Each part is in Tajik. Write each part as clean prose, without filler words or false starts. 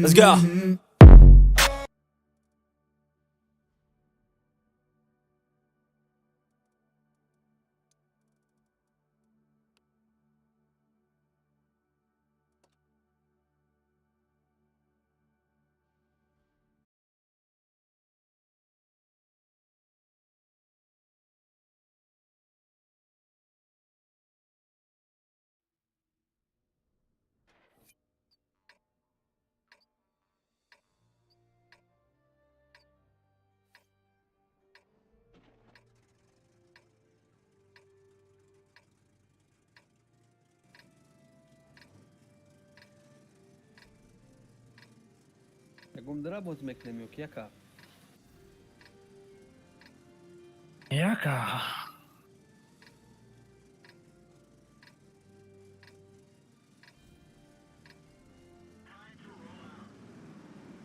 Let's go. Ягом дара боз мекунем ё ки яка? Яка.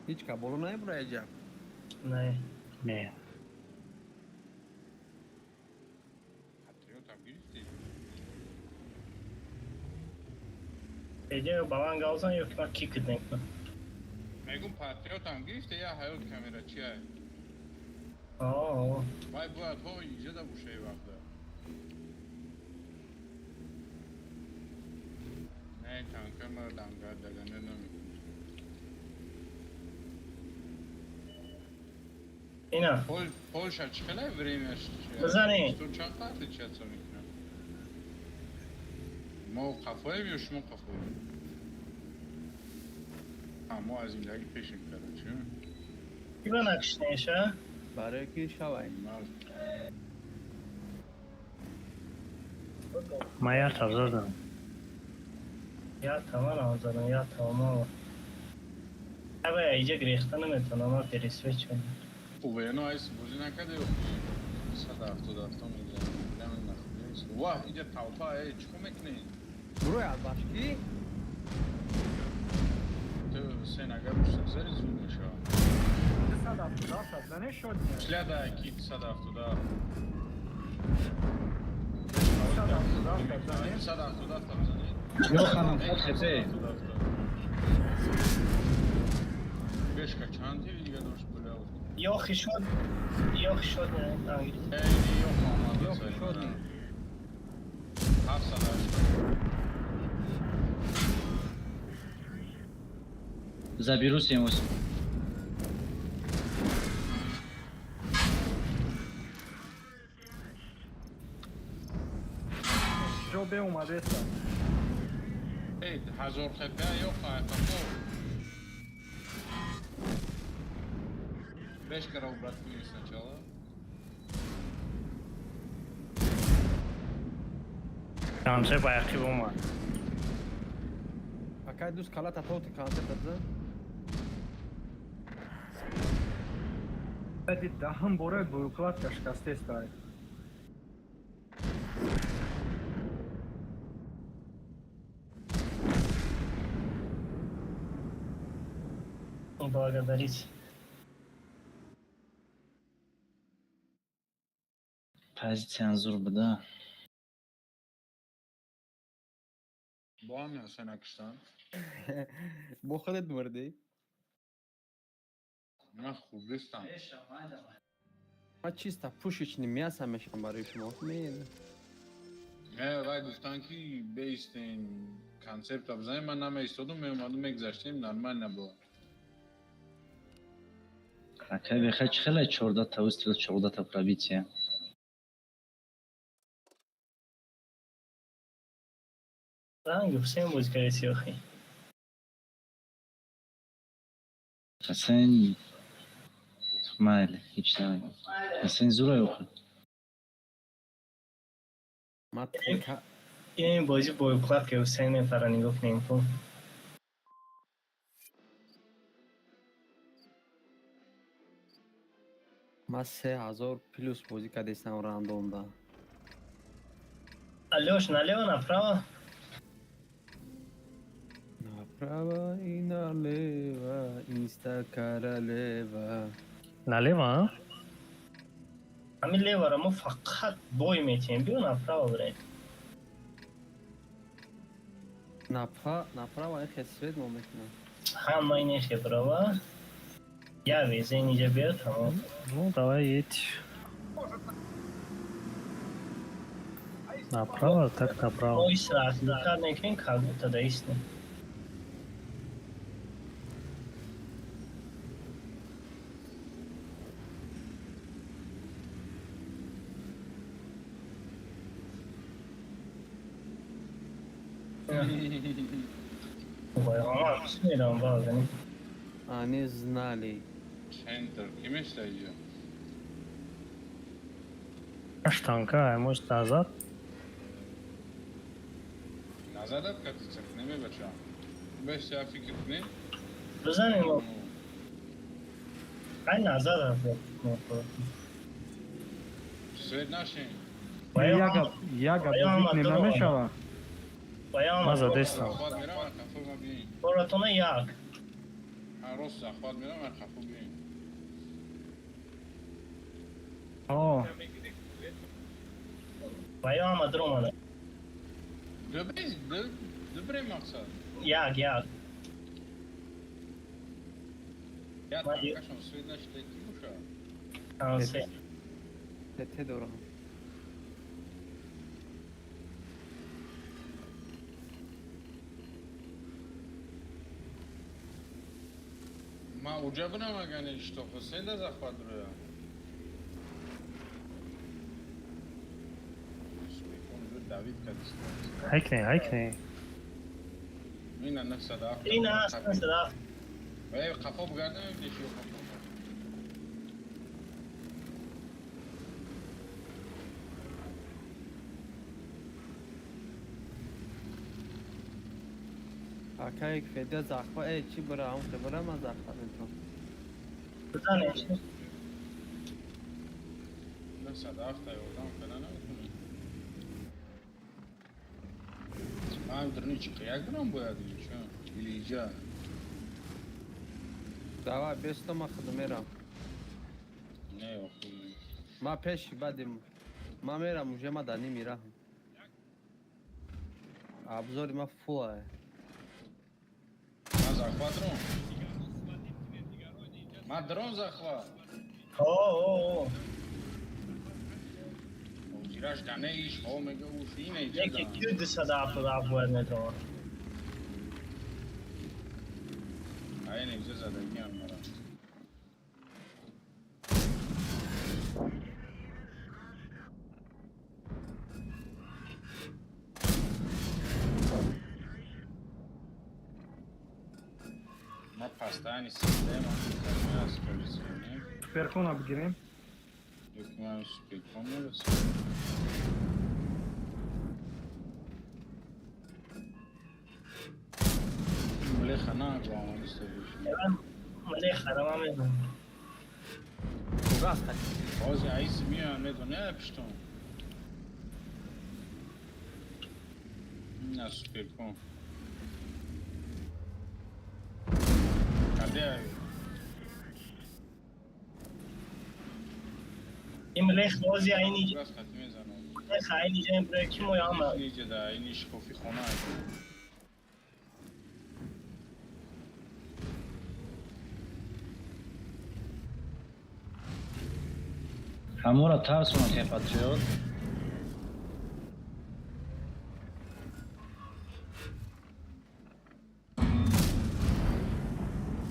Ҳеҷ ка боло наебура эҷа. Не. Не. Патриотам гирифтӣ? Эҷа ба ман гап зан ё ки ман кикт мекунам. Мегум, патриотам гирифте я ҳаёт камера чия? О, Вай бояд ҳо иҷода бошаи вақта. Не, танка мара дангар дагане намекунӣ. Ина. Польша чӣ хеле времяш? Бизанӣ. Ту чанд қадр отличаться мекунад? Мо қафоем ё шумо қафоем? Мо аз зиндагӣ пешем, короче. Ки ба накишнеша? Барои ки шавай. Ман як та задам. Я таманам задам, я тамам. Ава иҷа гирехта наметавонам, ман пересвеч кунам. Уверено, айс бозӣ накарде, 177 мегирам. Ваҳ, иҷа толпа, э, чӣ кор мекунӣ? Бурой аз башкӣ? Ту сен агар гузари зуд мешавад. 177 занеш шод. Шляда ки 177. 177 занеш. 177 бизанед. Йоханам хат. Бешка чанд тири дига дошт, бля? Ёхи шуд, ёхи шуд, не. Эй, ёх омад. Ёхи шуд. 780. Заберу 7-8. Ҷо бе омадеста. Эй, 1000 хп ёх қафо. Бешкара убрать кунӣ сначала. Конце ба яқиб омад. Акай дӯст, калата тоти концерт зан. Баъди даҳум бора боукладка шикастестай. Благодарить. Позициян зур буда. Бо ҳам се накиштан. Бо худат мурдӣ? Ман хубистам. Ман чисто пушечный мясо мешавам барои шумо. Не. Не, вай гуфтан ки беистен, концепта бизанем, ман намеистодум, меомадум, мегузаштем, нормально было. Акай бехай чӣ хеле 14 та выстрел, 14 та пробитие. Ранги Ҳусейн бозӣ кардеси охи. Ҳасен майли, ҳеҷ намегӯм. Ҳасен зура охи. Ман трека. Ин бозӣ бо укладка Ҳусейн мепара, нигоҳ кунем ку. Ман 3000 плюс бозӣ кардестам рандомда. Алёш, налево, направо? Направо и налево, инста королева. Налево, а? Ҳамин левара мо фақат бой метиҳем. Биё направо бирем. Направо эхе свет мо мекунам. Ҳама ин эхе брава. Я везе инҷа биё, тамом. Ну, давай едь. Направо, так направо. Мо исра мекунем, как будто да истем. Вай, ама мидам базани. Они знали. Центр. Ки места иҷо? Штанка, а может, назад? Назадат кати цехнеме, бача. Беш я фикр кунем. Бизанем. Ай, назад аст. Свет нашин. Як як бозӣ кунем, намешава. Ма задестам. Захват мерам, қафо ма биёин. Боратона як. Ҳа, рост захват мерам, қафо биёин. О, Ва ё ҳама дуромада. Дубре мақсад. Як, як. Я танкашон свет нашида, ки боша? Се. Тете дорам. Ма уҷа бинам, агане штофа седа захват роя. Давид кадист. Ҳайкне, ҳайкне. Ина 907. Ина аст 907. Эй, қафо бигардам, деши қафо. Акай феда захва, э, чи бара, ам бара, ма захва метавон. Бизанем. 907 ёрдам када наметонӣ. Ман дрни чиқа як бирам бояд ча? Или иҷа? Давай, бесто ма худо мерам. Не, охи. Ма пеши бадим. Ма мерам, уже ма да ними раҳм. Обзори ма фула. Ма захват рон. Ма дрон захват. О, о, о. Озираш да не иш, хо мега уш ина иҷа. Яке ки 277 бояд метавон. Ай, не иҷа задагиам мара. Ма постоянно система аз кажется, не? Суперкона бигирем. Як суперкон мерасем. Млеха на главно исто. Млеха, да ма медонам. Кугас хати. Ози айси миа медоне пштон. На суперкон. Каде? Ин млех бози айни Кугас хати мезанам. млех айни ҷаем бре ки мо ама. Иҷа да ини шкофи хона. Ҳамора тарсона ке патриот.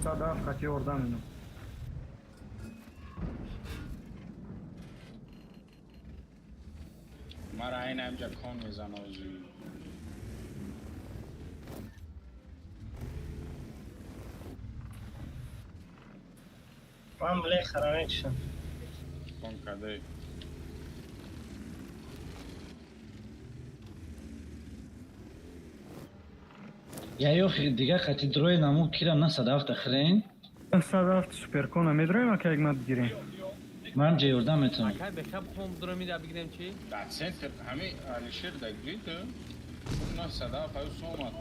107 хати ёрдам инам. Мара айн амҷа кон мезана ози. Ман млехара мекушам. Кон каде. Я ёхи дига хати дрои наму кира 907 хрен. 107 суперкона медроем, ака як мат бигирем. Ман ҷа ёрдам метавонам. Акай бехаб хом дуро мида бигирем чи? Да центр ҳами Алишер да гита. 907 аю сомад.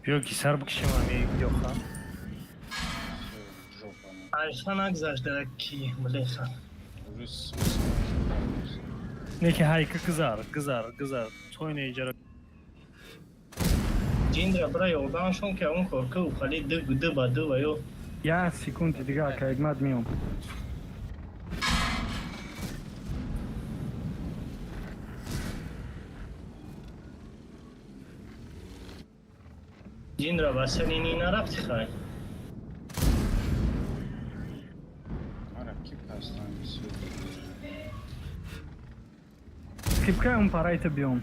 Биё гисар бикшем ами ёха. Жопа. Альфа нагзашт да ки млеха. Уже смысл. Не ки ҳайка гузар, гузар, гузар. Тойне иҷара. Ҷиндра бира ёрдамашон ки он корка ухали ду ду ба ду ва ё Як секунди дига, ака Ҳикмат, миём. Ҷиндра ба сари ни нарафти хай. Мара ки пастан бисёр. Скрипкаи он парайта биём.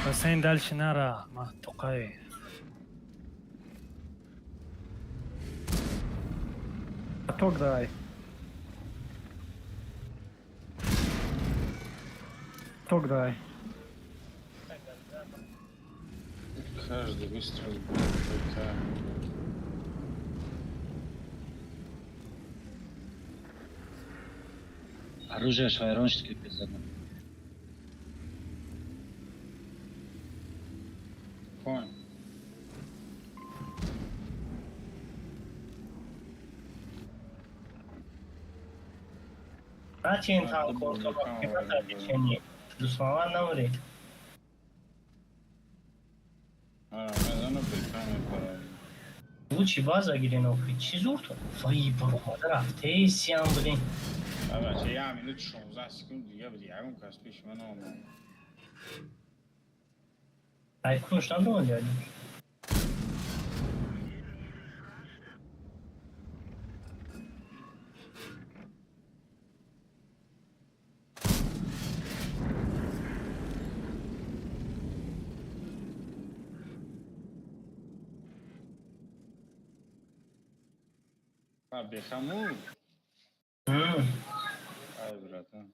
Бассейн дальше нара, ма тоқай. Ток давай. Ток давай. Каждый выстрел будет ПК. Оружие вайрон шуд ки безадам. Понял. Начин тан корка ба чени. Дусмаван намри. Ара, мезана ПК мепарад. Лучи база гирен охи. Чӣ зур ту? Вай баромада рафте сиям будин. Бача, як минут 16 секунд дига буд, ягон кас пеши ман омад. Ай кунш надомад яди. А, бехаму? Ай, братан.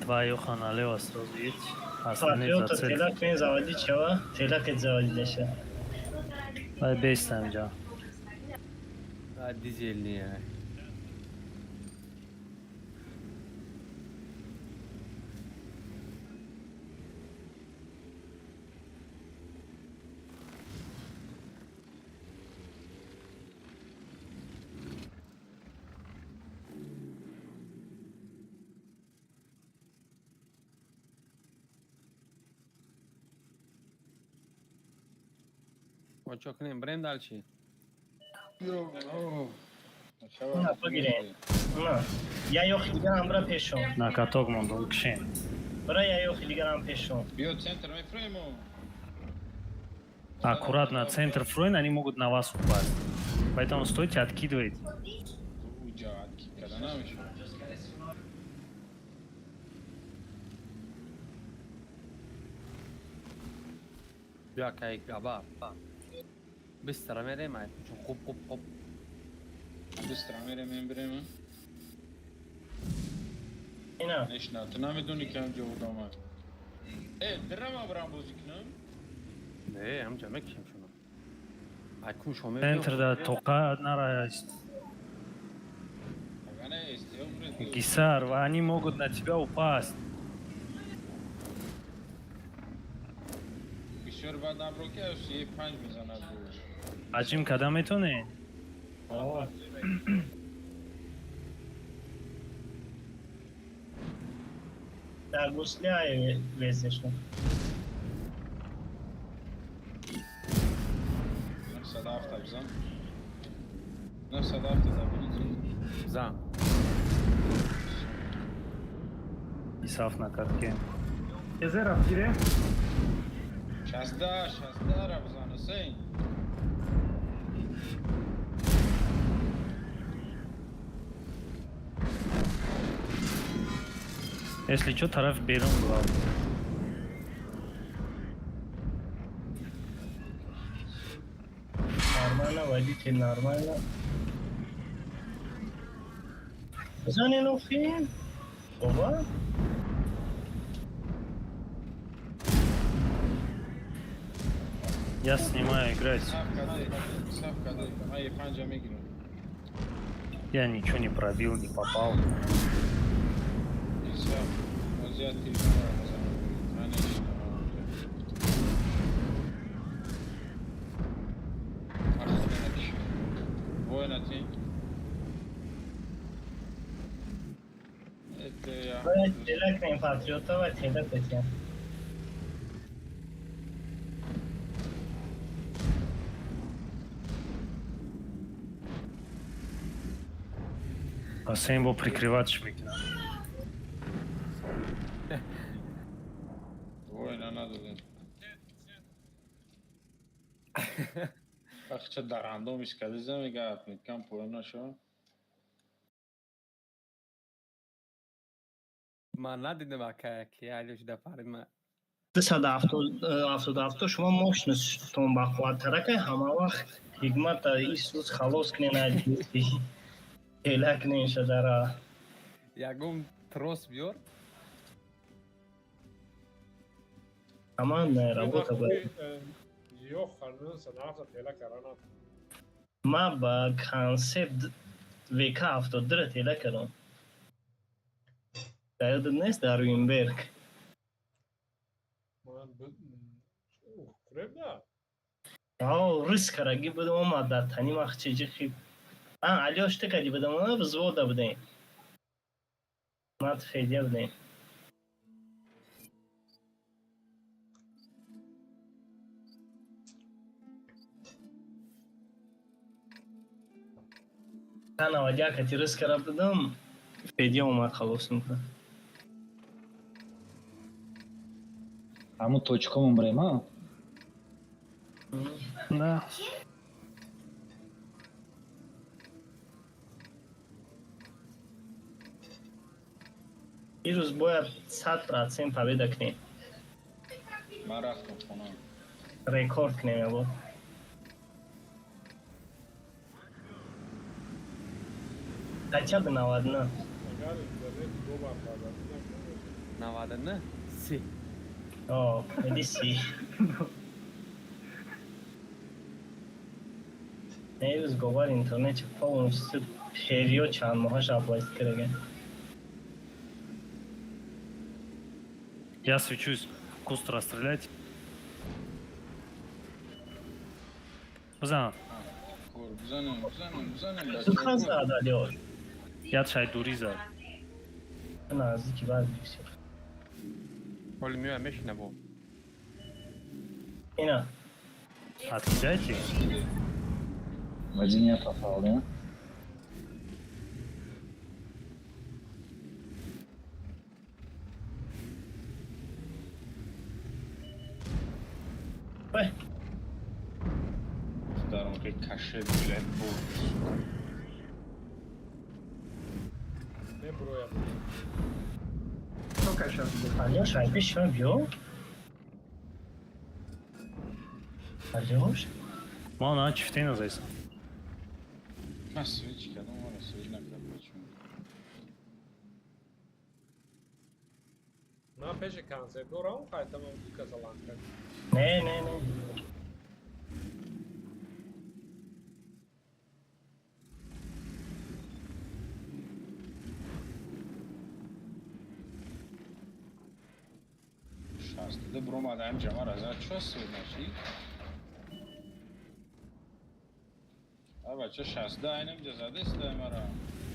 Два Йоха налево сразу едь. Остальные за Патриота цель. телак мен заводи чава, телакет заводи деша. Ай бестам ҷа. А, дизельный. Чо кунем, брем дальше? На, бигирем. На. Я ёхи дигарам бира пешон. На каток мондум кишен. Бира я ёхи дигарам пешон. Биё центр мефроему. Аккуратно, центр фройн, они могут на вас упасть. Поэтому стойте, откидывайте. Уҷа откид карда намешавад. Бیا кай габа. Бистра мерем, ай чун хуб хуб хуб. Бистра мерем, мебирем. Ина. Нешна, ту намедонӣ ки ҳамҷо одама. Э, дирама брам бозӣ кунам? Не, ҳамҷа мекишем шуно. Ай кун шоме. Центр да тоқа нара. Агане СТО буред. Гисар, они могут на тебя упасть. Бисёр бад набро ки ас е панҷ мезанад буш. Аҷим када метоне? Ава. Дар гусля везешон. 97 бизан. 97 заберите. Бизан. Исаф на катке. Езе рафтире? 16 16 ра бизан, Ҳусейн. Если чё, тараф берун главное. Нормально, водитель, нормально. Бизан инуфи? Бобо? Я снимаю, играть. Саф каде, саф каде. Ман е панҷа мегирам. Я ничего не пробил, не попал. Исаф, вазият телефонро мезанам. Ман нешинам. Ахуда накиши. Воина ти. Это я. Бояд тела кунем патриота ва тела кунем. Ҳусейн бо прикрывать мекунад. Воина надодем. Бахча дарандом искадиза мега отметкам поён нашава. Ман надидам ака ки Алёш да парид ма. 277 шумо мощностьтон бақувваттара кай ҳама вақт ҳикмата исус халос кунен аз тела кунен шаҷара. Ягон трос биёр. Командная работа бояд. Ёха, 907 тела карана. Ма ба концепт ВК 72 тела кардам. Дар ёдат нест дар Винберг? Ман хуреб да? Ао, рис караги будам, омад дар тани махчеҷи хиб. А, Алёш ты кади будам, ана взвода будем. Мат Федя будем. Та навадяка ти рис кара будам, Федя омад халос мекунад. Ҳамун точкомон брем, а? Да. Ирӯз бояд 100% победа кунем. Ман рафтам хона. Рекорд кунем ябо. Хотя бы 99. Агар интернет ду бар баъд 99 си. О, иди си. Ирӯз говар интернет полностью период чанд моҳаш аплайт кардаген. Я свечусь. Куст расстрелять. Бизан. Кор бизанем, бизанем, бизанем. Сухан зад Алёш. Я чай дури зад. Наздики баъд бисёр. Ҳоли меоя мешина бо. Ина. Откидайте. В один я попал, да? Ой, Даром ки каше блядь бо. меброя. Кто каша буде? Алёш, ай пеш шума биё. Алёш? Ма на чифтена зайсам. Ман свич кардам, мара свич накард бачум. Ман пеши концепт дорам, хайтамам ду каса ланка. Не, не, не. 62 бромад ҳам ҷамар азар чо суд наши? А бача 62 айнам ҷа задеста мара.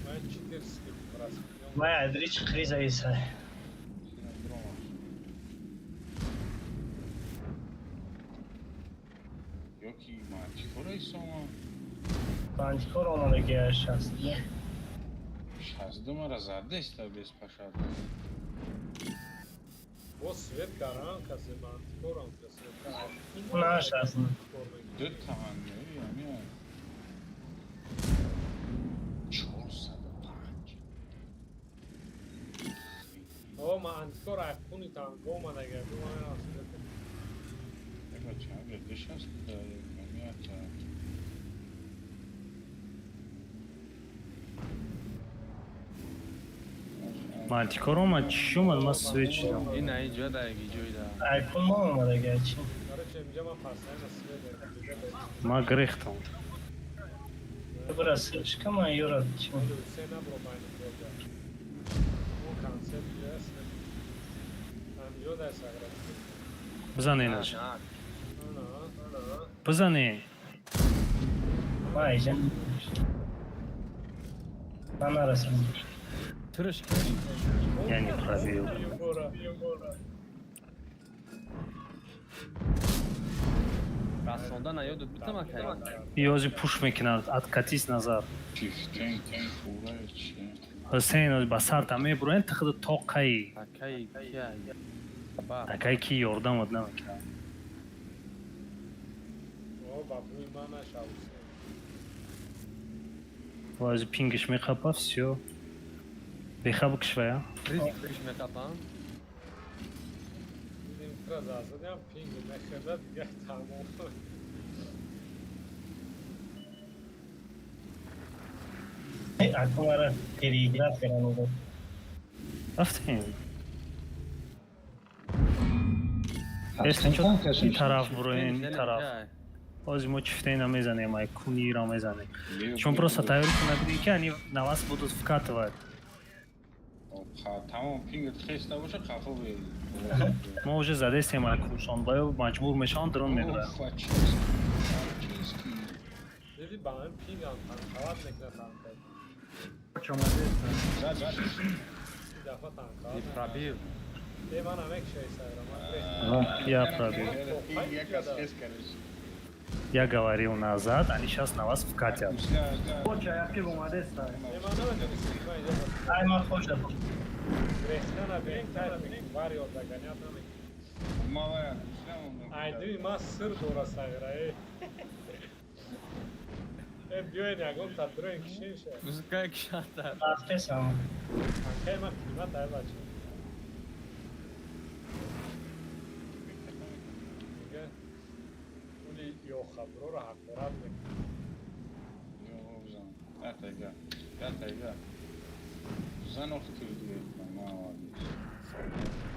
Ман читерски брас. Вай, адрич криза иса. Мантикора исома. Мантикор омадагия 60. 62 мара задеста без пашад. Бо свет каран касе мантикорам касе. На 60. Ду таан не, ами. 405. О, мантикор акуни танго омадагия. Ду ман свет. Еба чанд ду шаст камията. Мантикор омад, чӣ омад, ман свет шидам. Ина иҷо да иҷои да. Айфон ма омадагия чи? Короче, инҷа ман постоянно свет. Ман грехтам. Бра сырчка ман ёра чи? Се набро байни боза. Он концепт аст. Ҳамҷо да сагра. Бизане инаш. Ана, ана. Бизане. Ман айҷа. Ман нарасам. Тырыш. Я не пробил. Расонда наёдут битама кай. Ёзи пуш мекунад, откатись назад. Чифтен фура чи. Ҳусейн ба сарта мебуроен, ты худ тоқаи. Акай кия. Ба. Акай ки ёрдамат намекунад. О, ба бӯи ман нашав. Вози пингиш мехапа, всё. Беха бикшвая. Риск пиш мекапам. Дидим тра зазадям пинг мехӯрда дигар тамом. Акун мара переиграть кардан. Рафтем. Если чё, ин тараф буроен, ин тараф. Ҳозир мо чифтена мезанем, ай кунира мезанем. Чун просто тайёр кунад, ки они на вас будут вкатывать. Тамом пингт хеста боша қафо бе. Мо уже задестем ай куншон, баё маҷбур мешаванд, дрон мебаранд. Диди ба ҳам пингам танқават мекунад танка. Ин дафъа танқават. Не пробил. Э, ман намекшай сайра, ман грехтам. Я пробил. Я говорил назад, они сейчас на вас вкатят. Э, ман наметонистам, ман инҷа Ай ман хоша. грехтана беҳтар мекунам, вар ёд дагонят намекунам. Айдуи ман сир дора сайра, э. Э, биёед ягон та дроин кишин ша. Музыка кишата. Рафтесам. Акай ман қимат ай бача. Мега пули ёхаброра ҳақорат мекунад.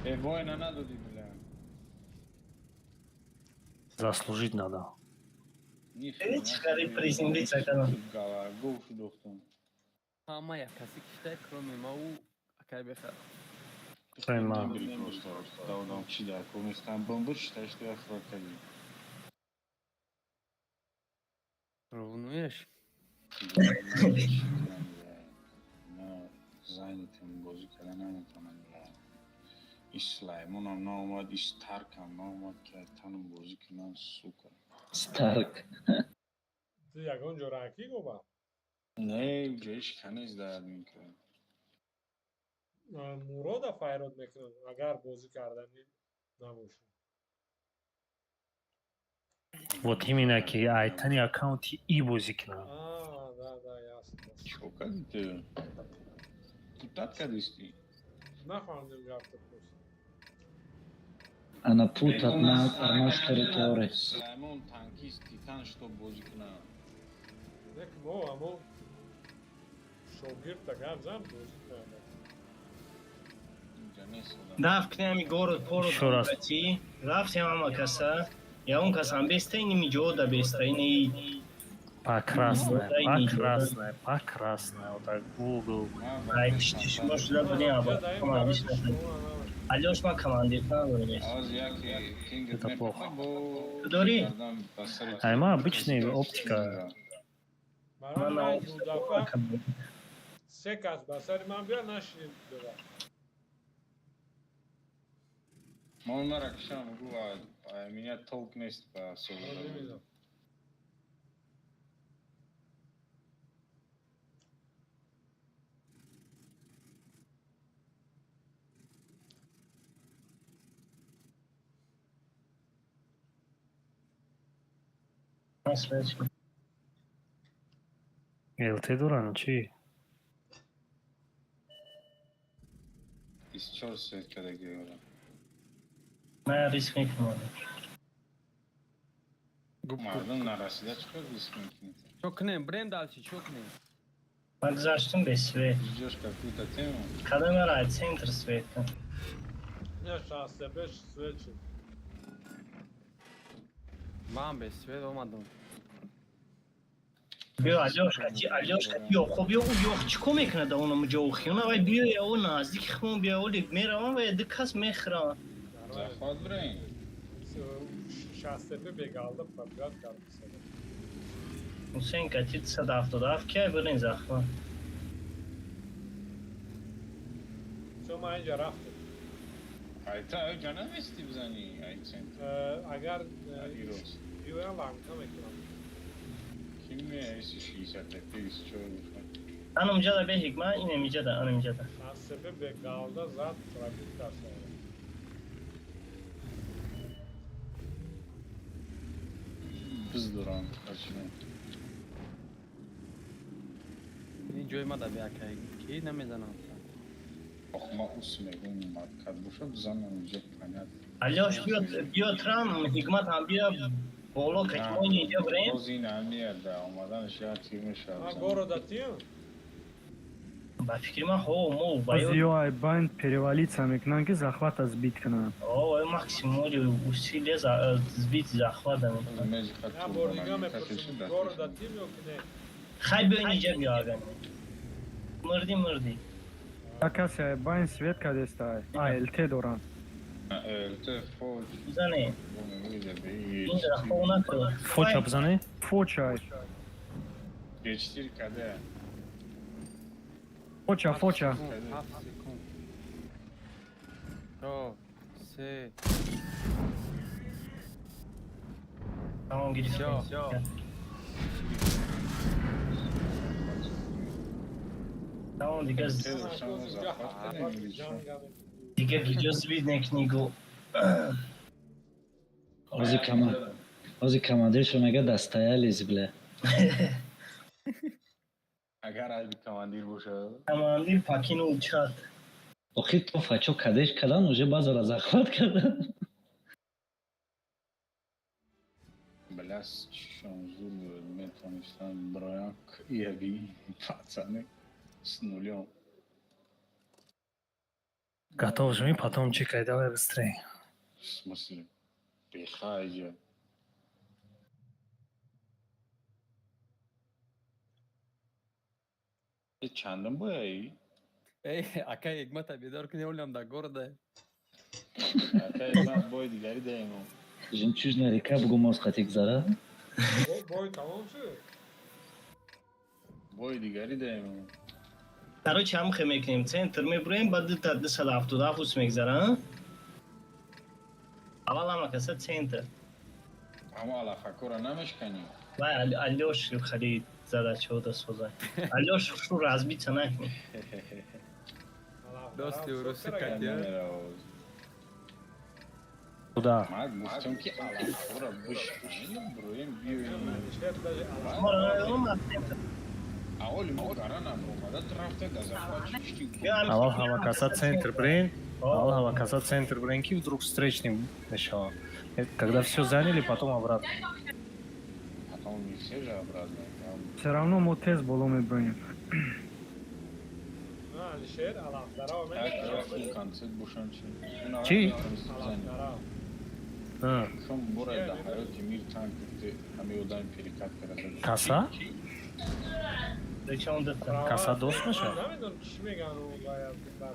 Э, воина надоди, бля. Заслужить надо. Чӣ хари приземлиться кардам. Гов шудохтам. Ҳама як каси киштай, кроме ма у акай беха. Кроме ма. Просто давдам чи дар кор мехтам бомбур шита шита фракади. Ровнуеш. Ма занятым бозӣ карда наметавонам. Ис Сулаймонам наомад, ис Таркам наомад, ки танам бозӣ кунам, сука. Старк. Ту ягон ҷо ракӣ гоба? Не, ҷоиш канез дард мекунад. Мурода файрод мекунам, агар бозӣ карданӣ набошад. Вот именно ки айтани аккаунти и бозӣ кунам. А, да, да, ясно. Чо кардӣ ту? Путат кардисти? Нафаҳмидем гапта просто. Она путат на нашу территорию. Сулаймон танкист, титан, что бозӣ кунам. Нек мо амо шогирдта гап зан бозӣ кунад. Инҷа нест одам. Рафт кунем город пород Ещё раз. бати. Рафтем ҳама каса. Ягон кас ҳам беста иними ҷода беста ини По красная, по красная, по красная. Вот так в угол. Ай пишти шумо шуда будем аба. Алёш ман командир надорем. Это плохо. Дорӣ? Ай, ма обычный оптика. Барои ман ду дафъа се кас ба сари ман биё нашинем дува. Ма мара кишам гу, а меня толк нест ба соҳиба. Ман свет шуд. ЛТ доранд чӣ? 24 свет кадаги ора. Ман риск мекунам. Мардум нарасида чӣ кор риск мекунед? Чо кунем, бирем дальше, чо кунем? Ман гузаштум без свет. Ждёшь какую-то тему? Кадом мара центр свет кун. Не, 65 свет шуд. Ман без свет омадам. Биё, Алёшка, чи Алёшка, биё, хоб, биё, ӯ ёх чӣ кор мекунад да онам ҷо хиёна вай, биё, я о наздики хмон биё, оли меравам ва ду кас мехӯрам. Захват бирем. 65 бегалда пробивать кард. Ҳусейн кати 177 кай бирин захват. Всё, ман инҷа рафтем. Айта ҷа намести бизани ай центр. Агар Ирос. биёям, ланка мекунам. Ки меаиси 65 24 гуфта. Анам ҷада бе ҳикма, инам иҷада, анам иҷада. 65 бегалда зад, пробить кард. Биз дорам качина. Ин ҷои ма да бия кай. Ки намезанам. Ох, ма ус мегум маткат боша бизанам иҷа, понятно. Алёш, биё, биё, трам, ҳикмат ҳам биё боло, кати мо инҷа бирем. Боз ин ҳамия да омаданаш як тир мешавад. Ман города тием. Ба фикри ман, ҳо, мо ба Боз ё ай байн перевалиться мекунанд, ки захвата сбить кунанд. О, максимум усилия сбить захвата мекунанд. Я бор дига мепурсам, города тием ё ки не? Хай, биё, инҷа биё, агар мурдӣ, мурдӣ. Як касе ай байн свет кадеста, ай ЛТ доранд. ЛТ фоч. Бизане. Инҷа хов накун. Фоча бизане? Фочай. Е4 каде? Фоча, фоча. Ҳафт секунд. Чор, се. Тамом, гирифтем. Всё. Тамом, дига Захват кардем или чӣ? дига гиҷо сбить мекунӣ гу. Ози кама ози командиршо мега достоялись, бля. Агар айби командир бошад. Командир покинул чат. Охи то фачо кадеш кадан, уже базара захват кардан. Бляс, чишон зур буд, метавонистанд броян яви пацаны с нулем. Готов жми, потом чекай, давай быстрее. В смысле? Беха иҷа. Э, чандам бояи? Эй, акай ҳикмата бедор кунӣ, олам да города. Акай, ман бой дигари даем. Жемчужная река бугу моз қати гузара. Бой тамом шуд. Бой дигари даем. Короче, ҳам хе мекунем, центр мебуроем, баъд дута 277 ус мегзара. Аввал ҳама каса центр. Ама алафакора намешканӣ. Вай, Алёш хали задачаода соза. Алёш, шу разбиться накунӣ. Дости уруси катя. Куда? Ман гуфтам, ки алафакора бишканӣ, броем, биёем. Аввали мо гара набромада рафта да захват чишти. Аввал ҳама каса центр брен, аввал ҳама каса центр брен, ки вдруг встречный мешавад. Когда все заняли, потом обратно. Потом не все же обратно. Все равно мо тез боло меброем. Алишер, алафдарав. Концерт бошан чи? Чӣ? Алафдарав. Кам бора да ҳаёти мир танк ҳами одами перекат карда. Каса? Каса дост мешавад? Намедонам чӣ меган.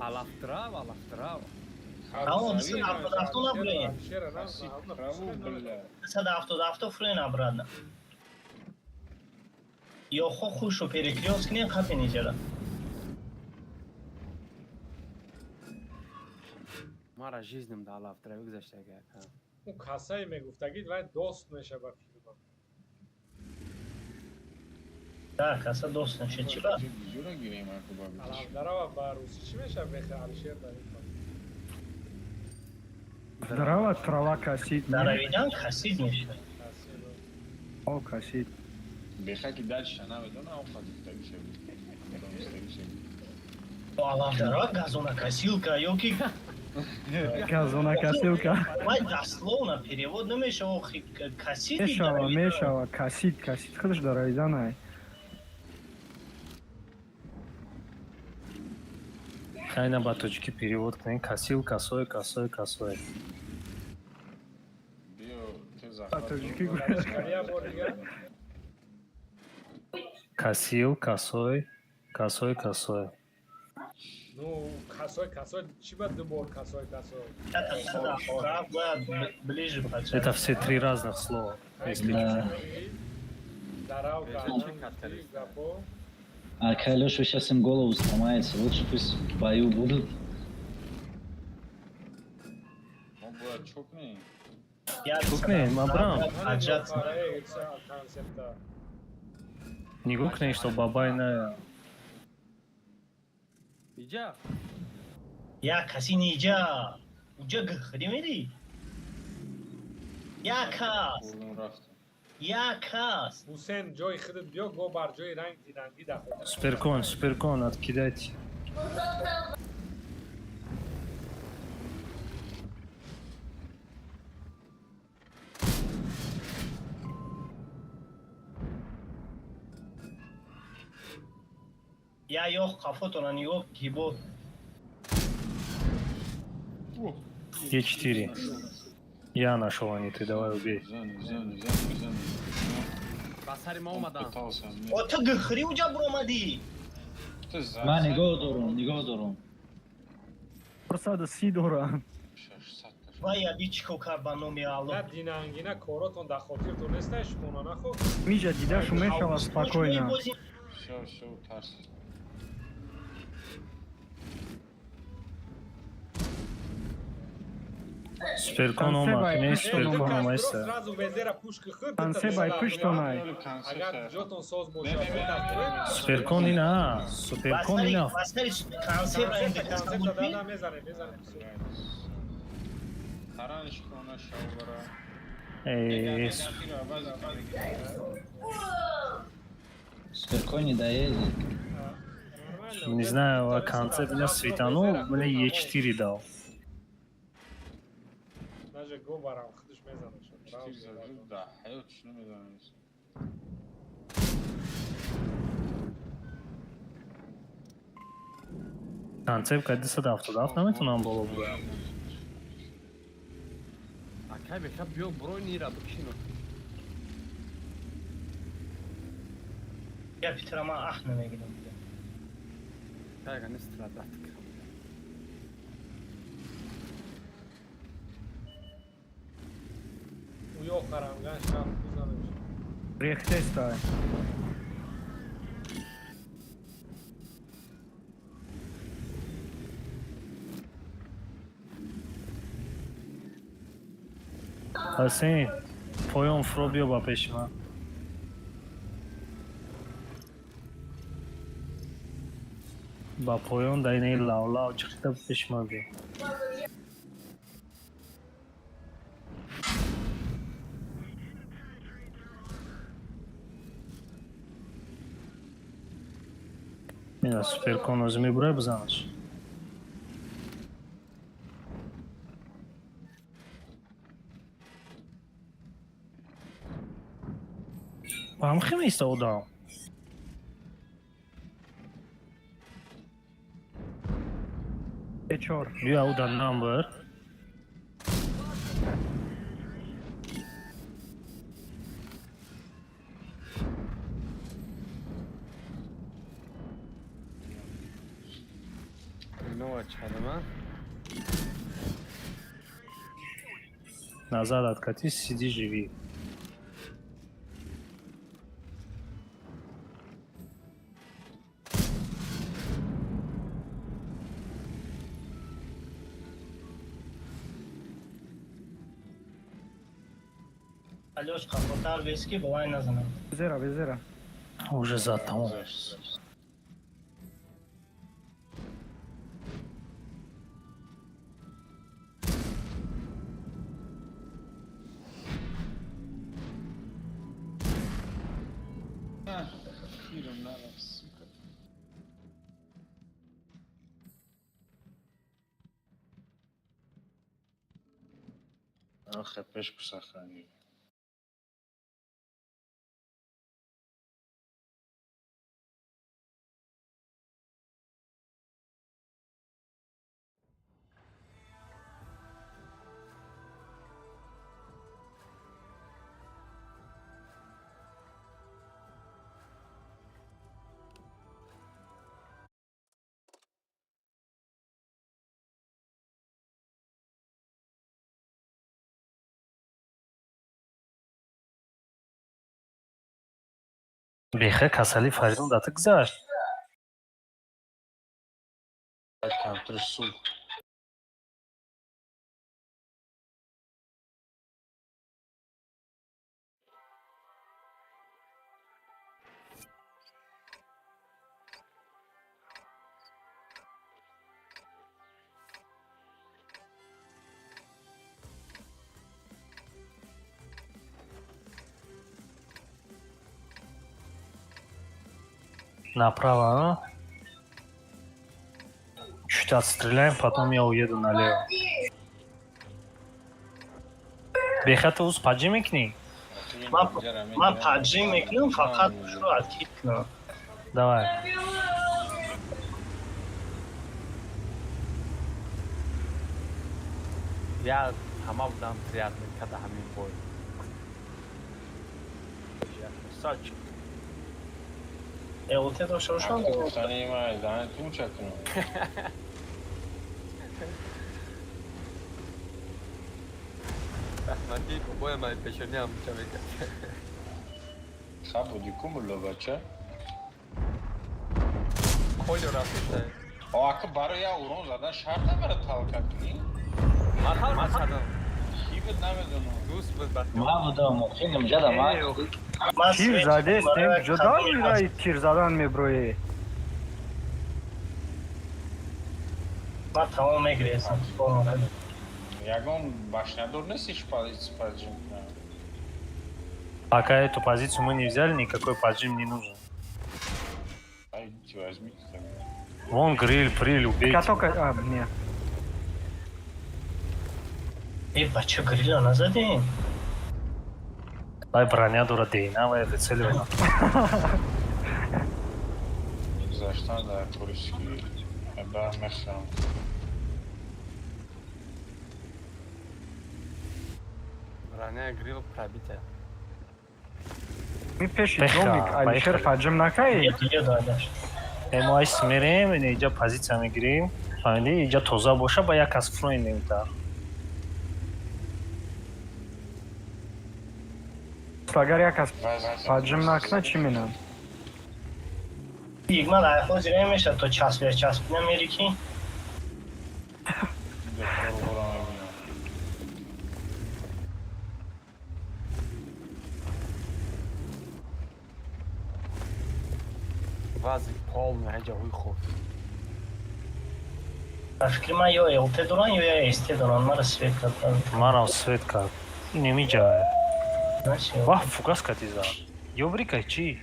Алафтрав, алафтрав. Тамом, 277 набуроем. 277 фурен обратно. Ё хо хушу перекрёст кунем, хапен иҷара. Мара жизним да алафтрав гузаштага ака. Ӯ касае мегуфтагид, вай дост меша ба филма. Да, каса дост меша, чӣ ба? Ҷура гирем аку ба. Алафдарава ба русӣ чӣ меша, бехе, Алишер дар ин? Дрова, трава косить. Даравидан косить меша. О, касид. Беха ки дальше намедона, оқа гуфтагиша донистагиша. Алафдара газонокосилка ё ки Газонокосилка. Вай дословно перевод намешава, охи, касид. Мешава, мешава, касид, касид худаш даравиданай. Хайна ба тоҷикӣ перевод кунем. Косил, косой, косой, косой. Биё тез. Ба тоҷикӣ. Я бор дигар. Косил, косой, косой, косой. Ну, косой, косой, чӣ ба ду бор косой, косой? Бояд ближе. Это все три разных слова, если Да. Дарав. Беша. Гапо. А Леша сейчас им голову сломается. Лучше пусть в бою будут. Мо бояд чӯ кунем? Чӯ кунем, ман бирам. Аҷат. Концепта. Нигоҳ кунед, что бабай на. Иҷа. Я каси ниҷа уҷа гхри мери, як кас. Бурдум, рафтем. Як кас. Ҳусен, ҷои худат биё, го бар ҷои ранг динангӣ дахол. Суперкон, суперкон, откидайте. Я ёх қафотона нигоҳ ки бо. Е4. Я нашел, а не ты, давай убей. Зани, зани, зани, зани. Ба сари ма Он омадан. пытался мне. О, ту гхри уҷа буромадӣ. Ты за. Ман нигоҳ дорум, нигоҳ дорум. 430 дорам. 600. Вай, аби чӣ кор кард, ба номи Аллоҳ? На динангина, коротон дар хотиртон неста, шумона нахо. Миҷа дидашу мешава спокойно. Всё, всё, тарс. Суперкон Конце омад, бай не пуштон суперкон омад. омайста. Сразу везера пушки хӯрд. Конце бай пуштонай. Агар ҷотон соз Не, бошад. не, не, не, не. Суперкон ина, суперкон ина. Басари консепт. Концепта дада мезане, мезане. Таранш кона шавбара. Эй, Суперкон не доедет. Не знаю, а концепт меня светанул, мне Е4 дал. Даже го барам худаш мезанад. Да, ҳаётш намедонам. Концепт ка 277 наметунам боло бураям. Акай беха, биё бурой нира бикшино. Я Питера ман ах намегирам. Кайга нестра датка. Уё харамган шаф бизанаш. Рехтестай. Ҳасин, поён фуро биё ба пеши ман. Ба поён дар инаи лавлав чиқида пеши ман биё. Ина суперкон озӣ мебурай, бизанаш. Ба ҳам хел меиста одам. Е4. Биё уда number. Нова чалама. Назад откатись, сиди, живи. Алёш, қафотар вес ки бовай назанам. Безера, безера. Уже за тамом. Ахе пеш псахани. Беха касали Фаридун дата гузашт. Камтар сух. Направо, а? Чуть отстреляем, потом я уеду налево. Беха ту уз поджим мекунӣ? Ман поджим мекунам, фақат шуро откид кунам. Давай. Я ҳама будам приятный када ҳамин бой. Красавчик. ЛТ дошта бошам. Гуфтани ма даҳани ту ча кунам. Раҳматӣ бобоя ман пешониам ча мекард. Ха буди ку мулло бача? Колю рафта. О, ака барои я урон задан шарт набара талка кунӣ? Ман талка кардам. Ки буд намедонам. Дӯст буд бача. Ман будам, охирам ҷада ман. Тир задестем, ҷудо мираи тир задан меброи. Ман тамом мегирестам. Ягон башнядор нест иш поджим кунам. Пока эту позицию мы не взяли, никакой поджим не нужен. Ай, возьмите тогда. Вон гриль, приль, убейте. Каток, а, не. Э, бача гриля назадем? Дай броня дура дейна, вай выцеливай. Гузаштан дар туристки. Ба мехрам. Броня грил пробитая. Ми пеши домик, Алишер поджим накай? Э, мо айс мерем, ин иҷа позиция мегирем. Фаҳмидӣ? Иҷа тоза боша, ба як кас фроин немита. Агар як кас поджим накна, чӣ менам? Ман ҳозир меша то часп часпина мери ки? Вази полный ҳаҷа ҳуй хӯрд. Ба фикри ман ё ЛТ доран, ё я СТ доран. Мара свет кард. Марам свет кард. Немиҷа. Вах, фугас кати зад. Ёбрика чӣ?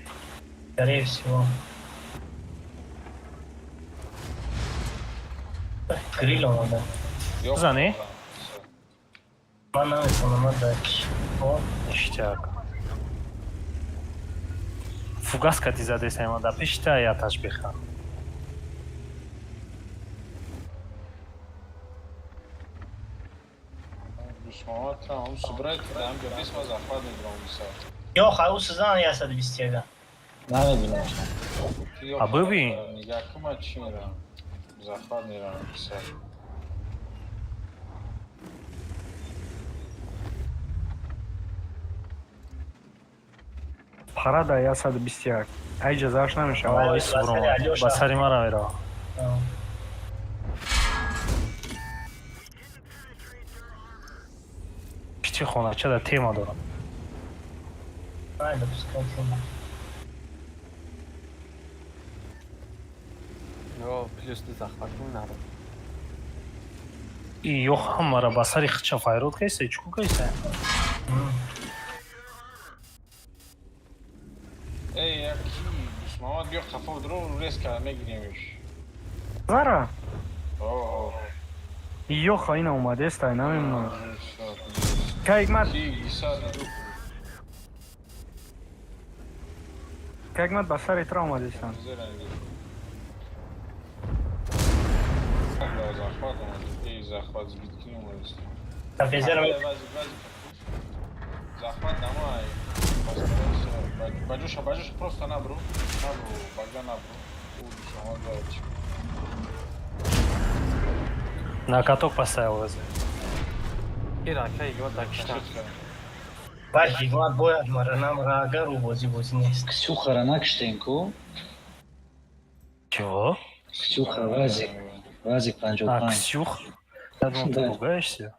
Скорее всего. Грил омада. Зане? Ман наметавонам, ман дар Ништяк. Фугас кати задесай ман дар пеши та яташ беха. Ё хай сызан 121. Намедонам. А бибин? Нигоҳ кун ман чӣ мерам. Захват мерам писар. Парада 121. Ай ҷазааш намешавад. Ой, субром. Ба сари мара мерава. Пишти хонача да тема дорам. Ай, допускай тема. Ё, плюс ду захват кун народ. И ё ҳамара ба сари хича файрод кайса, чӣ кайса? Эй, як ки Дусмамад биё қафо дро рез карда мегиремш. Зара? О. Ё ха ина омадест, ай намемонам. Кайгмат, Ки Иса дуруг. Кайгмат ба сари тра омадистан. Зера нигоҳ. Захват омад. Эй, захват сбитки омадист. Кафезера. Захват давай. Постарайся. Баджуша, Баджуша, просто набру. Набру, бага набру. Удиш, На каток поставил ВЗ. Ира, кай гва дакшта. Бай ҳикмат бояд мара намра агар ӯ бозӣ бозӣ нест. Ксюхара накштен ку? Чего? Ксюха, Вазик. Вазик А, 55. Ксюх? Я думал, ты Да. ругаешься.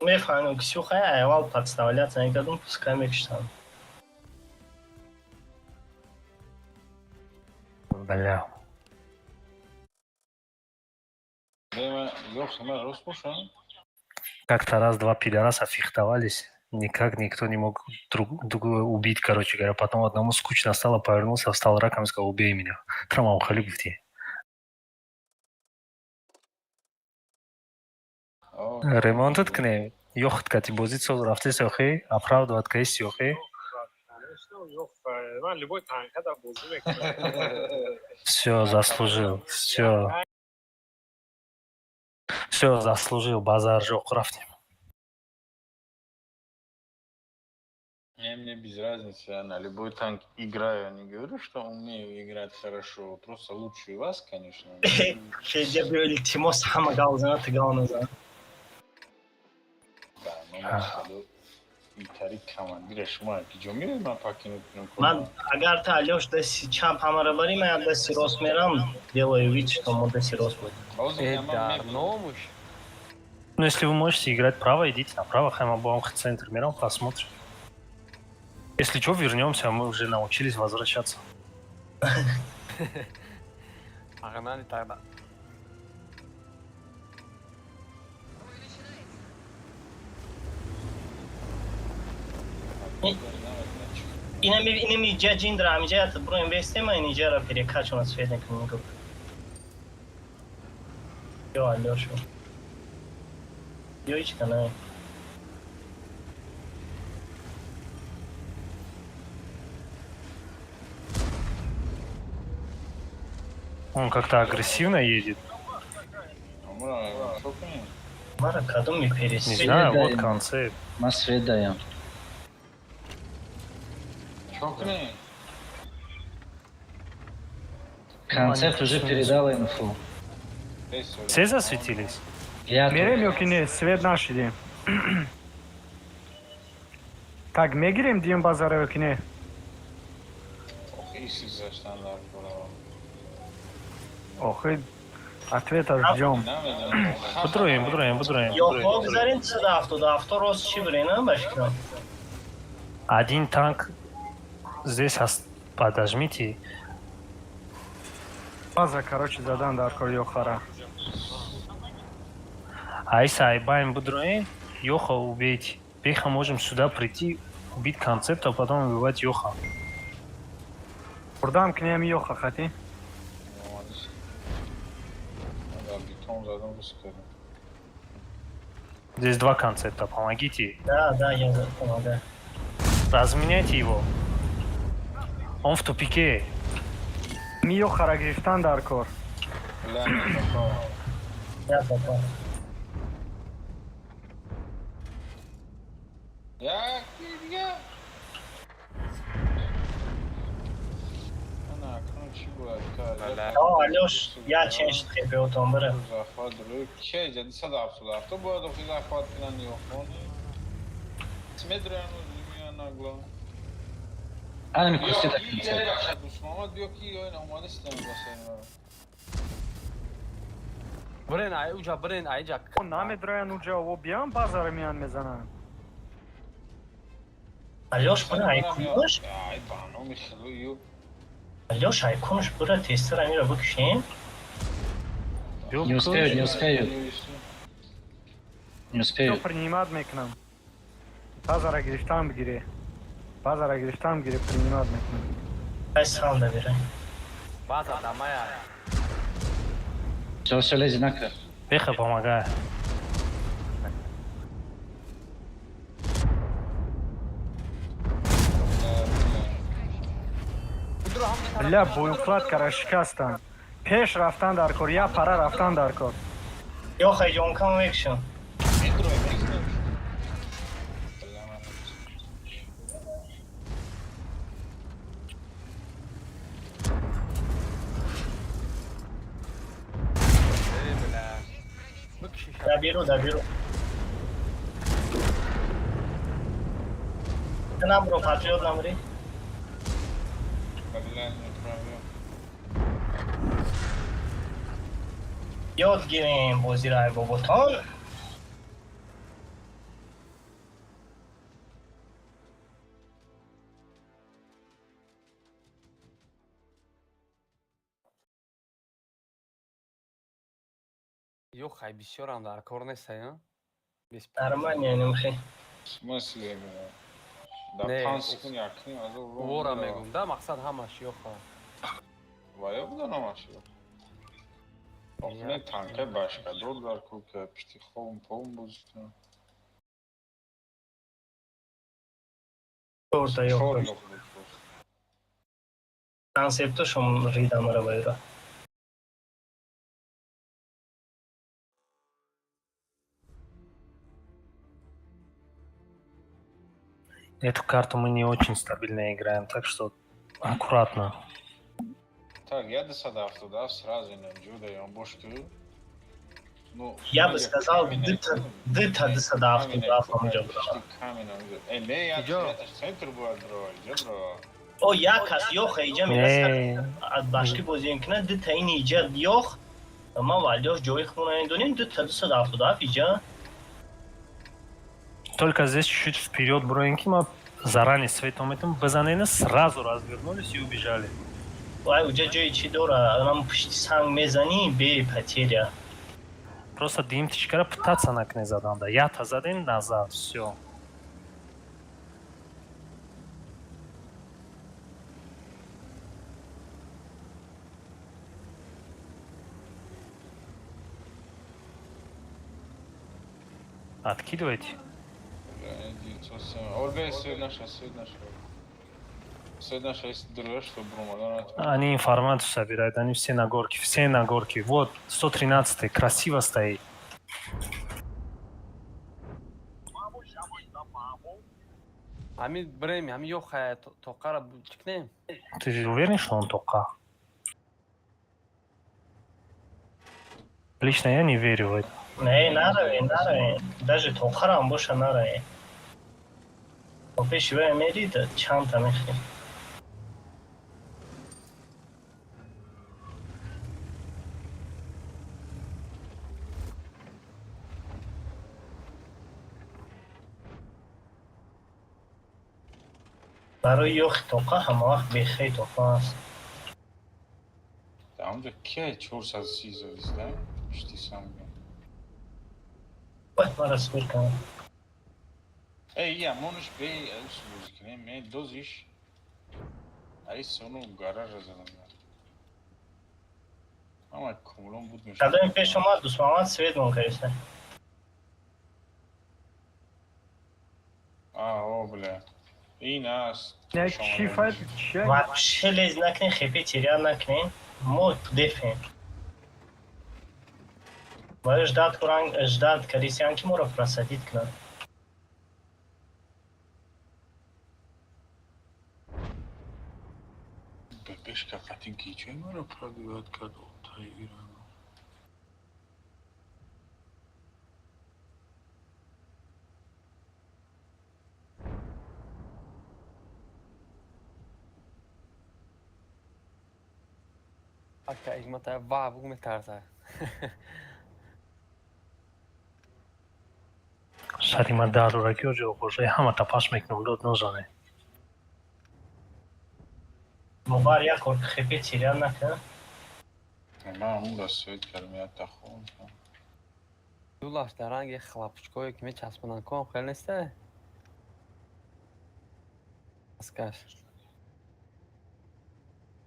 Мефаҳмам Ксюха аввал подставляться накардум, пускай мекуштам. Бля. Как-то раз два пидораса фехтовались, никак никто не мог друг друга убить, короче говоря. Потом одному скучно стало, повернулся, встал раком и сказал: убей меня. Трамам халибти. Ремонтат кне, ёхт кати бозит соз рафте сёхи, оправдывать каи сёхи. Конечно, ёх, ман любой танкада бозӣ мекунам. Все заслужил, все. Все заслужил, базар жоқ рафтем. Не, мне без разницы, я на любой танк играю. Я не говорю, что умею играть хорошо, просто лучше вас, конечно. Федя биё илтимос ҳама гал зана ту гал назан. Да, но масалан, итари командира шумо киҷо меред, ман покинуть кунам? Ман агар та Алёш дасти чап ҳамаро барӣ, ман дасти рост мерам, делаю вид, что мо дасти рост будем. Э, дар номуш. Ну, если вы можете играть право, идите направо, хайма будем центр миром, посмотрим. Если что, вернемся, мы уже научились возвращаться. Погнали тогда. Инами иҷа ҷиндра ҳамиҷа ята броем вестема ин иҷара перекачона свет мекунем гуфт. Ё Алёшу. Ё ҳеч кана. Он как-то агрессивно едет. Мара кадом Не меперес. знаю, вот концепт. Ма свет даям. Чокни. Концерт уже передал инфу. Все засветились? Я Мерем только. ё ки не, свет нашидем. Так, мегирем дием базара ё ки не? Охи, заштан дар бора. Охи, ответа ждем. Намедонам. Будроем, будроем, будроем. Ё будроем, хо будроем. гузарем 277 рост чӣ бирена ба фикрам. Один танк здесь подожмите. База, короче, задан дар кор ёхара. Айса Айбайн будроем, Йоха убейте. Беха можем сюда прийти, убить концепт, а потом убивать Йоха. Бурдам кнем ёха хати. Битон задам рус кардам. Здесь два концепта, помогите. Да, я помогаю. Разменяйте его. Он в тупике. Ми ёхара гирифтан дар кор. Ля, не попал. Я попал. Як дига? Ана, акнун чӣ бояд кард? О, Алёш, я ченш хепеотон бира. Захват рӯй ке ҷа 277 бояд охи захват кунанд ёхони. Сметряну миён нагло. Ана ми кусти да концерт. Дусмамад биё ки ё ина омада система басари. Брен, ай уҷа, брен, ай ҷа. Намедроян уҷа, о биям базара миён мезананд. Алёш бира айкунш. Ай ба номи худо ё. Алёш айкунш бира тестер амира бикушем. Не успеют, не успеют. Не Ё успеют. принимать мекунам. Базара гирифтан бигире. Базара гирифтан бигире, принимать мекунам. Ай сам да бира. База дамая. Все, все, лези на крышу. Беха помогай. Бля, боюкладкара шикастанд. Пеш рафтан дар кор, я пара рафтан дар кор. Ёхай ҷонкам мекшам. Метро мезанем. Э, бля. Бикшиша. Дабиру, дабиру. Набро, патриот намри. Бля, не правил. Ёд гирем бозиро ай боботон. Ёхай, бисёрам дар кор нестай, а? Бис. Нормально, немхе. В смысле, бля? Да Не, 5 секунд якни азо Вора мегум, да, мақсад ҳамаш ёха. Вая буда намаш ё. Охне танка башка дор дар ку ки пишти хом пом бузна. Чорта Чор ёхай. ёх буд просто. Концептошон ридамара байра. Эту карту мы не очень стабильно играем, так что аккуратно. Так, я 277 сразу на ҷуда ён бош ку. Ну, Я бы сказал, дыта 277 ҳамҷо буда. Камин ҳамҷо. Э, не, я Иҷо. центр бояд бро, иҷо бро. О, як кас ёха иҷа мерасад. Не, Аз башки бозӣ мекунад, дыта ин иҷа ёх. Ман ва Алёш ҷои хона донем, дыта 277 иҷа. Только здесь чуть-чуть вперед броенки, мы заранее светом этим базанена сразу развернулись и убежали. Вай, уҷа ҷои чӣ дора? Нам пушти санг мезанӣ, бе потеря. Просто димтичкара пытаться накне задан, да. Я-то заден назад, все. Откидывайте. Бля, 907. Орбе, свет наша, свет наша. Свет наша, если друга, что брумадан. Они информацию собирают, они все на горке, все на горке. Вот, 113-й, красиво стоит. Ҳами брем, ҳами ёхай тоқара чикнем. Ты уверен, что он тока? Лично я не верю в это. Не, нараве, нараве. Даже тоқарам боша нараве. То пеши вай мерид, чандта мехӯри. Барои ёхи тоқа ҳамавақт бехаи тоқа аст. Да, онҷо кия 430 зависда? Пишти санг. Вай, мара свир кардам. Эй, я монуш бе, ус бозӣ кунем, ме дозиш. Ай, сону гаража задам. Ама кумулон буд мешад. Кадоми пеш омад, Дусмамад свет мон кардиста. А, о, бля. Ин аст. Не, чӣ файт, чия? Вообще лез накунем, хепе теряд накунем. Мо дефем. Бояд ждать куран, ждать кардисян, ки моро просадить кунанд. Бебешка қатин кичои маро пробивать кард отаи Ирану. Ака игмата ва бугу метарса. Сари ма дарура ки оҷо хошай ҳама тапаш мекунам, дод назане. Мубар як кор хепе теряд накунад. Ман ҳамун свет кардам, я тахом. Дулаш дар ранги хлапчикое ки мечаспонанд ком хел неста? Аскаш.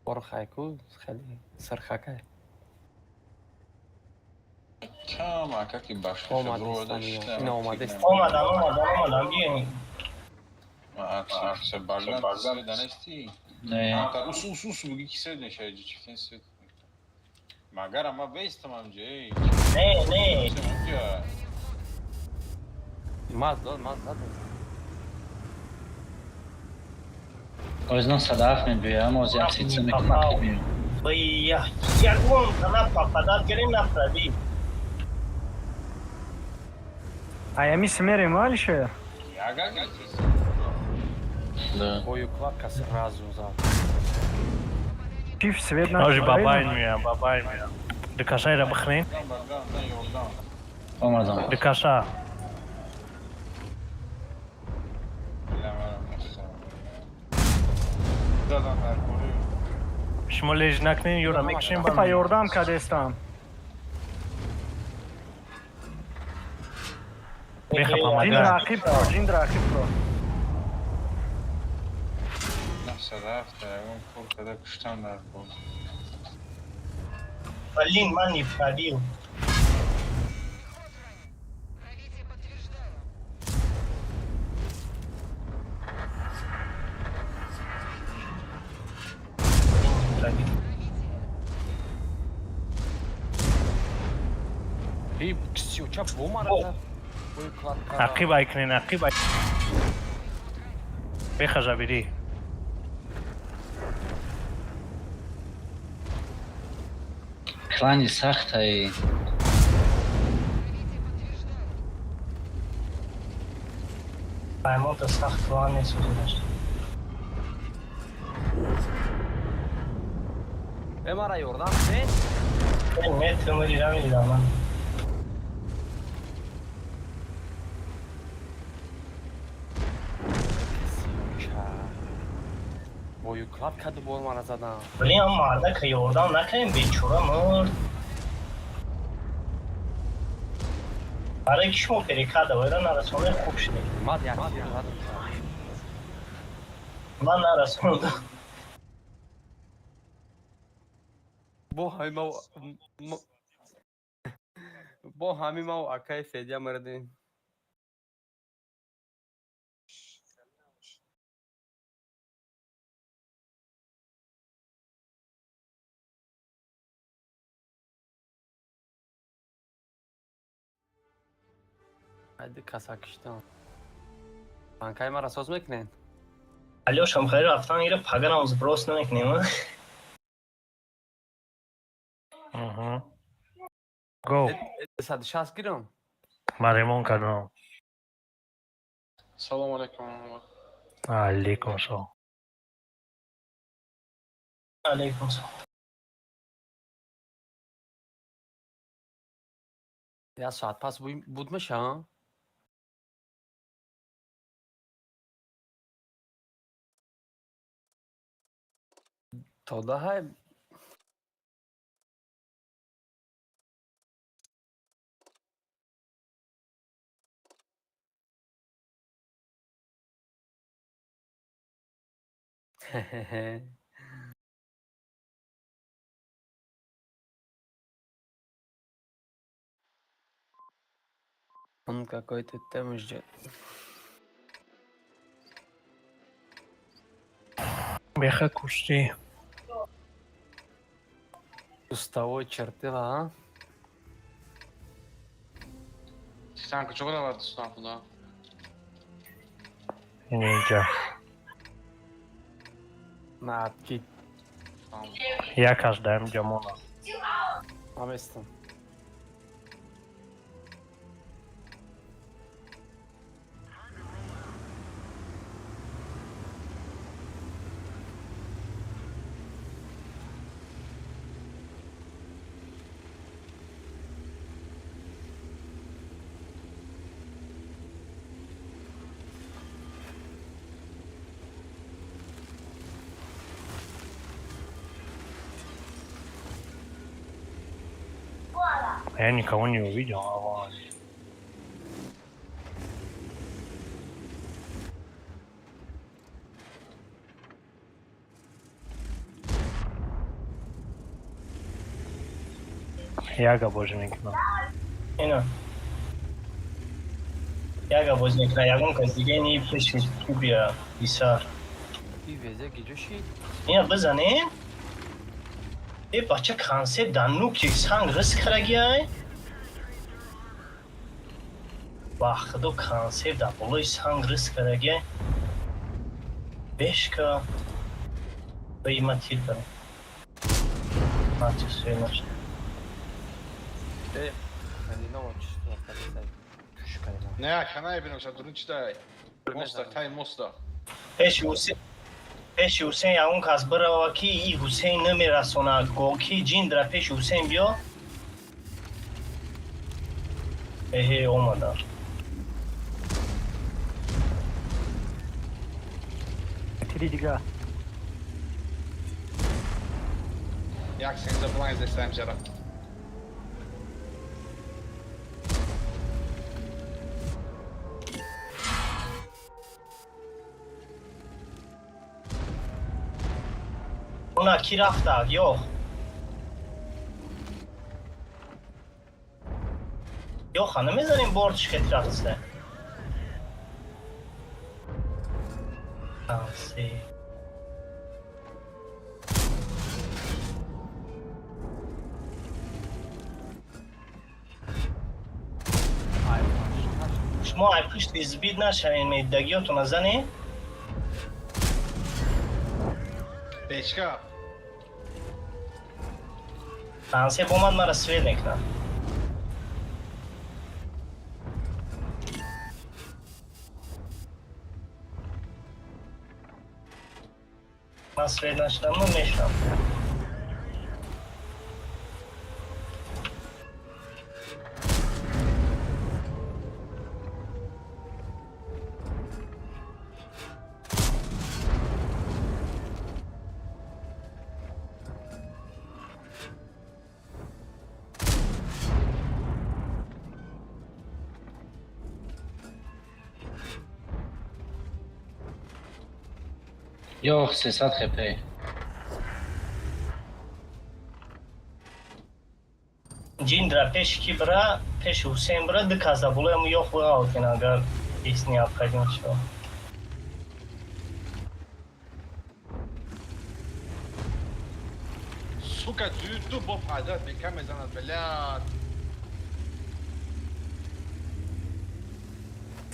Борхайку хеле сирхакай. Кам акаки башка Омад шабро нестан, ина омад нест. Омадам, омадам, омадам, биёин. Акса Богдан свет данести? Не. Антар ус ус ус буги ки свет мешава ҷи чифтен свет. Магар ама бестам амҷа эй. Не, не. Амҷа. Маз дод, маз дод. Оз 907 мебиёям, оз як ситса мекунам ки биём. Ой, ягон на попадат гирем, на пробив. Аями смерем, Алишер? Яга ги. Да. Бою кладка сразу зад. Чиф свет на. Ожи бабайн меям, бабайн меям. Дикашайра бихрен. Богдан на ёрдам. Омадам. Дикаша. Ламарам нахсам. Дадам дар кори. Шумо леж накунен, юра мекушем. Па ёрдам кадестам. Беха Ҷин помогай. рақиб ро, ҷин рақиб ро. 907 ягон кор када куштам дар кор. Блин, ман не пробил. Пролитие подтверждаю. Блин, не пробил. И ксюча бомара зад. Бою кладка. Ақиб айкунен, ақиб ай. Беха жабири. Клани сахтай. Пролитие подтверждаю. Паймонта сахт план нест гузашт. Э мара ёрдам кунен. Не, ту мери рамидам ман. Ксюча. Бою кладка ду бор мара задам. Блин, ам мардака ёрдам накунем, бечора мурд. Барои ки шумо перекада вайра нарасонда хуб шудем. Мад як тир задам. Ман нарасондам. Бо ҳами ма бо ҳами ма акаи Федя мардем. Айди каса киштам. Банкаи мара соз мекунен? Алёшам хайр рафтан ира паганам сброс намекунем, а? Угу. Го. 160 гирам. Ман ремонт кардам. Салом алейкум. Алейкум салом. Алейкум салом. Як соат пас буд меша, а? То даҳай. Хе-хе-хе. Он какой-то там ждет. Беха кушти. Кустовой чертила, а? Титан куҷо равад дӯстон худо? Инҷа. На откид. Якаш даем ҷамона. Аместам. Я никого не увидел, а вон они. Яга боже мекунам. Ина. Яга боз мекунад, ягон кас дига ни пеши ки бия писар. И везе гиҷо шид? Ина бизанем. Э бача концепт дар нуки санг риск карагиай. Ба худо концепт дар болои санг риск карагиай. Бешка. Ба има тир кардам. Матюс нашд. Э, Хандиново чисто рафта туш кардам. Не, ханай бинам ша дурун чидай. Моста, тай моста. Пеши Ҳусейн пеши Ҳусейн ягон кас бирава ки и Ҳусейн намерасона. Гоки ҷиндра пеши Ҳусейн биё. Эҳе омада. Тири дига. Як сенза блайн зестаем жара. Она ки рафта, ёх. Ёха, намезанем бордш хет рафтсе. Се. Ай, ҳашт. Шумо ай пушти збид нашавен меддагиётона зане? Бечка. Концепт омад мара свет мекунад. Ман свет нашудам, мешудам. Ёх, 300 хп. Ҷиндра пеши ки бира, пеши Ҳусейн бира, ду кас дар болои ҳамун ёх биғалтен агар есть необходимо шава. Сука, ду бо падат бека мезанад, блядь.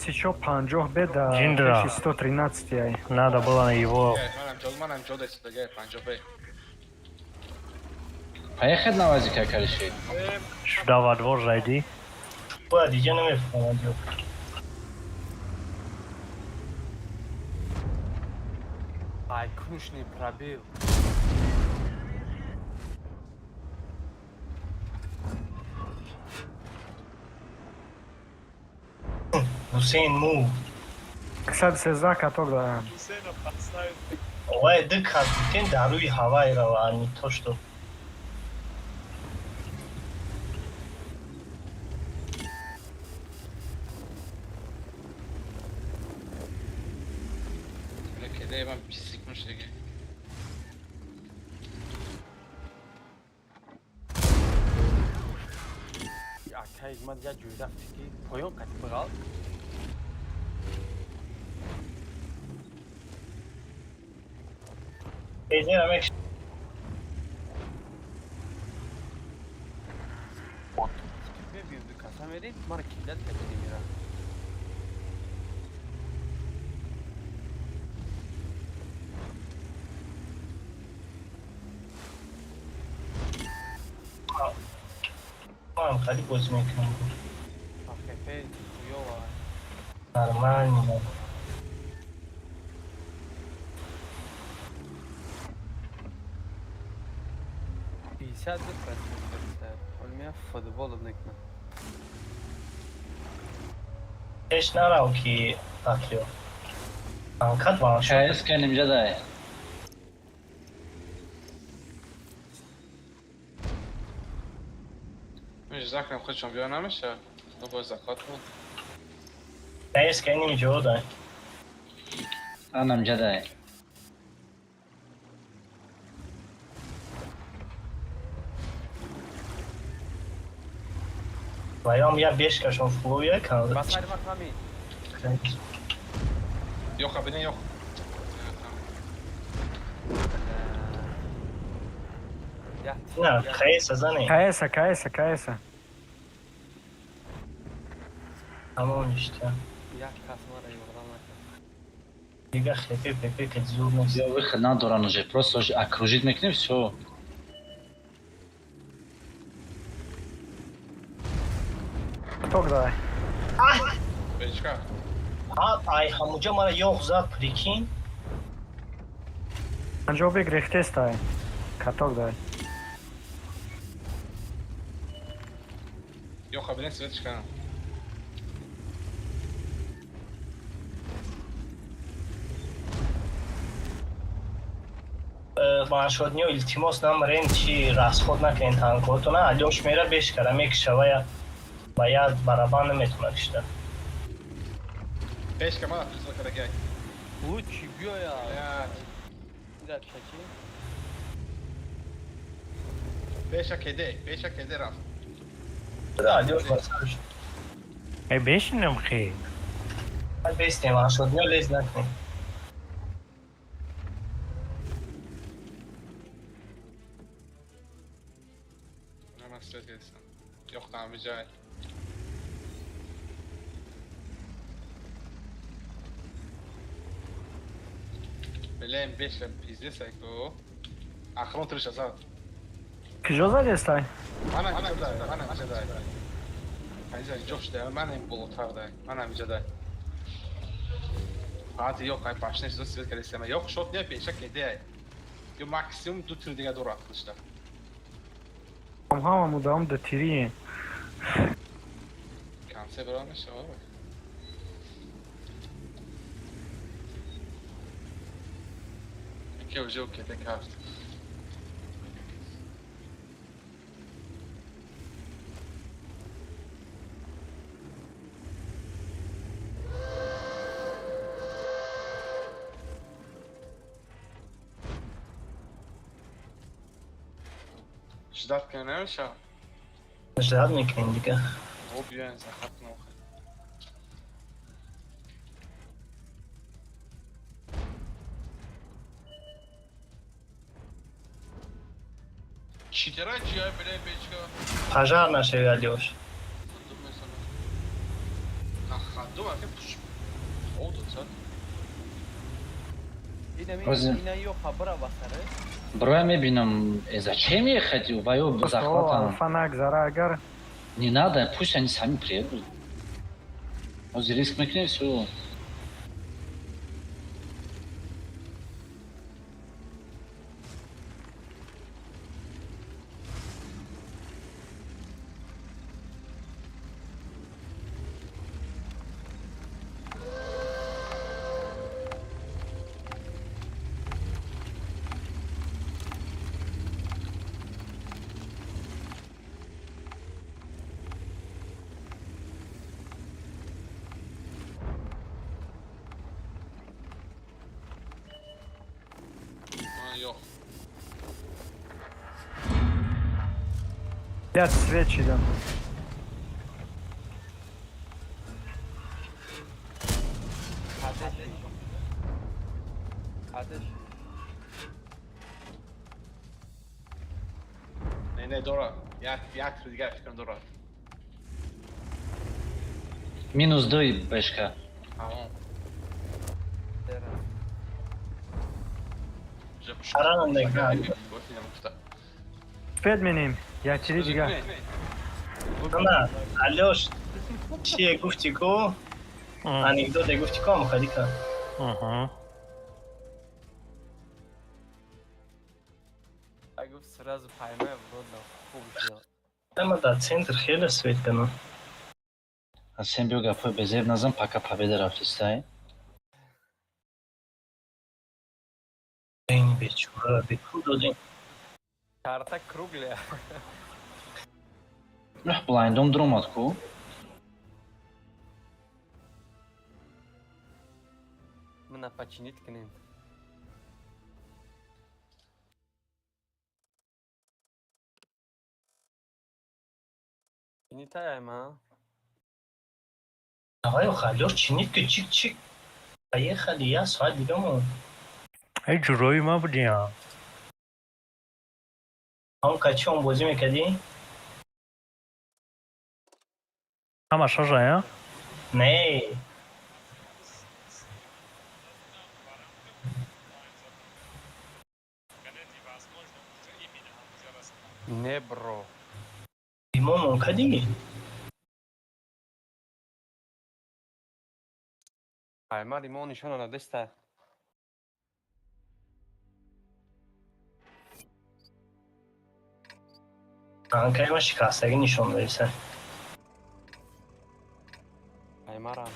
350 бе да Ҷиндра. пеши 113 ай. Надо было на его. Манам ҷо, манам ҷо десида, гай 50 бе. Поехать на вазика, короче. Сюда во двор зайди. Бояд иҷа намефаҳмад ё. Ай, кунуш не пробил. Ҳусейн му. 113 каток дорам. Ҳусейна подставит. Вай ду кас гуфтем дар рӯи ҳавай рава, а не то что. Бля, кеде ман 20 секунд шидаги. Акай, ман як ҷой рафти ки поён қати биғалт. Безера мекш. Мебиём ду каса мерем, мара кидат кардани мера. Ман хали бозӣ мекунам. АХП хуёва. Нормально. 52 процент. Ҳол мея футбол мекунам. Пеш нарав ки Патрио. Анкат ваншот. КС канимҷа дай. Миш закрам худшон биё намеша. Ну боз закат кун. КС каним ҷо дай. Анамҷа дай. Ваём я бешкашон флоя кан. Ба сари ма камин. Ёха, бинен ёх. На, КС зане. КС, КС, КС. Тамом ништя. Як кас мара ёрдам накард. Дига хп ПП ки зур нест. Я выход надоран уже, просто уже окружить мекунем, всё. Ток давай. Бечка. А, ай ҳамуҷа мара ёх зад, прикинь. Панҷоҳ бег рехтестай. Каток давай. Ёха, бинен светчка. Маншодниё илтимос намарен чи расход накунен танкотона. Алёш мера бешкара мекиша вая ба як барабан наметавона кишта. Бешка мана присыл карагай. Лучи биёя. Блядь. Ида чачи. Беша кеде, беша кеде рафт. Да, Алёш басарш. Э, бешинем хе. Бестем, маншодниё лез накунен. Мана свет гирифтам. Ёх там биҷай. Блин, беша пиздец айко. Ахрон триша зад. Киҷо задестай? Мана ҳамиҷа дай, мана ҳамиҷа дай. Ҳамиҷа ҷош дай, мана ин болотар дай, мана ҳамиҷа дай. Баъди ёк ай башне чизо свет кардисема. Ёк шот не беша кеде ай. Ё максимум ду тир дига дорад худшда. Ҳама мудом ду тирием. Конце бира мешава. Ки уже кеде кард. Ждать кунем намешава. Ждать мекунем дига. О, биёем захат нохе. Читера чия, бля, бечка. Пожар нашеви Алёш. Ина ёха бира ба саре. Броя мебинам, зачем ехать, ваё захватом. Алфа нагзара агар. Не надо, пусть они сами приедут. Ози риск мекунем, всё. Пять свечи дам. Атеш. Не, не, дора. Як дигар фикрам дора. Минус 2 бешка. Тамом. Арана нека. Спед менем. Як чизи дигар. На, Алёш, чие гуфти ку? Анекдоте гуфти ку ам ка. Аҳа. А гуфт сразу поймай в рот, хуб шуд. Ама дар центр хеле свет кана. Ҳасен биё гапҳои безеб назан, пока победа рафтистай. Ин бечора бепул додем. Карта круглая. Нах блайндом дромад ку. Мына починить кунем. Чинитаям, а? Давай, Алёш, чинит ки чик-чик. Поехали, я соат дига мо. Эй, ҷурои ма будиям. Ҳам качи он бозӣ мекардӣ? Ҳама шожая? Не. Не, бро. Имон он кардӣ? Ай, ма римон нишона надеста. Анкаи ма шикастагӣ нишон доиса. Ай, марам.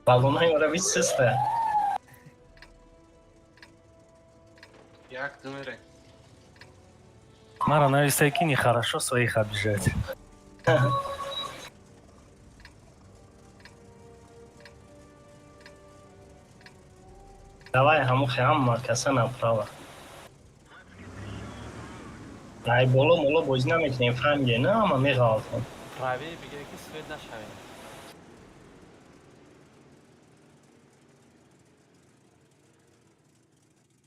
Баллонҳои маро бисиста. Як ду мерем. Мара навистай ки нехорошо своих обижать. Давай, ҳамухе ҳама каса направо. Ай боло моло бозӣ намекунем, фаҳмиде, на ҳама меғалтем. Правее бигире ки свет нашавем.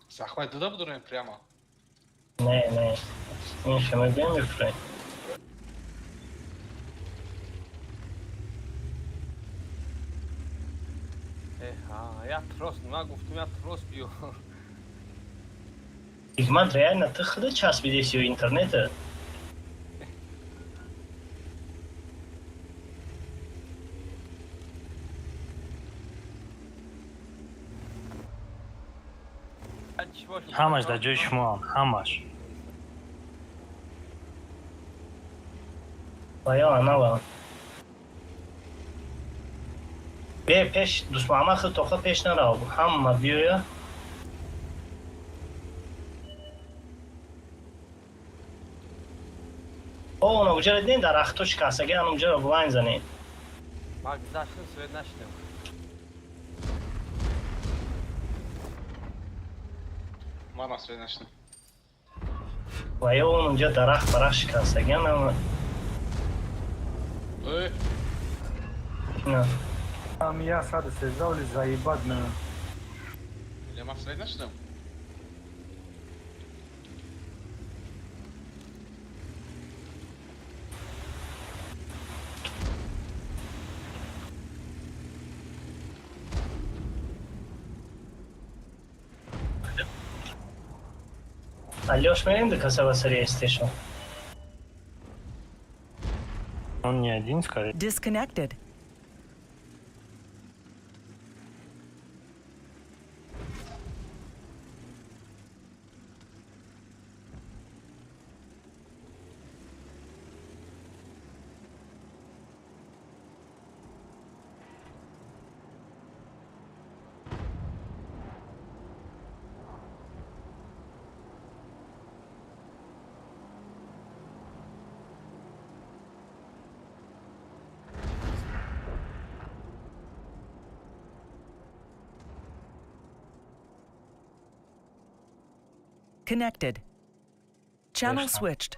Захват дуда будурем прямо. Не, не. Ин хема биям мефурем. Эҳа, як трос, ма гуфтум як трос биёр. Ҳикмат, реально ты худа часпидеси ё интернета? Ҳамаш дар ҷои шумоам, ҳамаш. Ва ё анава. Бе пеш Дусмуҳаммад худ тоқа пеш нарав. Ҳама биёя. О, она уҷара дидем дарахто шикастагӣ, ана уҷара блайн занем. Ма гузаштем, свет нашидем. Марам свет нашидем. Ва ё он унҷа дарахт барахт шикастагӣ, ана. Э, На. Ам я 113 оли заебать на. Или ма свет нашидем? Алёш, мерем до каса ба сари стешон. Он не один, скорее. Disconnected. Connected. Channel switched.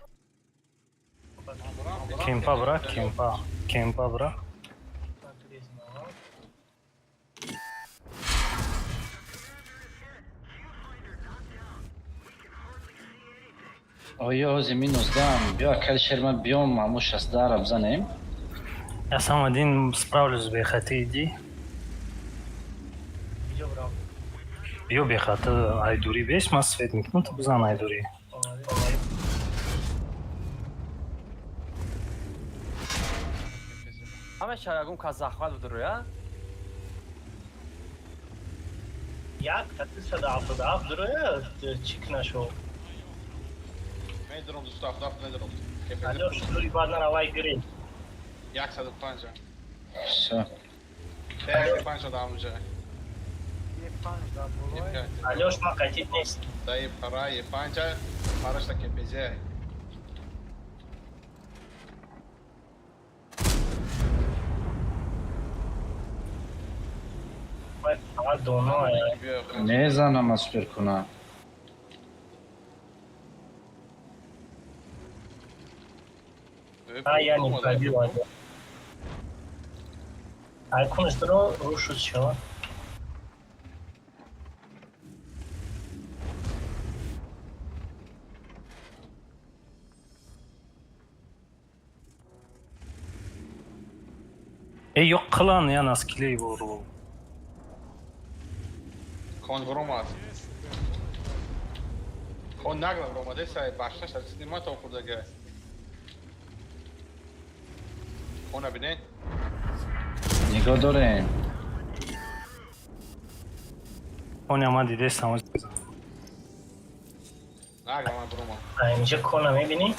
Кемпа бра, кемпа. Кемпа бра. Оё ҳози минус дам. Биё акали шерма биём, ҳаму 16-ра бизанем. Я сам один справлюсь, бехаты, иди. Биё бехаты, айдури беш, ман свет мекунам, ту бизан айдури. Ҳамеша ягон кас захват будуроя? Як та 377 дуроя, чик нашо. Медурам 277 медурам. Алёш, дури баъд наравай гирӣ. 105. Всё. 105 да ҳамунҷа. Е5 да болой. Алёш, ман қатид нест. Да е пара, е панҷа, парашта КПЗ. Вай фақат доно. Мезанам аз супер куна. А, я не пробил один. Айкон здорово, рушит чего? Эй, ёқ қилан, я на скилле его рву. Кон вромад. Кон нагла вромаде сай башна шар сиди ма то хурдага. Кона бинен? Нигоҳ дорем. Коня ма дидестам. Нагла ман бромад. А инҷа кона мебинӣ?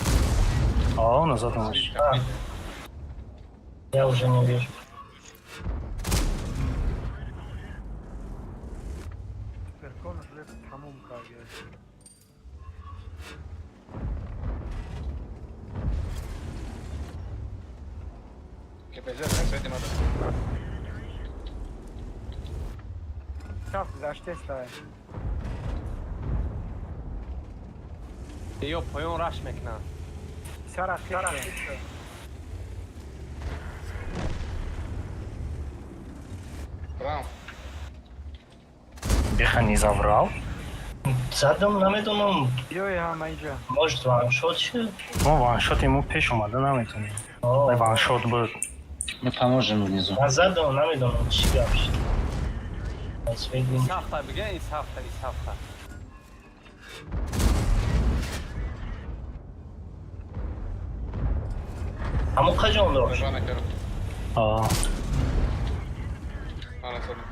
А, назад намаш. Я уже не вижу. Перкон уже тамом кард. КПЗ свети ма. Саф гузаштеста. Ё поён раш мекунанд. Сара хит. Брам. Беха не забрал. Задам намедонам. Ёй ҳама инҷа. Может, ваншот шуд? Мо ваншот ему пеш омада наметонем. О, Ваншот буд. Мы поможем внизу. ман задам намедонам чӣ гап шуд. Свет Ис ҳафта биген, ис ҳафта, ис ҳафта. Ҳамон қаҷон дошт? Рана кард. А, Ана садам.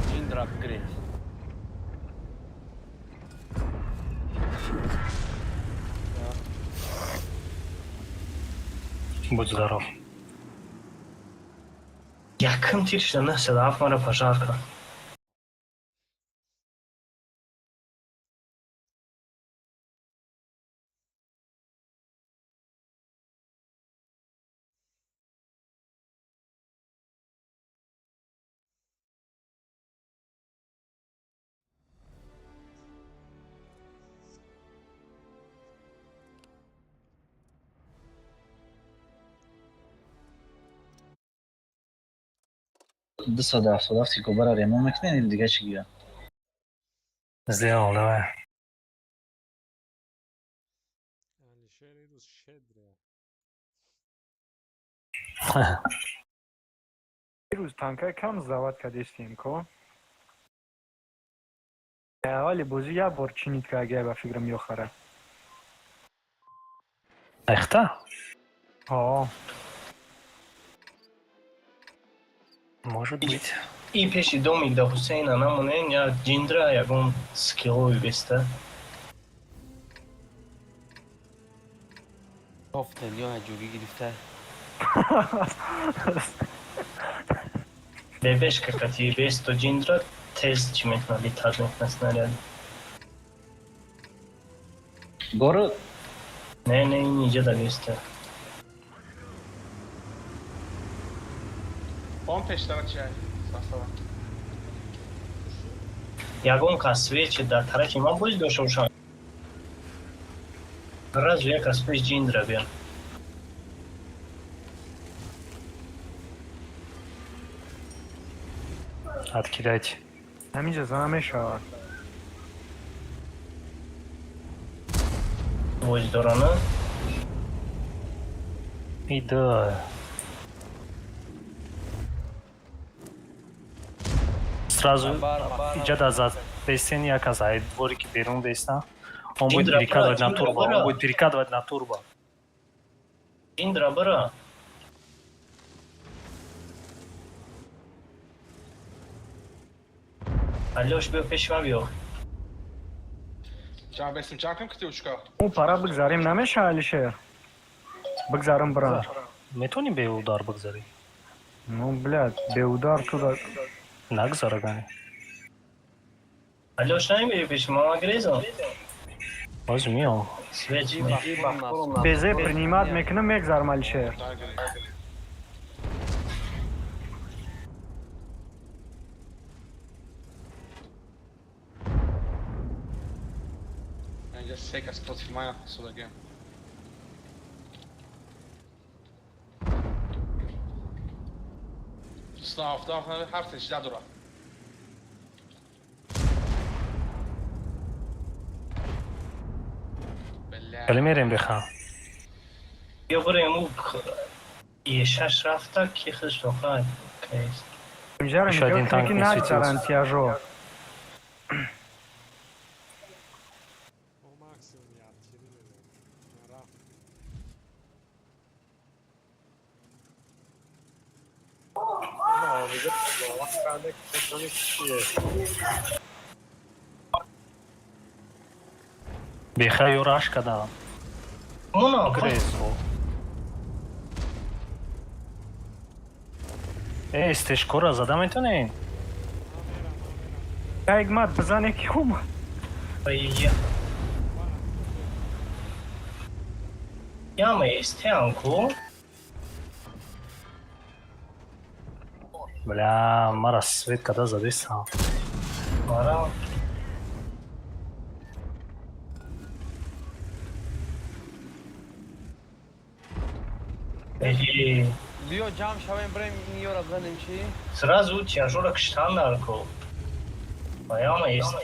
Ҷиндра бигиред. Будь здоров. Якм тир шуда 907 мара пожар кард. 277 губара ремон мекунем или дига чӣ гӯям? Сделал, давай. Алишер ирӯз щедрая. Ирӯз танкаи кам зават кардестем ко. Аввали бозӣ як бор чинит кард ба фикрам ёхара. Эхта? О, Может быть. И пеши домик да Ҳусейна намонен, я ҷиндра ягон скиллови беста. Кофтен ё ҳаҷугӣ гирифта. Бебешка кати бесто ҷиндра тез чӣ мекунад, летать мекунад снаряд. Город? Не, не, ин иҷа да беста. Он пештара чи ай? Састава. Ягон кас свечи дар тарафи ман боз дошта бошам. Разу як аз пеш ҷиндра биям. Откидайте. Ҳаминҷа зана мешавад. Боз дорана. И да. Сразу иҷа да зад. Бестен як аз ай дворе ки берун беста. Он будет Ҷиндра, перекатывать на Ҷиндра, турбо. бара. Он будет перекатывать на турбо. Ҷиндра бара. Алёш биё пеши ман биё. Ҷамъ бестим ҷамъ кунем ки учка. Ӯ пара бигзарем намешава Алишер? Бигзарам брам. Метавонӣ беудар бигзарӣ? Ну, блядь, беудар туда. Нагзара гани. Алёш намебиёй пеши ман, ман грезам. Боз миём. Свеч. Безе принимать мекунам мегзарам Алишер. Дар гиред. Се кас против мая судагем. 7 7 18 дора. Бля. Хеле мерем беха. Ё бурем у Е6 рафта, ки худш тоқад. Кейс. Инҷаро Ещё один нигоҳ кунед, танк ки не светился. нагзаранд тяжо. Мо максимум як тири мерем. Рафт. Беха ё раш кадам. Муно, Грезо. Э, стешкора зада метонем? Як мат бизане, ки омад. Я. Яма СТ-ку. Бля, мара свет када задесам. Мара. Эли. Биё, ҷамъ шавем, бирем ёра бизанем, чӣ? Сразу тяжора киштан дарко. Ва яма СТ.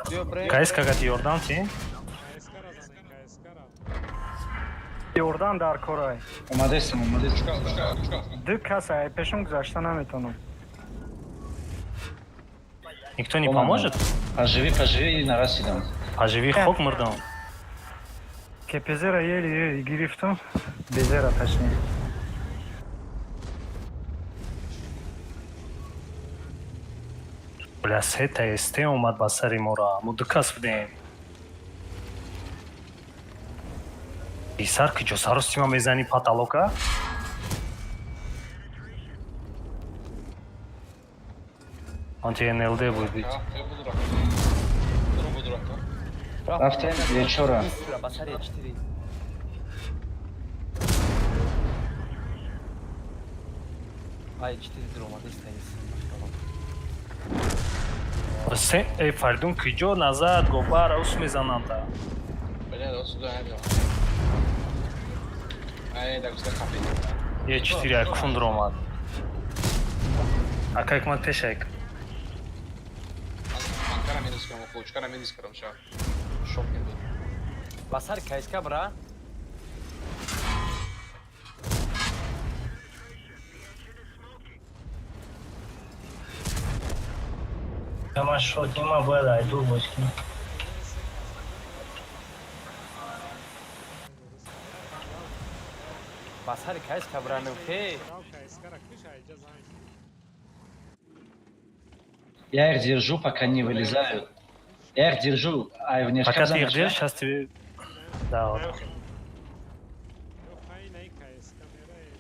Биё, бирем. КС кагати ёрдам ти? КСК-ра занем, КСК-ра. Ёрдам дар корай. Омадестам, омадестам. Пушка, пушка, пушка. Ду кас ай пешум гузашта наметонам. Никто не Омадам. поможет? Поживи, поживи, нарасидам. Поживи, хок мурдам. КПЗ-ра еле еле гирифтам. БЗ-ра, точнее. Бля, сета СТ омад ба сари мора. Мо ду кас будем. Писар, киҷо саростима мезани потолока? Он тебе НЛД будет бить. Буду рака. Буду, буду рака. Рафтем, Е4. Быстро, ба сари Е4. Ай, 4 дуромадеста Се, э, Фаридун, киҷо назад, гобар, ус мезананда. Бля, да сюда я. Ай, да густа капи. Е4 ай кун ромад. Ака ҳикмат пешайк. Манкара минус кардам, хлочкара минус кардам, ша. Шок буд. Ба сари КСК бира. Яма шот нима бояд айду боз кунам. Ба сари КСК бира, нухе. Рав КСК-ра киш, айҷа зан. Я их держу, пока не вылезают. Я их держу, а внешне Пока ты их держишь, сейчас тебе. Да, вот. Ё хай най КСК мерае.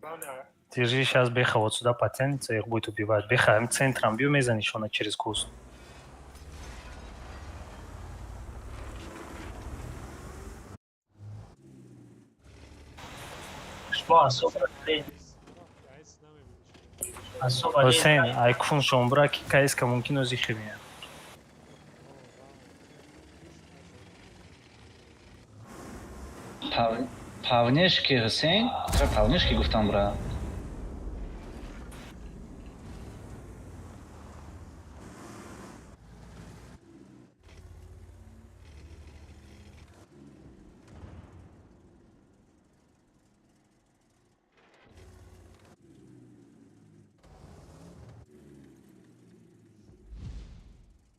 Главное, Держи, сейчас Беха вот сюда потянется, их будет убивать. Беха, им центром бью, мезанишь она через куст. Шумо асоба айс намебиниш. асоба. Ҳусейн, ай кун шомбра, ки КСК мумкин ози хибия. Павнешки, Ҳусейн, тра павнешки гуфтам, бра.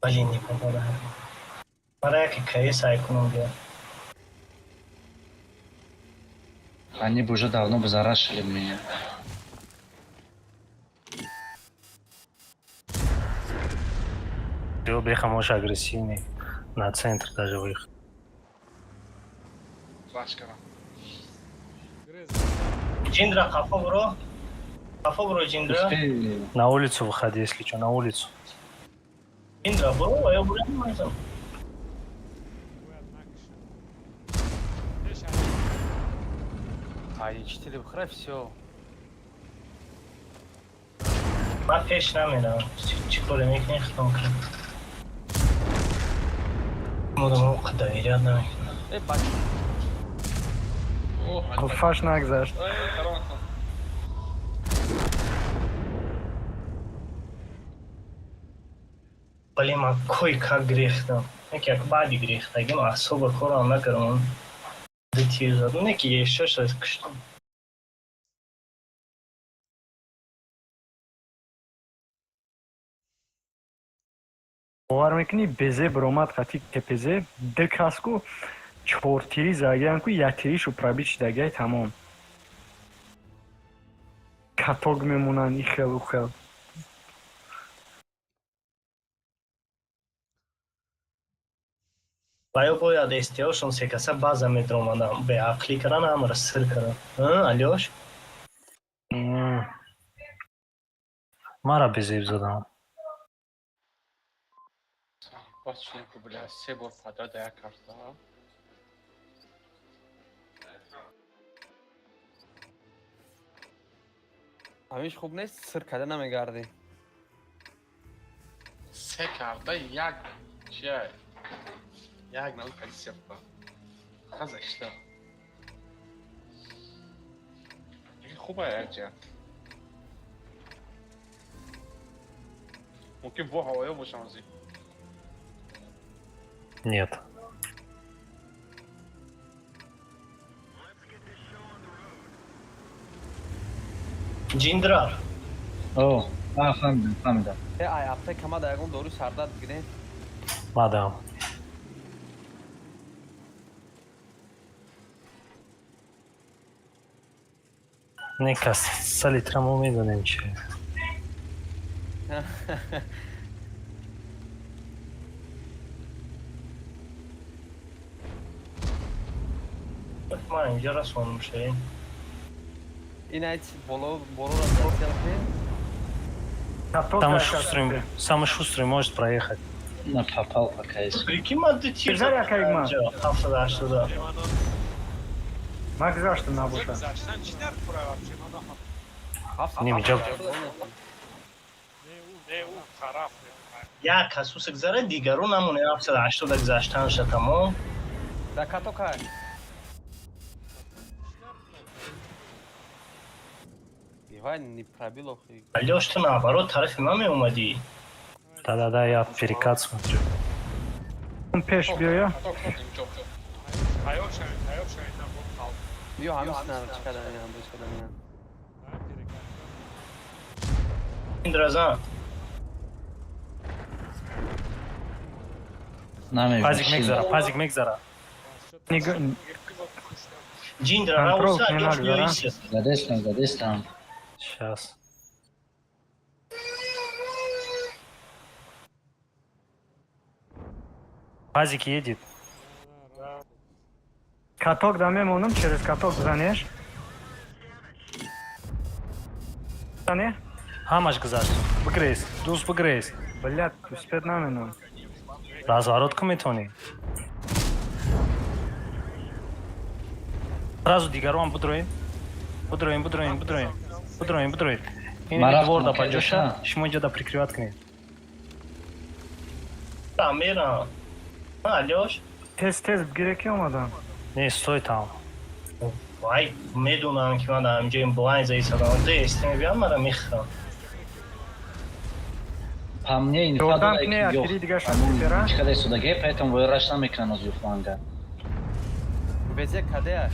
Блин, не попадаю. Пора яке КС айкунам бия. Они бы уже давно бы зарашили меня. Беха может агрессивный. На центр даже выехать. Раш кардам. Грез. Ҷиндра қафо буро. Қафо буро, Ҷиндра. Успели. На улицу выходи, если что, на улицу. Ҷиндра буро, ва ё буро намезам. Бояд накишам. Пеш Ай, 4 бихӯра, всё. Ман пеш намерам. Чӣ коре мекунӣ, хитон кун. Модам оқо доверять намекунам. Э, бач. Қулфаш нагзашт. Вале ман кой-как гирехтам. Яке як баъди гирехтагим аъсоба корам накардам. Ду тир задам, не ки ешаш аз куштам. Бовар мекунӣ, безе биромад қати КПЗ, ду кас ку чортирӣ задагиян ку, яктиришу пробит шидагиай, тамом. Каток мемонанд ихел ухел. Ва ё бояд СТОшон се каса база медромадам. Беақлӣ кардан, ҳамаро сир кардан. Алёш? Мара безеб задам. Бац шудем ку, бля, се бор подряд як карта. Ҳамиш хуб нест, сир карда намегардӣ. Се карта як чия? Як нал позиция ба. Хаза шта. Хуба як ҷа. Мумкин во ҳавоё бошам аз ин. Нет. Ҷиндрар. О, а, фаҳмидам, фаҳмидам. Э, ай аптека ма да ягон дору сардард бигирем. Мадам. Не кас салитра мо медонем чи. Ман инҷо расонам шавем. Ин айт боло болоро засел кунем. Каток Самый дар шустрый, каток. самый шустрый может проехать. На попал пока из. Прикинь, ман ду тир Бизар задам якайг ман. инҷо, 70-80. Ман гузаштам набоша. Гузаштан чӣ дар кура вообще? Ман нафаҳмидам. Ним ҷо. Не, ӯ тараф. Як кас уса гузара, дигару намоне 780 гузаштанша тамом. Да каток ай. Ивай не пробил охи. Алёш, ту наоборот тарафи ман меомадӣ. Да-да-да, я перекат смотрю. Он пеш биёя. Каток инҷо. Тайёр шавед, тайёр шавед, на бо қалб. Биё ҳамис нара чӣ кардан ям, боз кардан ям. Перекат. Ҷиндразан. Пазик мегзара, пазик мегзара. Ҷиндра Контрол рауса, кунем, Алёш нагзара. биёиси. Задестам, задестам. Сейчас. Пазик едет. Каток да мемонам, через каток занеш. Зане? Ҳамаш гузашт. Бигрез, дӯст, бигрез. Блядь, успеть наменам. Разворот ку метавонӣ. Сразу дигароам будроем. Будроем, будроем, будроем. Будроем, будроем. Ин Ман двор да рафтам, паҷоша, конечно. шумо инҷо да прикрывать кунед. Мерам. Алёш. Тез тез бигире, ки омадам. Не, стой там. Вай, медонам, ки ман дар ҳамҷои блайн заисадам. Ду СТ мебиям, мара мехӯрам. По мне инфа Ёрдам дора, кне, ки ахири дига шуд, чӣ қадар истодаге, поэтому воё раш намекунан аз ю фланга. Везе каде?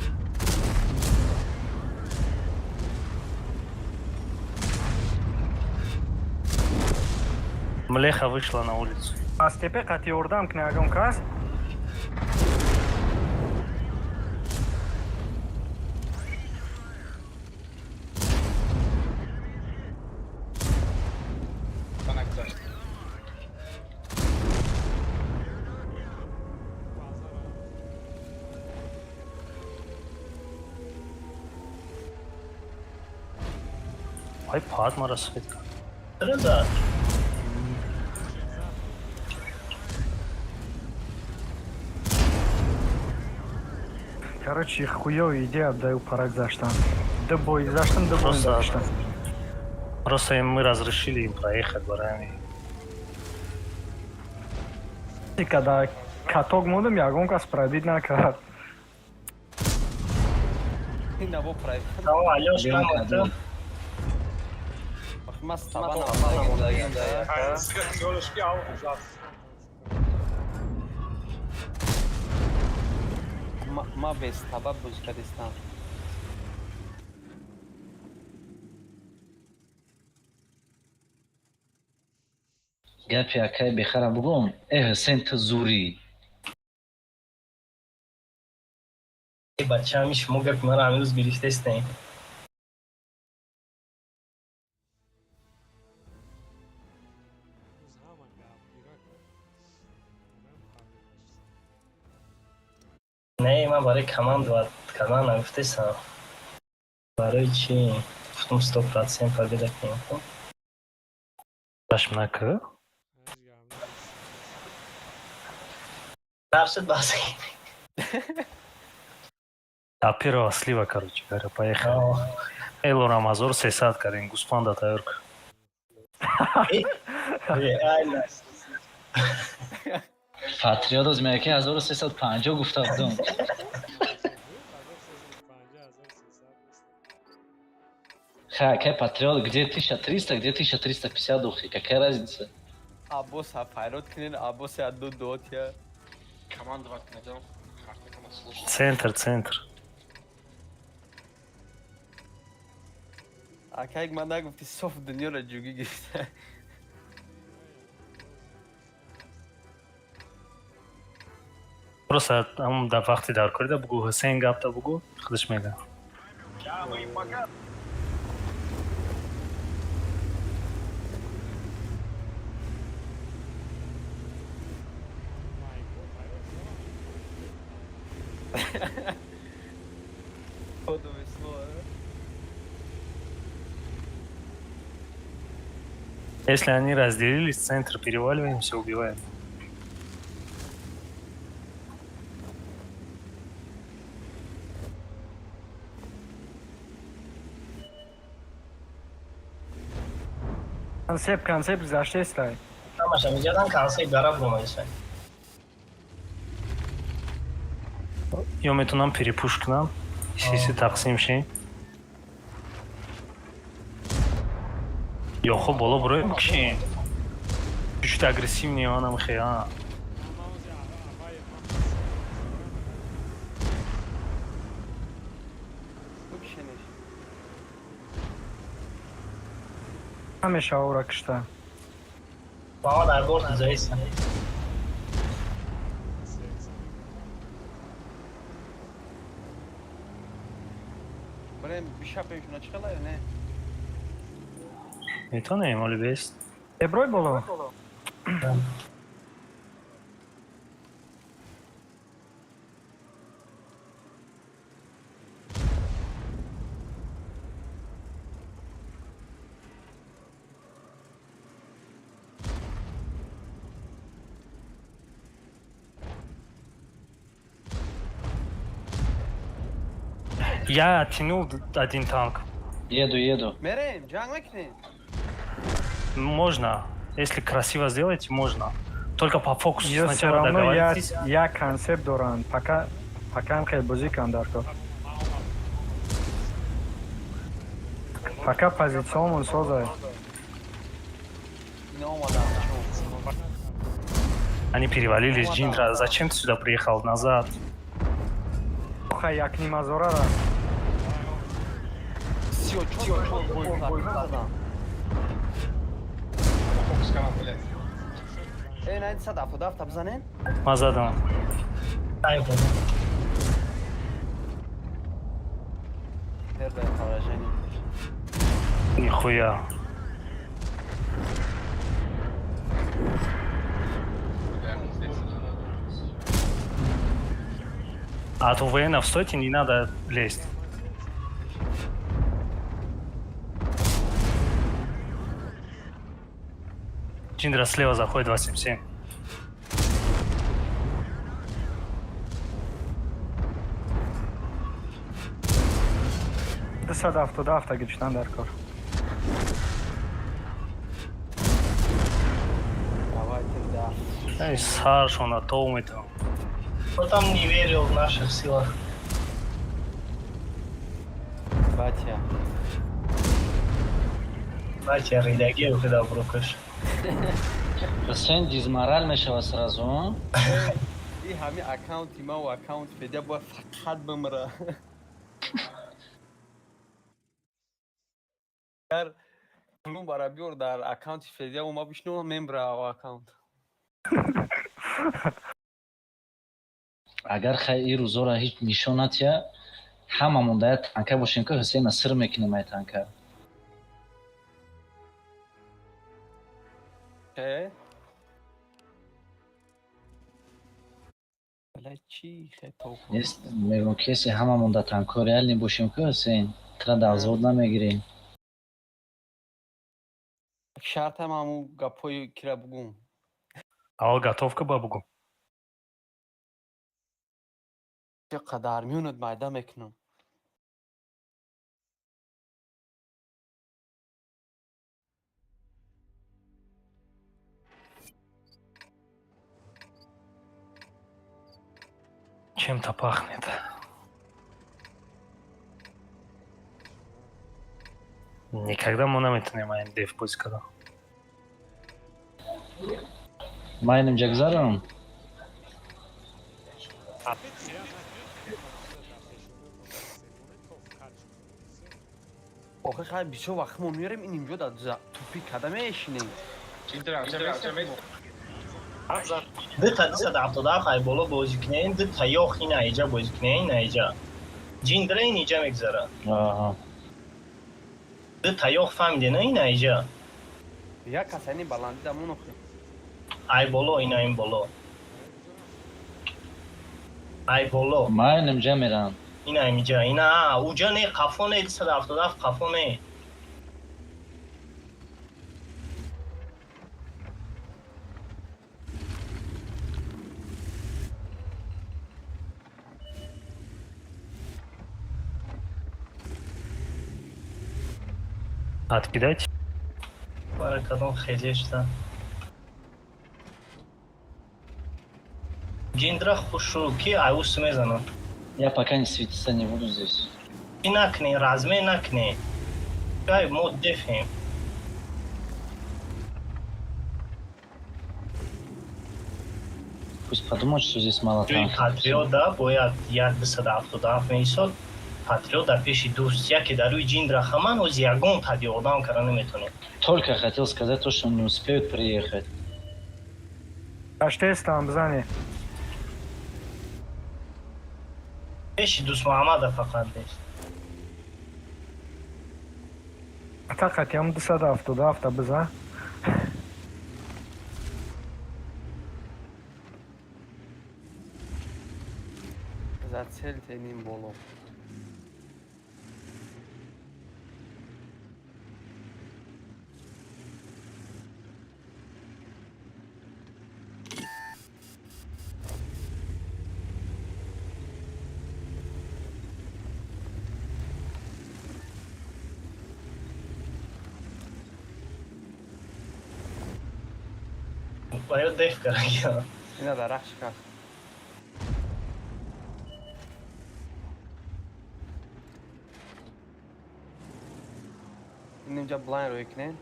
Млеха вышла на улицу. Аз тепе қати ёрдам кне ягон кас. Та нагзашт. Ай, пад мара свет кард. Чаро зад? Короче, хуёвый идея даю пора гузаштан. Ду бой гузаштан, ду бой гузаштан. Просто им мы разрешили им проехать барами. Когда Каток мондам, ягон кас пробить накард. Ина бо прайв. Тамом, Алёш намонда. Ма стаба намондагим да. Хиёлаш ки ав ужас. Ма без стаба бозӣ кардистам. Гапи акай бехара бугум. Э, Ҳусен, ту зурӣ. Бача, ҳами шумо гапи маро ҳамин рӯз гирифтестем. Рӯз ҳама гапгира кун. Не, ман барои командовать кардан нагуфтесам. Барои чӣ? Гуфтум, 100% победа кунем. Дашм накӣ. Ҳеҷ гап нест. Сар шуд баъзе. А первого слива, короче говоря, поехали. Элорам 1300 кардем, гӯспанда тайёр кар. Реально. Патриот оз меяки 1350 гуфта будум. 1350, 1300 нест. Ха, акай Патриот, где 1300, где 1350 духи, какая разница? Аббос файрод кунен, Аббос ду дотя. Командовать кунедам. Картакама слушать. Центр, центр. Акай, ман нагуфти, соф дунёро ҷугӣ гирифта. Просто ҳамун дар вақти дар корида бугӯ, Ҳусейн гапта бугӯ, худаш мега. Майко тайёр шавам. Кодовое слово. Если они разделились, центр переваливаемся, убиваем. Концепт, концепт гузаштестай. Ҳамаша меҷадан консепт гара бромаиша. Ё метавонам перепуш кунам, сиси тақсим шем. Ё хоб боло буроем кишем. Чуть агрессивнее манам хе, а. Ман ози авай ман Бикшенеш. Ҳамеша ора кишта. Мама дар борт зоиса. сердце. Барем бишапемшона чӣ хела ё не? Метавонем, оли бест. Эброй боло. Я оттянул один танк. Еду, еду. Мерем, ҷанг мекунем. Можно. Если красиво сделаете, можно. Только по фокусу Ё всё сначала равно я договоритесь. я концепт доранд. Пока пока ҳам хел бозӣ кан дар кор. Пока позициомон созай. Ина омадам. Они перевалились, Джиндра. Зачем ты сюда приехал? Назад. Ха, як нимазорара. 34 бой задам. Фокус кардам, блядь. Э, на 177 бизанем? Ман задам. Ай худо. Первое поражение. Нихуя. Бля, пиздец. А от УВН стойте, не надо лезть. Джиндра слева заходит 277. 277 гирифтан дар кор. Давайте, да. Эй, саршона то метавон. Кто там не верил в наших силах? Батя. Батя ридаги куда брукаш. Ҳусейн дизморал мешава сразу, а? И ҳами аккаунти ма ва аккаунти Федя бояд фақат бимра. Агар клумбара биёр дар аккаунти Федя ма бишнова, мембра аккаунт. Агар хай ин рӯзоро ҳеҷ нишон натия, ҳамамон да як танка бошем, ки Ҳусейна сир мекунем ай танка. Э? Бля, чӣ хето? Нест, мегӯям, ки если ҳамамон да танко реально бошем, ки Ҳусейн тра дар взвод намегирем. Шартам ҳамун гапҳои кира бугум. Аввал готовка ба бугум. Чӣ қадар миёнат майда мекунам. Чем-то пахнет. Никогда мо наметонем айн деф бозӣ кардан. Ман инамҷа гузарам. Охи, хай, бисёр вақт мо меёрем, ин инҷо дар тупи када мешинем. Дыта 277 ай боло бозӣ кунем, дыта ёх ина иҷа бозӣ кунем, ина иҷа. Ҷиндра ин иҷа мегзара. Аҳа. Дыта ёх, фаҳмиде, на, ина иҷа. Як касани баландӣ дамон охи. Ай боло, ина ин боло. Ай боло. Ман инамҷа мерам. Ина инҷа, ина уҷа не, қафо не, 277 қафо не. Откидать. Бара кадом хелешта. Ҷиндра хушрӯ ки айус мезанад. Я пока не светиться не буду здесь. Ки накне, разме накне. Кай мо дефем. Пусть подумают, что здесь мало Ҷои танков. Патриота бояд як 277 меисод. Патриот дар пеши дӯст, яке дар рӯи ҷиндра хаман, оз ягон тади одам кара наметонем. Только хотел сказать то, что не успеют приехать. Гаштестам, бизане. Пеши дӯст Муҳаммада фақат нест. Атақати ҳам 277 бизан. Зацельте ним боло. Бояд деф карагия. Ина дарахт шикаст. Ин инҷа блайн рӯй кунем.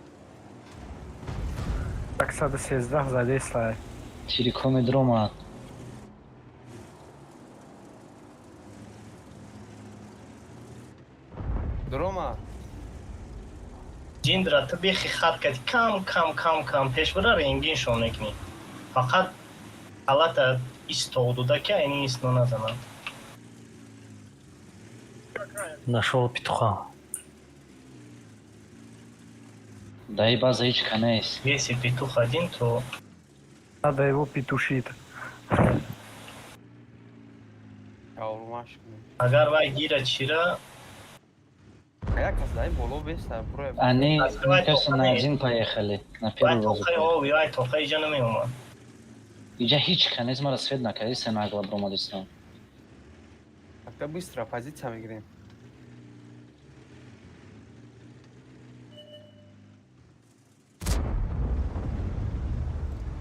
113 задеслай. Телекоми дромад. Дрома. Ҷиндра, ту бехи хат кади, кам кам кам кам пеш бира, рентген шон мекунӣ. Фақат ҳалата истоду ки айни исно назанад. Нашел петуха. Да и база ҳеҷ ка нест. Если петух один, то Надо его петушить. Шаурмаш кунем. Агар вай гира чира. Як кас дар ин боло беста буроя. Они, Открывай мне кажется, на тоқаи. один поехали. На Вай первую базу. тоқаи ови, вай тоқаи иҷа намеомад. Иҷа ҳеҷ ка нест, мара свет накарди, се нагла бромадистам. Как быстро позиция мегирем.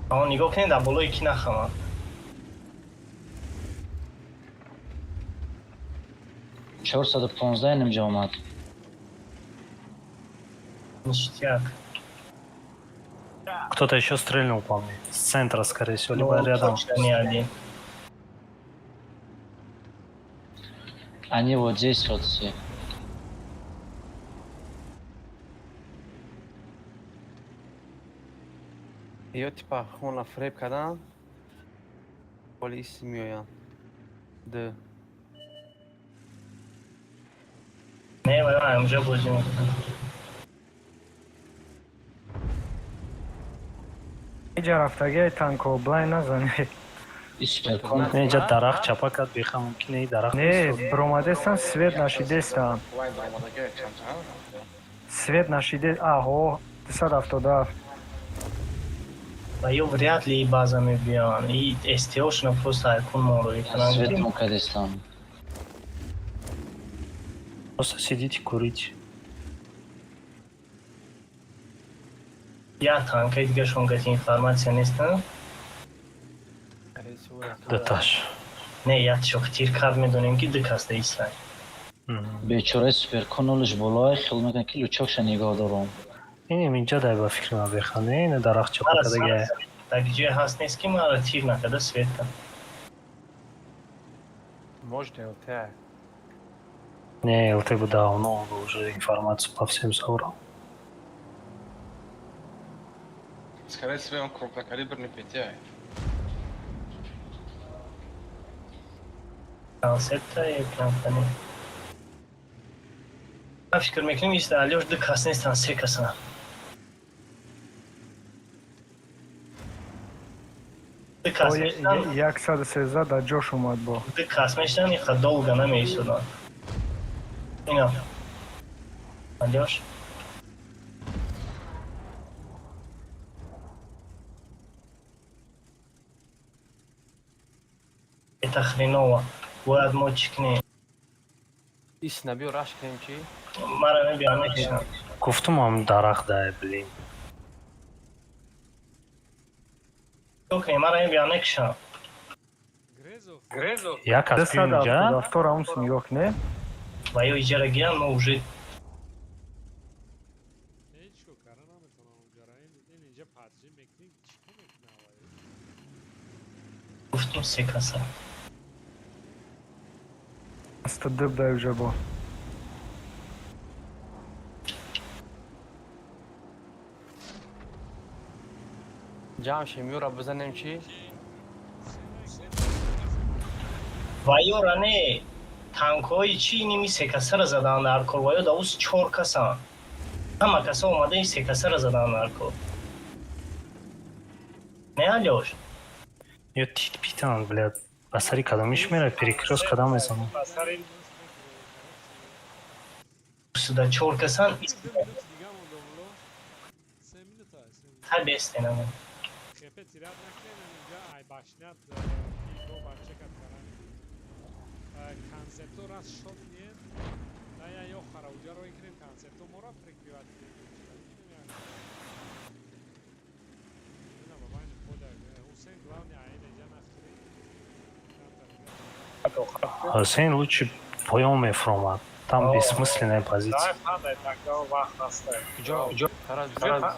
Ао, нигоҳ кунед, дар болои ки нахамад. 415 нимҷа омад. Ништяк. Кто-то еще стрельнул по мне. С центра, скорее всего, либо Ну, рядом. точно не один. Они вот здесь вот все. Ё типа хона фреб кардан, боли иси меоянд. Д. Не, вай, уже бозӣ мекунам. Иҷа рафтагиай танко блай назане. И суперкон. Не, инҷа дарахт чапа кард, беха мумкин не дарахт. Не, бромадестан, свет нашидестан. Вай даромадагиай чанд чанд. Свет нашиде, аҳо, 277. Ва ё вряд ли и база мебиён. И СТОшна просто айкун моро Свет мекунанд. мукадестан. Просто сидите, курите. Як танкаи дигашон гати информация нестан. Даташ. Не, як шох тир кард, медонем, ки ду кас даистан. Бечораи суперкон олиш болои хел мекунад, ки лучокша нигоҳ дорам. Инем инҷа дай, ба фикри ман, беха. Не, ина дарахт чапа Мара кардагиай. Так ҷое ҳаст нест, ки мара тир накарда свет кар. Может, ЛТ. Не, ЛТ бы давно, он бы уже информацию по всем собрал. Скорее всего, он крупнокалиберный ПТ. Концепта е компания. Ман фикр мекунем, иста Алёш ду кас нестан, се касан. Ду кас мешдан, 113 дар ҷош омад бо. ду кас мешдан, иқа долго намеистоданд. Ина. Алёш. Это хреново. Бояд мо чӣ кунем? Ис набиё, раш кунем чӣ? Мара мебиям, мекушам. Гуфтум, дарахт дай, блин. Чӣ кунем? Мара мебиям, мекушам. Грезов. Як аз инҷа. 277 раунс нигоҳ кунед. Ва ё иҷара гирам, мо уже Ҳеҷ ко кара наметавонам уҷара. Ин инҷа паджи мекунӣ, чӣ ко мекунӣ аввал? Гуфтум, се каса. Ду дай уже бо. Ҷамъ шем, юра бизанем чӣ? Ва ёра не, танкҳои чӣ ними се касара задан дар кор, ва ё давус чор касан. Ҳама каса омада ин се касара задан дар кор. Не, Алёш? Ё тит питан, блядь. Ба сари кадомиш мера, перекрёст кадам мезанам. Ба сари Суда чор касан. 2 минути дига мондомуло. 3 минута, 3 минута. Ха, бестенама. Хепе тират накунем инҷа, ай башнят ки бо бачакат каран. Концепто раз шот нием. Да я ё хара уҷа рой кунем, концепто моро прикрывать кунем. Ина ба байни хода Ҳусейн главный айн инҷа нахӯри. Ҳусейн лучше поён мефромад. Там О. бессмысленная позиция. Дай пандай, тогда вақт ҳаста. Куҷо? Тараз бизанем.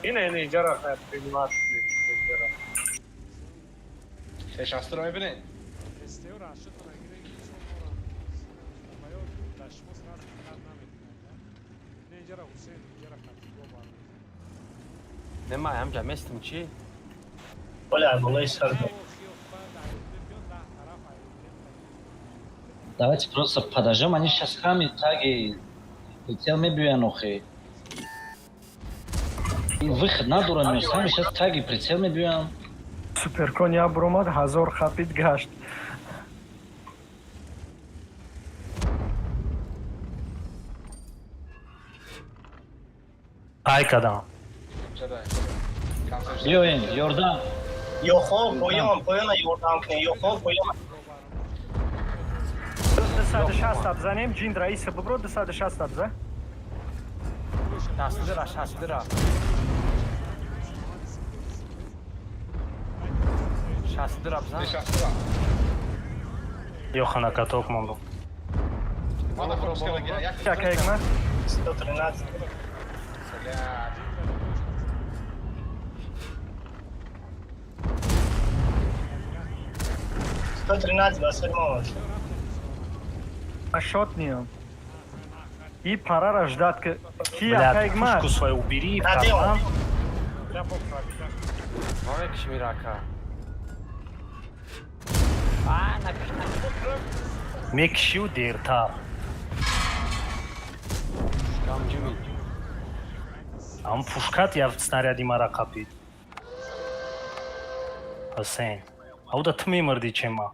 Ина ина инҷаро принимать кунем инҷаро. Шастро мебинед? СТО расчёта нагирем, ки мора ва ё дар шумо сразу кар намекунад. Ина инҷаро Ҳусейн инҷаро хатибо бармезанад. Не, ма ҳамҷа местим чӣ? Оля, болои сар. Давайте просто подождем, они сейчас сами таги прицел мебиёян охи. Выход надорам, сами сейчас таги прицел мебиёян. Суперкон як бромад, 1000 хапид гашт. Ай кадам. Биёен, ёрдам. Ёхо, поён, поёна ёрдам кунед, ёхо, поён. 260 абзанем, ҷин раиса бибро, 260 абза. 62-ра, 62-ра. 62-ра бизан. Ёхана каток мондум. Мана пропуска да ги. Ака Егмат. 113. Сега. 113 ба сари ма омад. А шот ниям. И парара ждат ки ки Бля, ака Егмат. пушку свою убери. На дело. Ма мекиши мира ака. Мекишиу дертар. Пушкам ҷимид. Ам пушкат я снаряди мара қапид. Ҳусейн. Ауда ту мемирди чема.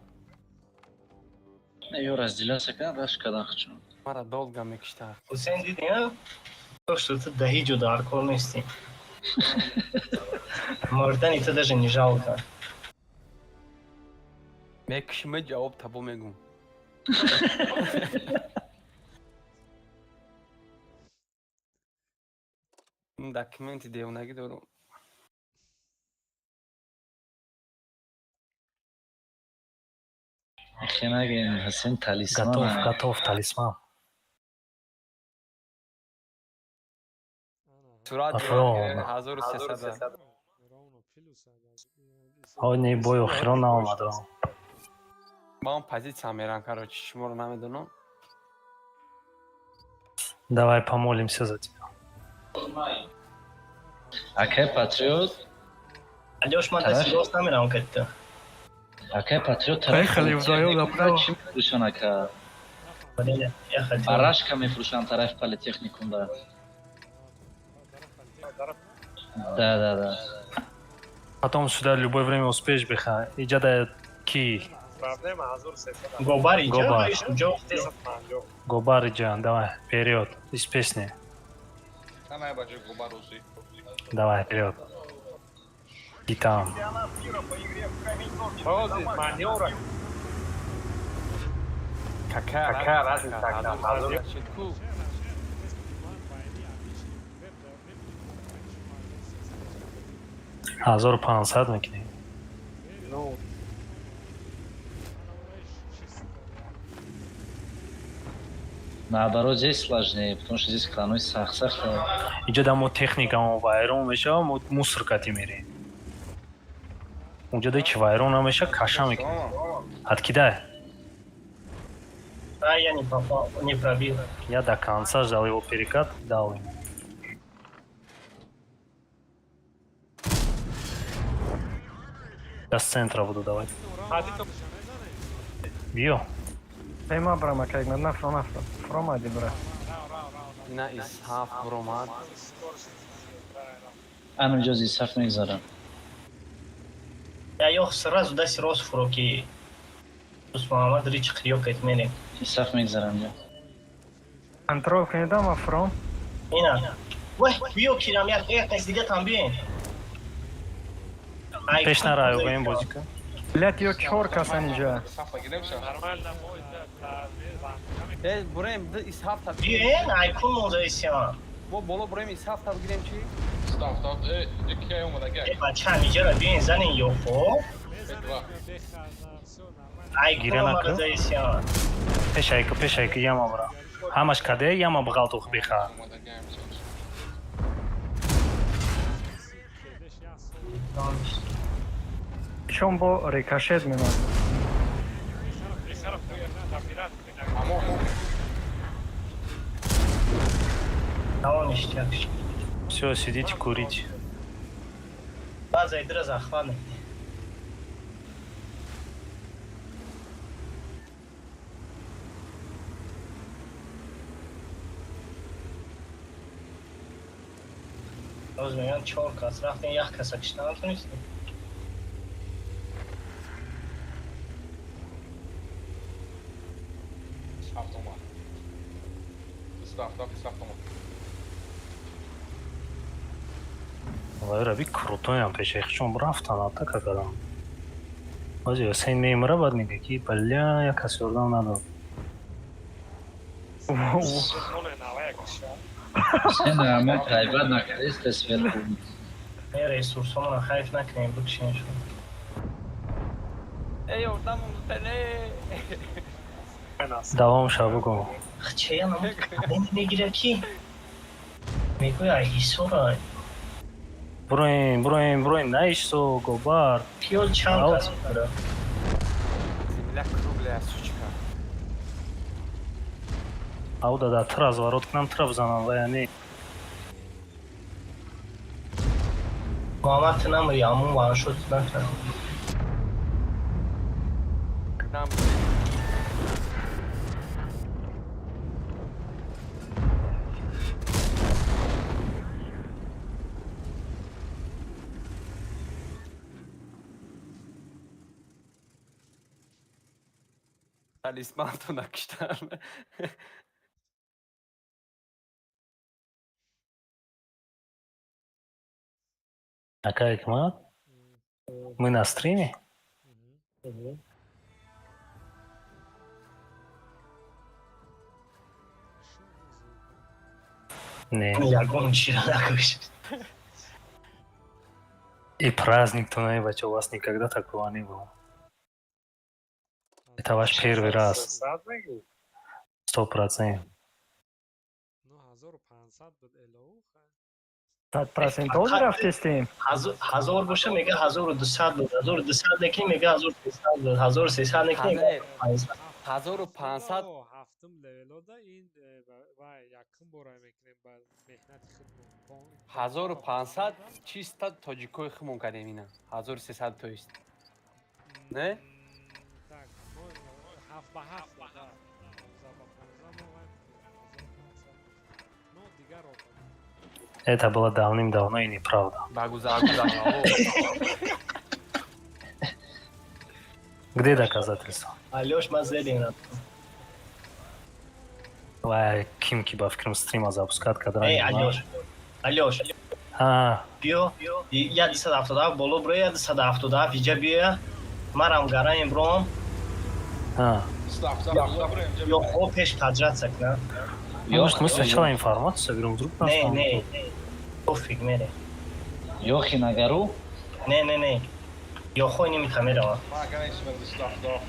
Не, ё разделяться кан, раш кадан хчун. Мара долго мекишта. Ҳусейн, дидӣ, а? То, что ту да ҳеҷ ҷо дар кор нестӣ. Мурдани ту даже не жалко. Мекишиме, ҷавоб табо мегум. Документи девонагӣ дорум. Хенаген, Ҳусейн талисман. Готов, готов, талисман. Сурат Ровно. 1300. Ой, не бой охирон наомад. Ба он позиция мерам, короче, шуморо намедонам. Давай помолимся за тебя. Акай Патриот, Алёш, ман даси рост намерам катта. Акай Патриот. Поехали вдвоем направо. Чӣ мефурӯшанд, ака? Я хотел. Арашка мефурӯшанд тарафи политехникум, да. Да. Потом сюда любое время успеешь биха. Иҷада ки? Гобар иҷа, Гобар. ҷо. Гобар иҷа, давай, вперед. Из песни. Самая баҷа губар уси. Давай, вперед. И там. Какая разница, ака? Ку. 1500 мекунӣ. Наоборот, здесь сложнее, потому что здесь кланой сахт-сахт. Иҷа да мо техникамо вайрон мешава, мо мусор кати мерем. Унҷа да ҳеч вайрон намеша, каша мекунем. Откидай. А, я не попал, не пробил. Я до конца ждал его перекат, дал ему. Я с центра буду давать. Биё. Ема брам ака Егмат, нафро, нафро. Фромади бра. Ина исҳаф буромад. Ҳаминҷо зисаф мегзарам. Я ёх сразу даси рост фуро ки Дӯст Муҳаммад рич қиё кет мерем. Исаф мегзарам ҷо. Контрол кунед ама фром. Ина. Вай, биё кирам як як кас дига там биен. Ай, Пеш нараю, баин бозӣ кун. Блять, ё чор касан иҷа. Сафа гирем ша. Э, бурем, д исҳаф та. Биен, ай кун монза исян. Мо боло бурем, исҳаф та бигирем чи? Став, став. Э, ки омада Э, га. бача, ҳамиҷаро биен занен ё хо. Два. Ай кун Гиря накун. омада исян. Пешайка, пешайка, яма бра. Ҳамаш каде, яма бғалтух биха. Омада га. Чон бо рикошет мемонад. Амо. Тамом ништяк. Всё, сидите, курите. База идра захват мекунем. Боз мегӯянд чор кас рафтем, як каса кишта натонистем. Ҳафт омад. Став, став, став омад. Вай раби крутоям пешай чон рафтан атака кардам. Бази Ҳусейн мемира, баъд мега ки бля, як кас ёрдам надод. Ҳусейн, ама ғайбат накардест сверху. Не, ресурсомона хайф накунем, бикшиншон. Э, ёрдам не. Давом ша бугу. Хчея намуд кабин мегира ки мегӯя ҳисора. Буроем, буроем, буроем, наишсо, гобар. Пиёл чанд кас мебара? Земля круглая, сучка. Ау да, тра разворот кунам, тра бизанам, ва яъне. Муҳаммад, ту намри, амун ваншот накард. Когда талисманту накиштан. Ака Ҳикмат, мы на стриме? Мгм. Не. Ягон чиро накушт. И праздник-то, наебать, у вас никогда такого не было. Это ваш первый раз. 100%. 9500 буд элоу. 100% ҳозир рафтестем. 1000 боша, мега 1200 буд, 1200 неки, мега 1300 буд, 1300 неки, мега 500. 1500. Ҳафтум левелода ин вай якум бора мекунем ба меҳнати худмон. 1500 чисто тоҷикои хумон кардем ина. 1300 то есть. Не? Так, мо ҳафт ба ҳафт, да. 15 ба 15 мо вай 1500. Но дигар роҳ. Это было давным-давно и неправда. Ба гузар гузар. Где доказательства? Алёш, ман зедем рафтам. Вай, ким ки ба фикрам стрима запускать кадран. Эй, Алёш. Алёш. А, Биё, 177 боло бро, 177 иҷа биё. Марам гараем бром. А. Ё хо пеш подраться кна. Может, мы сначала информацию соберем, вдруг нас Не, там. не. Пофиг мере. Ёхи на гору? Не, не, не. Ё хо ними камерава. Ма гараем. 177.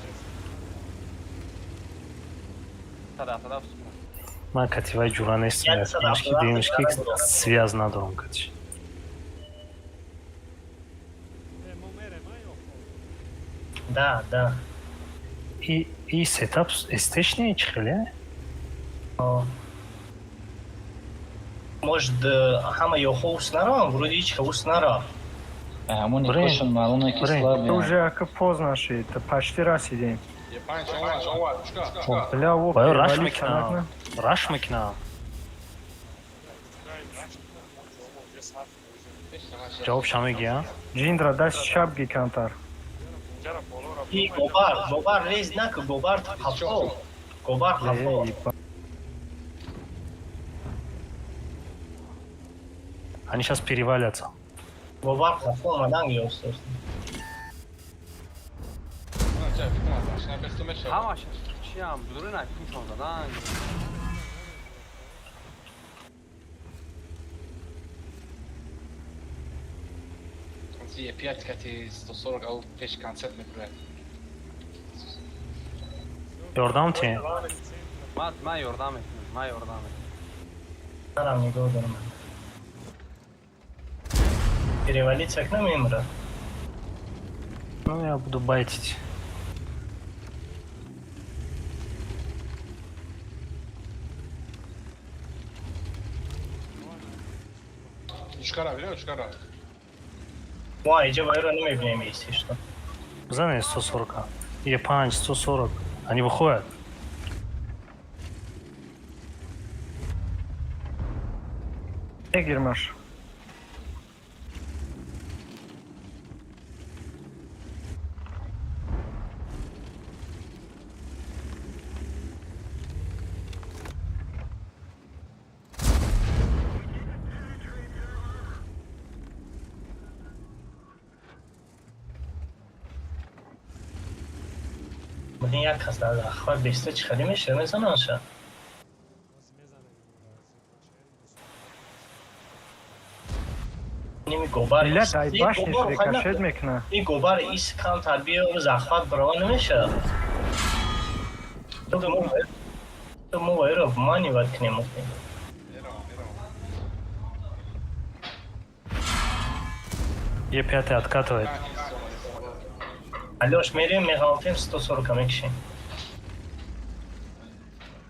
Ман кативай ҷура нестам, 177 якумшки, дуюмшки связь надорам катиш. Мо мерем, а ё хо? Да. И сетап эстешне чӣ хеле? О. Может, ҳама ёхо ус наравам, вроде ҳеч ус нарафт. Ҳамон Брен, икошон маълуме ки брен. слабые. Уже ака поздно шид, почти расидем. Бля, во, Баё раш перевалиться мекунам. накна. Раш мекунам. Ҷавоб ша мегӯям? Ҷиндра даст чап ги камтар. И гобар, гобар лез наку, гобар хафо. Гобар хафо. Эй, Они сейчас перевалятся. Гобар хафо омадан гирифт. Ҳамаш чиам дури накун задан. Е5 кати 140 ау пеш концерт мебурад. Ёрдам ти? Ма ёрдам мекунам, ма ёрдам мекунам. Марам нигоҳ дорам. Перевалиться к нам мемра. Ну, я буду байтить. Учкара, бля, учкара. Мо иҷа вайро намебинем, если что. Зане 140. Е5, 140. Они выходят. Мегирмаш. Блин, як кас дар ахвар беста чӣ хеле мешава, мезанаша. Ними гобар. Бля, дай Ин башниш гобар рикошет мекуна. Ин гобар ис камтар биё захват барова намешава. Мо вайро вманивать кунем охе. Меравам, меравам. Е5 откатывает. Алёш, мерем, меғалтем, 140 мекшем.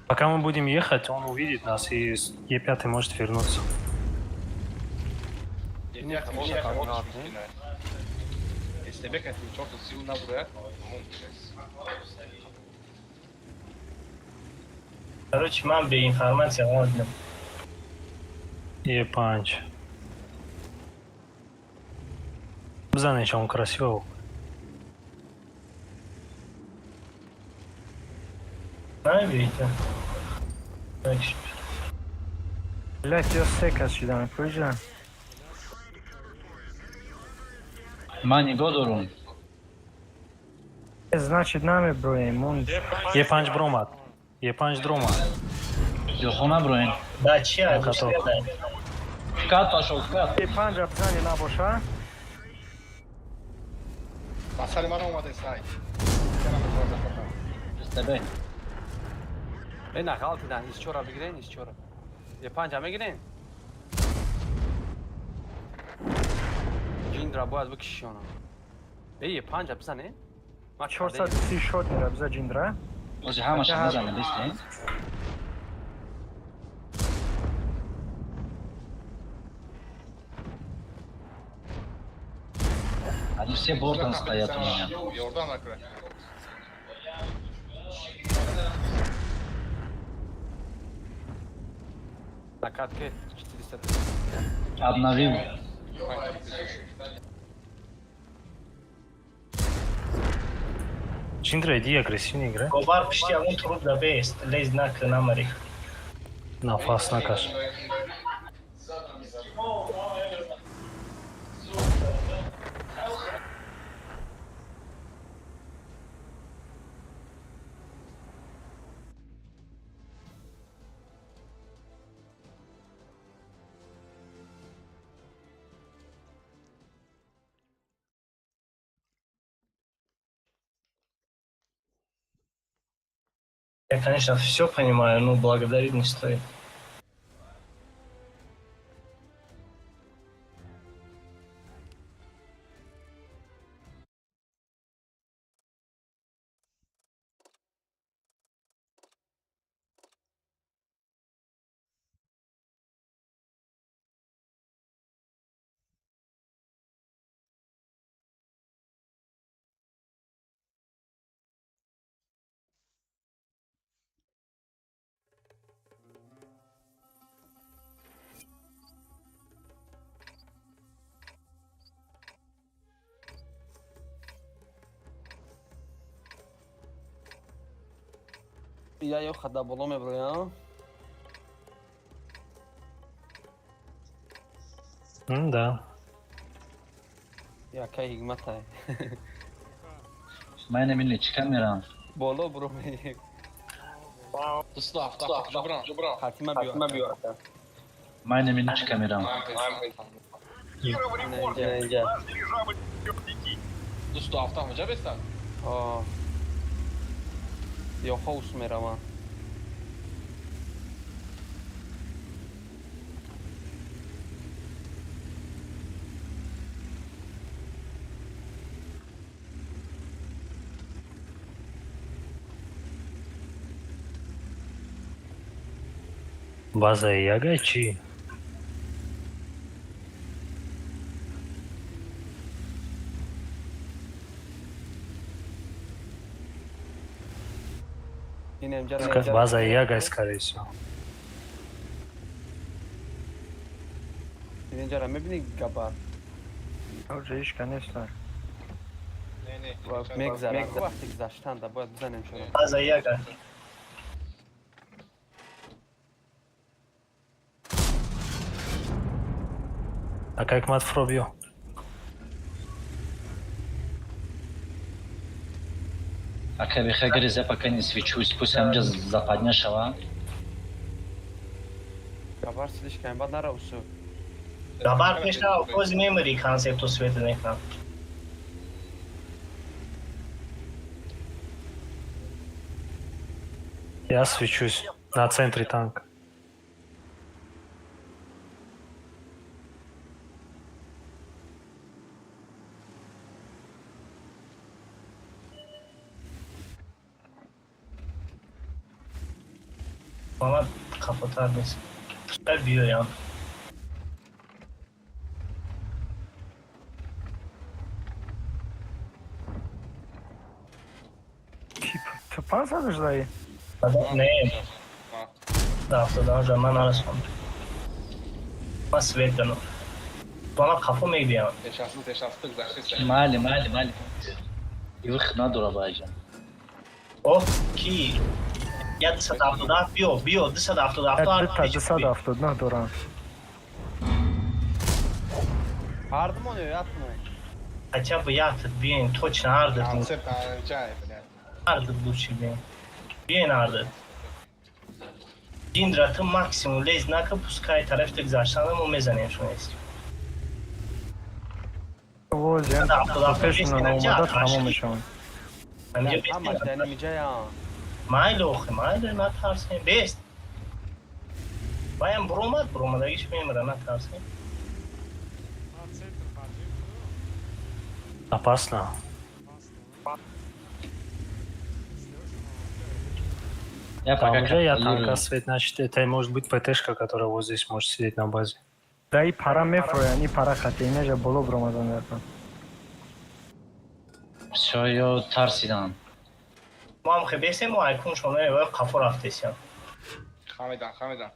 Пока мы будем ехать, он увидит нас и с Е5 может вернуться. Е5 работаш мумкин е. СТБ кати чорта сил наброяд, тамом шудааст. Короче, ман бе информация ғалтидам. Е5. Бизанеш, он красиво. Намебирита. Блять, ё се кас шидан, куҷа? Ман нигоҳ дорум. Значит, намеброем, он Е5 бромад. Е5 дромад. Дилхона броен. Да, чи ай, Готов. Вкат пошел, вкат. Е5 бизани набоша. Ба сари ман омадест, ай. Яна метавонам захватам. СТБ. Э, на ғалтидан, исчора бигирен, исчора. Е5 мегирен? Ҷиндра бояд бикиши она. Э, Е5 бизане? Ма 430 шот мера биза ҷиндра. Ози ҳамаша мезанем, бистен. Они все бортом стоят у меня. Ёрдам накунад. Накатке 400. Обновил. Джиндра, иди агрессивнее играй. Говар пишти ягон труп да бест, лез нак намари. Нафас накаш. Я, конечно, все понимаю, но благодарить не стоит. Я ё хада боло меброям. Да. Якай ҳикматай. Ман намедонам чӣ кар мерам. Боло бро ме. 270 ҷуброн. Хатима биё. Ман намедонам чӣ кар мерам. Инҷа. 270 ҳуҷа бестад? А. Ё хаус меравам. База яга чи? Ин инҷа. База яга, скорее всего. Ин инҷара мебини габар. Уже ҳеч нест. Не, не. Мегзара. Вақти гузаштан да бояд бизанем шуро. База яга. А как мат фробио? Ака бихай гризе, пока не свечусь, пусть ҳамҷа западня шава. Габар слишком бад нара усу. Габар пеш на ози мемари концепту света мекунам. Я свечусь. На центре танк. Мамад қафотар нест. Пускай биёям. Ту 500 ждаи? Не, 70 ман нарасондам. Ман свет данам. Мамад қафо мебиям. Майли, майли, майли. Ивх надора баҷан. Оҳ, ки 177, биё, биё, 277. Дута 279 дорам. Ҳардумон ё ятмон? Хотя бы ятд биёин, точно ҳардат. Ҳардат лучше биёин. Биёин ҳардат. Ҷиндра, ту максимум лез нака, пускай тарафи гузаштана мо мезанем шумо. Возиам пешона наомада тамом мешаванд. Ҳамаш дар нимиҷаям. Майли охи, майли, натарсем. Бест. Ваям буромад, буромадагиш мемира, натарсем. Опасно. Я Там пока уже я контролирую. танка свет, значит, это может быть ПТшка, которая вот здесь может сидеть на базе. Да и пара мефроян, и пара хатинежа боло бромадан ята. Всё, ё тарсидан. Мо ҳам хе бесем, мо айкун шумо меояд, қафо рафтесям. Хамидан, хамидан.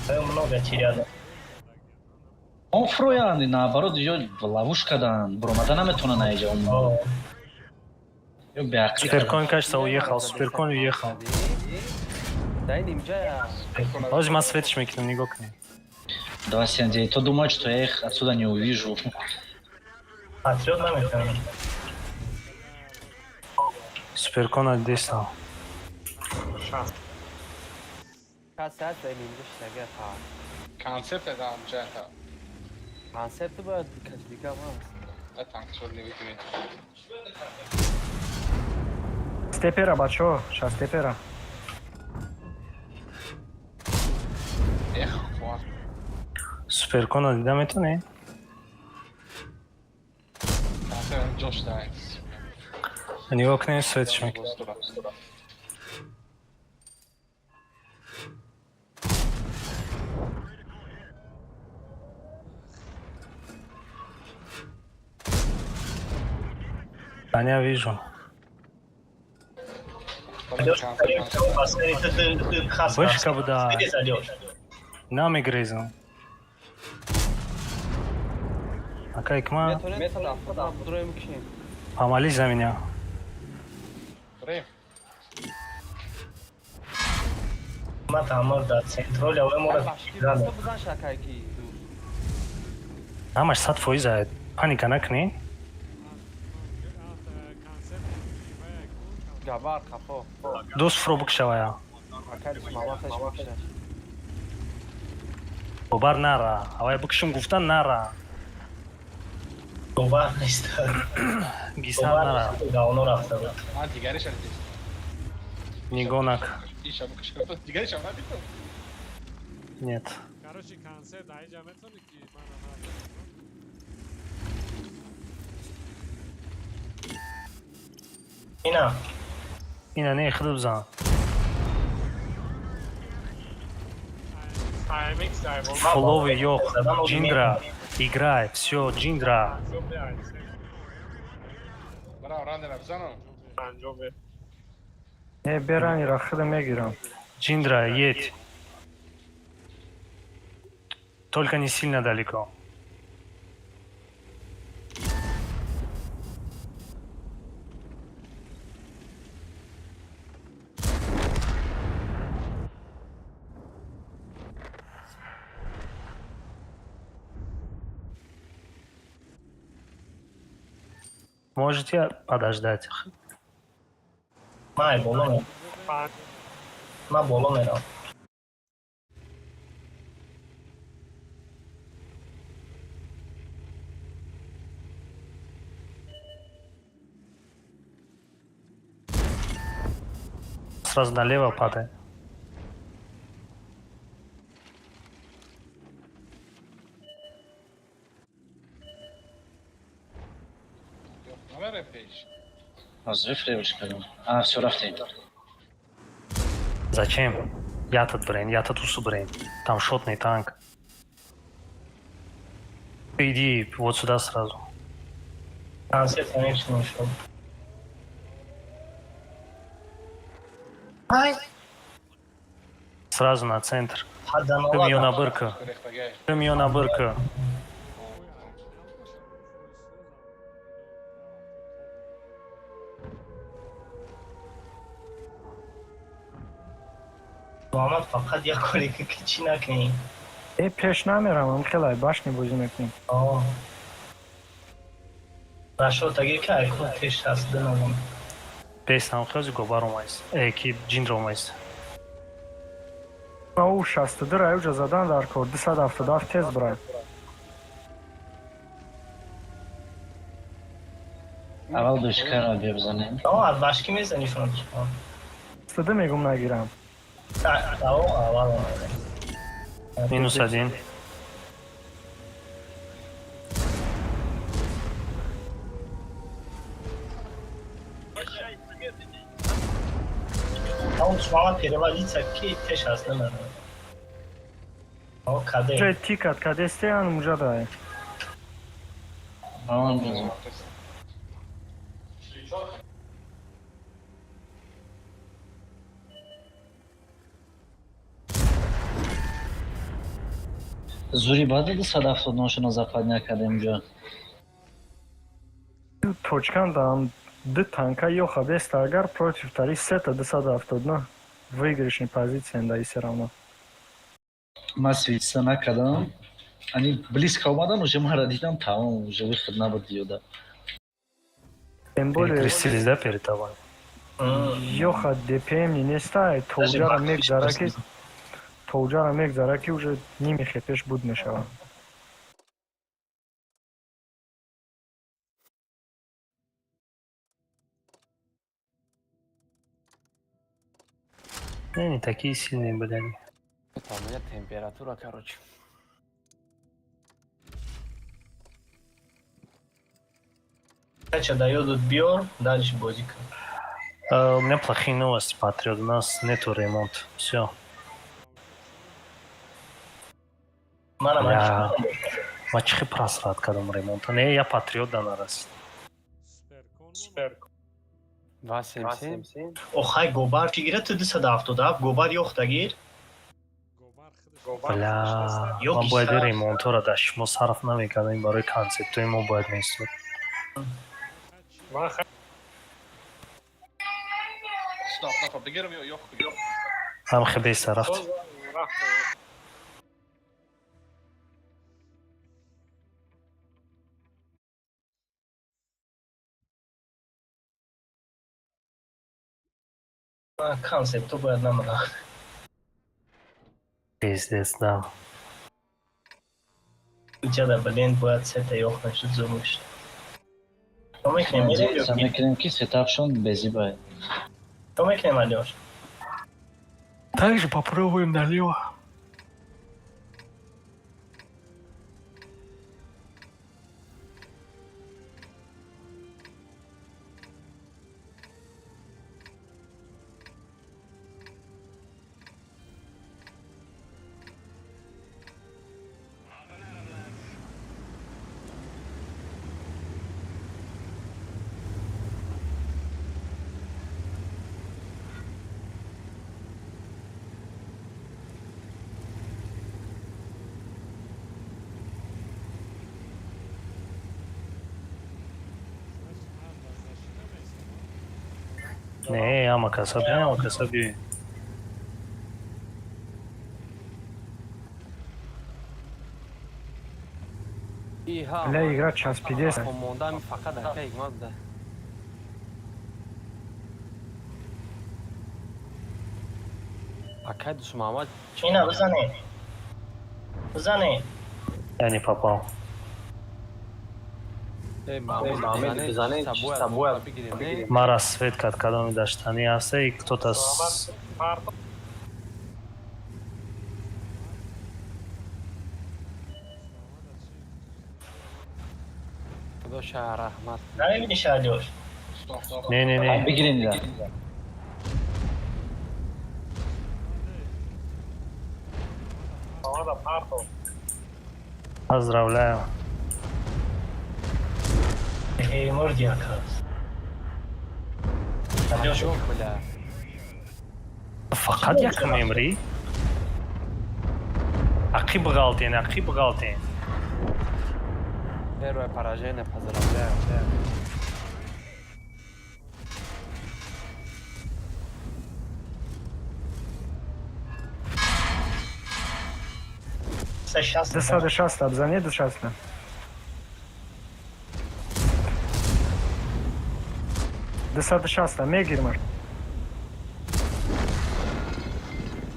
Аю много теряда. Он фроянд, наоборот, ё ловушка дан. Буромада наметона наиҷа он. Ё беақл. Суперкон, кажется, уехал. Суперкон уехал. Дар нимиҷая. Ҳозир ман светиш мекунам, нигоҳ кунед. 279. То думает, что я их отсюда не увижу. Патриот наметавонам. Суперкона дестам. Касе ҳаст дар нимиҷа шитага та. Концепт дар ҷата. Концепт бояд каси дига ҳаст. Танк шуд невидимый. Степера, бачо, шастепера. Эх, хват. Суперкона дида метавонӣ? Концепт ҷош дай. Нигоҳ кунед, светиш мекунам. Аня вижу. Вышка буда. Намегрезам. Акай кма. Метавонем 177 буроем кишем. Помолись за меня. Рем. Ма тамар дар центрол авай мора. Бизан шакай ки. Ҳамаш 100% ад. Паника накунӣ. Габар қафо. Дӯст фуро бикшавая. Акай маматаш бикша. Бобар нара. Авай бикшум гуфта нара. Бовар нест. Гиса нара. Говно рафта буд. Ман дигариша дидем. Нигоҳ нак. Иша бикшам. Дигариша надидам. Нет. Короче, концерт айҷа метавонӣ ки мана. Ина. Ина не худо бизан. Фоловый ёх. Джиндра. Играй. Всё, Джиндра. Браво, рандера бизанам. Не, беранира худо мегирам. Джиндра, едь. Только не сильно далеко. Можете подождать. Май боло мерам. Ман боло мерам. Сразу налево падай. Намере пеш. Аз рефреш кардам. А, всё, рафтем. Зачем? Я-то брейн, я-то тусу брейн. Там шотный танк. Ты иди вот сюда сразу. Концерт, конечно, ушел. Ай! Сразу на центр. Ты на бырка. Ты на бырка. Муҳаммад, фақат як коре ки чӣ накунӣ. Э, пеш намерам, хелай башни бозӣ мекунем. Рашод, агар ки айкун пеш аст, бинамон. Бестам хелзи гобар омайст. Э, ки ҷиндро омайст. Ӯ 62 раюҷа задан дар кор, 277 тез брат. Аввал душкара бия бизанем. Аз башки мезанӣ шумо. 62 мегум нагирам. Аввал Минус один. Мама переводится ки пеш аст намерам. О, каде. Ҷои тикат кадесте ан муҷа дай. Ман бизан. Зури баъд 279 шона западня кардем ҷо. Точкан дам ду танка ёха беста, агар против тари сета 279 выигрышный позиция да и все равно. Ман свица накардам. Ани близко омадан, уже мара дидам, тамом, уже выход набуд ёда. Тем более Перекрестились, да, перед тобой? Ёха ДПМ не нестай, тоуҷара мегзара ки тоуҷара мегзара ки уже ними хепеш буд мешавад. Не, не такие сильные были они. Там у меня температура, короче. Кача даёдут биёр, дальше бозӣ кун. У меня плохие новости, Патриот. У нас нету ремонт. Все. Манам. Я... Ма чихи просрат кардам ремонта. Не, я Патриот да нарасид. Суперкон. Два семь семь. Охай, гобар ки гирад, ту 277 гобар ёхта гир. Бля, ман бояд ремонтора дар шумо сарф намекардам, барои концептҳои мо бояд меистод. Стоп, бигирам ё ёх. Ҳам хебеста рафт. Концепто бояд намонад. Пиздец, да. Иҷада блин бояд сета ёх мешуд, зур мешуд. То мекунем, мерем ё ки? Мекунем ки сетапшон безиба. То мекунем, Алёш. Также попробуем налево. Не, ама каса би, ама каса би. Бля, игра часпидест. Мондам фақат ака игмат да. Акай Дусмамад. Ина бизане. Бизане. Я не попал. Мара свет кард, кадоми даштанӣ ҳаста и кто-то Худоша раҳмат. Намебиниш, Алёш? Не, не, не. Бигирин ира. Поздравляю. Эй, мурди акас. Алёш, бля. Фақат як мемрӣ? Ақиб ғалтен, ақиб ғалтен. Первое поражение, поздравляю. 260 бизане, 260. 260 мегирмаш.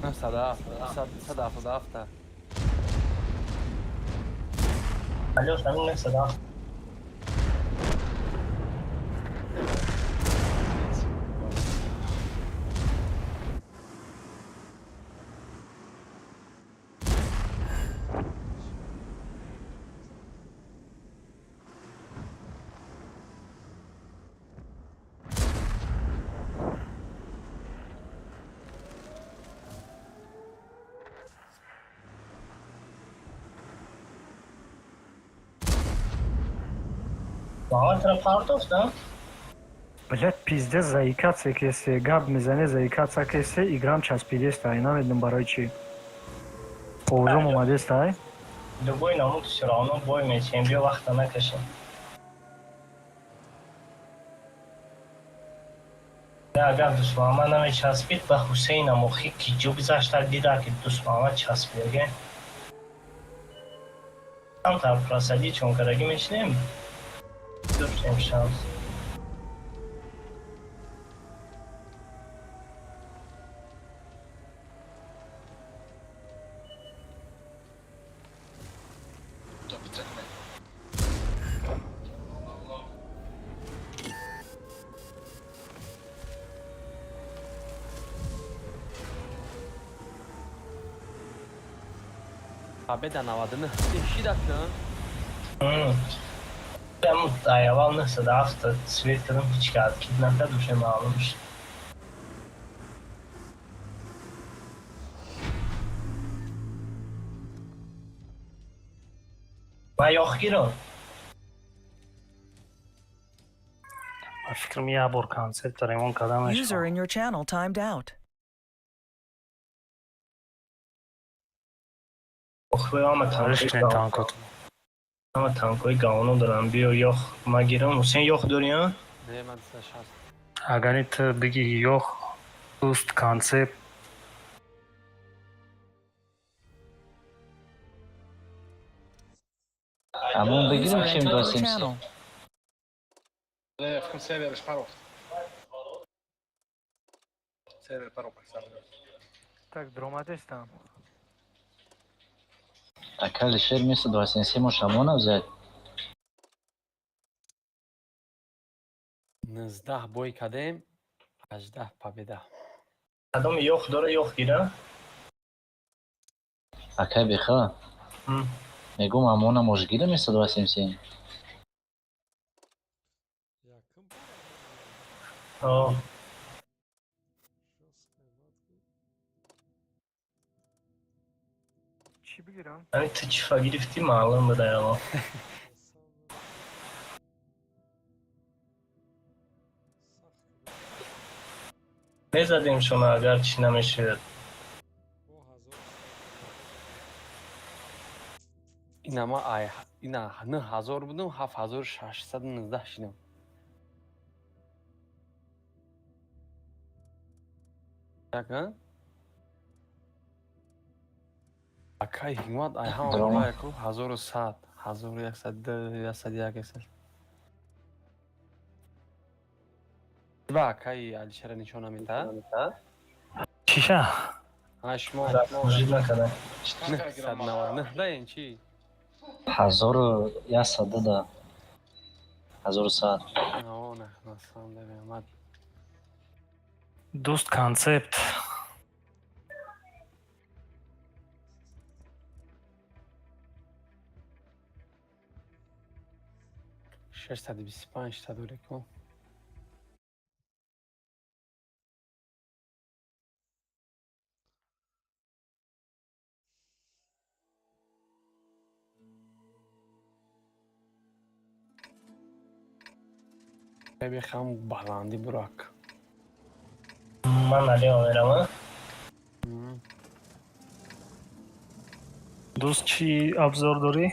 907, 977. Алёш, ҳамин 907. Муҳаммад партофт, а? Блядь, пиздец, заикаться кесе, гап мезане, заикаться кесе, играм часпидеста, ай, намедонам барои чӣ. Овозом омадеста, ай? Любой намуд всё равно бой метиҳем, биё, вақта накашем. Агар Дустмуҳаммад намечаспид, ба Ҳусейнам охи ки ҷо гузашта дида, ки Дустмуҳаммад часпидаге. Камтар просадӣ чонкарагӣ мешинем. Доштем шанс. Победа 99 шидакн. Аввал 907 свет кардам, ҳеҷ ка откид накард, уже маълум шуд. Ман ёх гирам. Ба фикрам, як бор концепта ремонт карда User мешавад. in your channel timed out. Охи, ҳама Риш танкои кунед танкотон. ҳама танкои гаоно дорам. Биё, ёх ма гирам. Ҳусейн, ёх дорӣ, а? Не, ман 260. Агар ту биги ёх дӯст концепт. Ҳамон бигирем User чем entered your 273. channel. Не, фикр серверш парофт. Сервер парофт. Так, дромадестам. Акали шер вместо 273 можешь Амона взять. 19 бой кардем, 18 победа. Кадоми ёх дора, ёх гира. Акай беха. Мегум, Амона можешь гирем вместо 273. Якум. О, Жёсткая матка. Чӣ бигирам? ҳамин ту чифа гирифтӣ, маълум буда яло. Сахт. Мезадем шумо, агар чӣ намешуд. Бо 1000. Ина ма ай ина 9000 будум, 7619 шидам. Так, а? Акай ҳикмат ай ҳама Драма. бояку 1100, 1102, 101 100. Ба акай Алишера нишон намедиҳад? Чиша? А шумо Мужид накарда. 999 даем чӣ? 1100 да. 1100. О, на, на самом деле, омад. Дӯст, концепт. 625 та дорем ко. Бехам баланди бурак. Ман налево мерам. Дӯст, чӣ обзор дорӣ?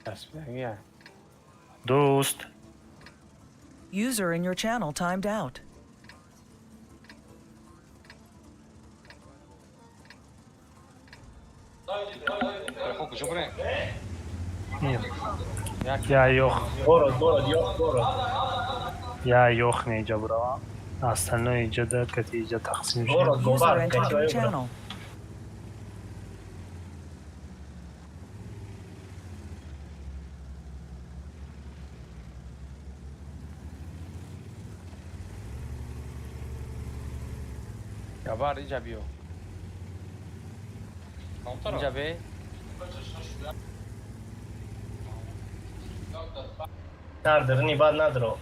Часпидагия. Дӯст. User in your channel timed out. Хо, куҷо бурем? Я ёх. Город, город, ёх, город. Я ёх не иҷа буравам. Остальное иҷа да кати иҷа тақсим шуд. Город, User говар, entered your кати. Channel. Габар, иҷа биё. Иҷа бе. Надр, бад надро.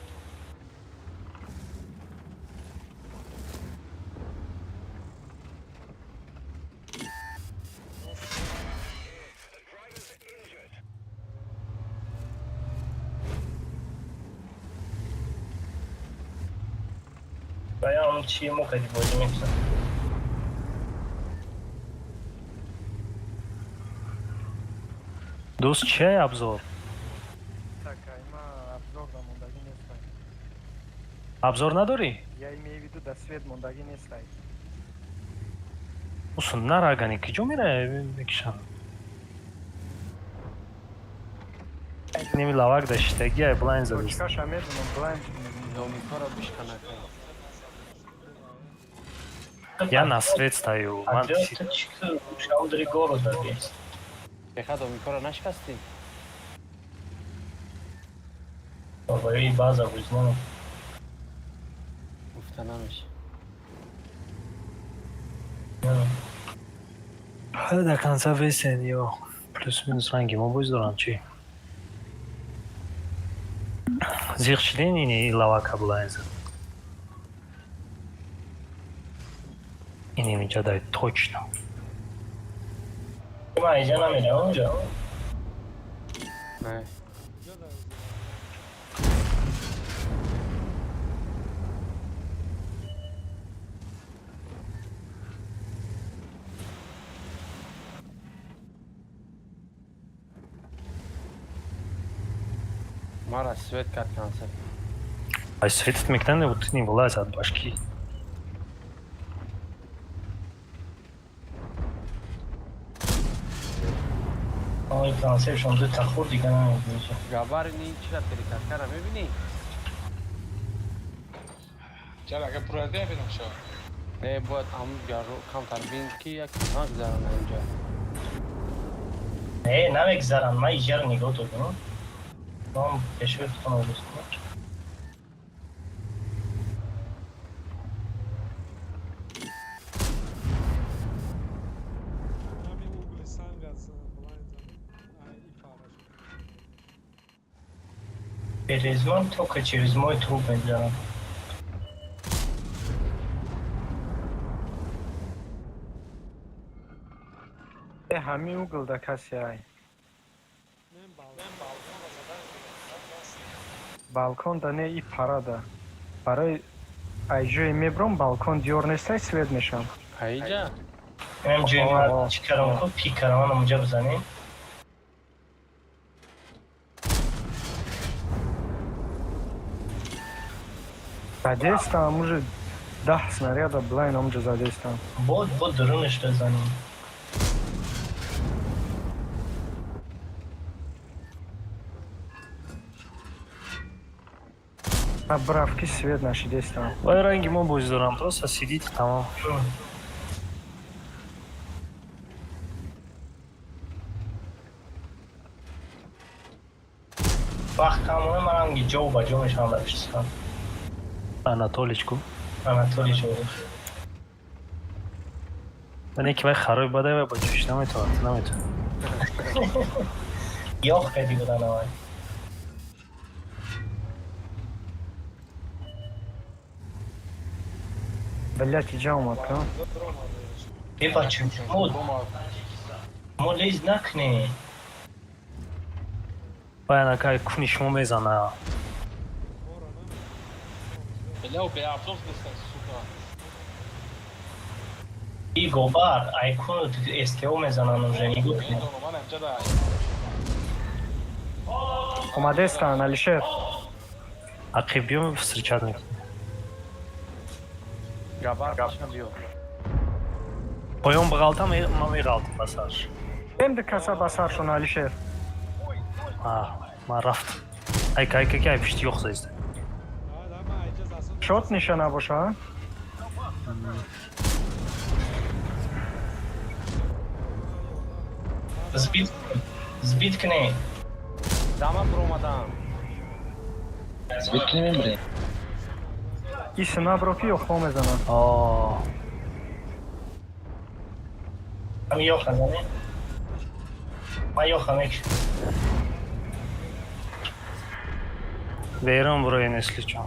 Баям чи мо кади бозӣ мекунам. Дӯст, чи обзор? Ма обзор да мондагӣ нестай. Обзор надорӣ? Я имею в виду, да свет мондагӣ нестай. Усун нарагани киҷо мера мекишам? Неми лавак да шитаги ай блайн задист. Точкаша медонам, блайн. Домикора бишканака. Я на свет стою. Ман Шаудри города бес. Беха, домикора нашикастӣ? Бабаи база бузнам. Гуфта намеша. До конца весен ё плюс-минус ранги мо боз дорам чӣ? Зиқ шидин ини лавака блайн зад. Инем иҷа дай точно. Ма иҷа намерам онҷо. Не. Ҷо да. Мара свет кард концепт. Ай светит мекунанд, вот не вылазь от башки. Ой, концепшон ду та хурд дига намедонам. Габар, ни чира перекаткара мебинӣ? Чара, агар пурарде бинам шо. Не, бояд ам гаро камтар бин, ки як нагзаранд инҷа. Не, намегзаранд, ман иҷаро нигоҳ додам. Ман пешвои худтон обоз кунам. Ҳамин угли санг аз блайн задем. Ай, и параш. Через ман только через мой труп мегзаранд. Э, ҳамин угл да касе ай. Мен балконро задан даст. Балкон да не, и парада. Барои ай ҷое мебром, балкон диёр нестай, свет мешам. Аиҷа? Ҳам ҷои ман чӣ карам ку пик карам онҷа бизанем. Задестам, уже 10 снаряда блайн омҷа задестам. Бод бод дурунаш бизанем. Ма браф ки свет нашидестам. Вай ранги мо боз дорам, просто сидите тамом. Вақт камона манам ҷо ба ҷо мешавам дар пишти. Анатолич ку? Анатолич. Ман яке вай харои бадай, вай ба ҷӯш наметавонад, наметавонад. Ёх кади будан авай. Блять, иҷа омад ка. Э, бача, мо лез накне. Вай анакай куни шумо мезана. Бля, беабзос нестан, сука. И гобар, айкуну СТО мезанан уже, нигоҳ кунед. Медонам, ман инҷа да. Омадестан, Алишер. Ақиб биё, встречать мекунем. Габар, пешам биё. Поён бағалтам, ман меғалтам ба сарш. Эм ди каса ба саршон, Алишер. Ман рафтам. Айка, айка, ки ай пишти ёх зезда. Шот ниша набоша, а? Сбить, сбить кне. Дама буромадам. Сбить кунем, мебарем. Иси набро ки ёхҳо мезанад. О. Ҳам ёха зане. Ман ёха мекшам. Берун буроен, если чо.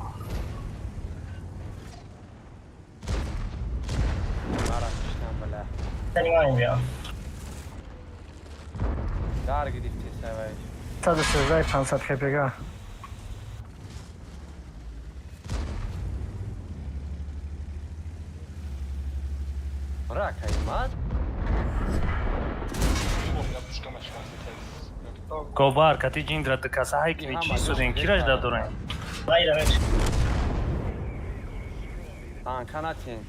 Мара киштам, бля. Тани ман биям. Дар гирифти савай. 113 500 хпг. Ра каймат. Гобар, кати ҷиндра ду каса ҳай кини чӣ суден, кираш дадорен? Майра мекшам. Танка натен.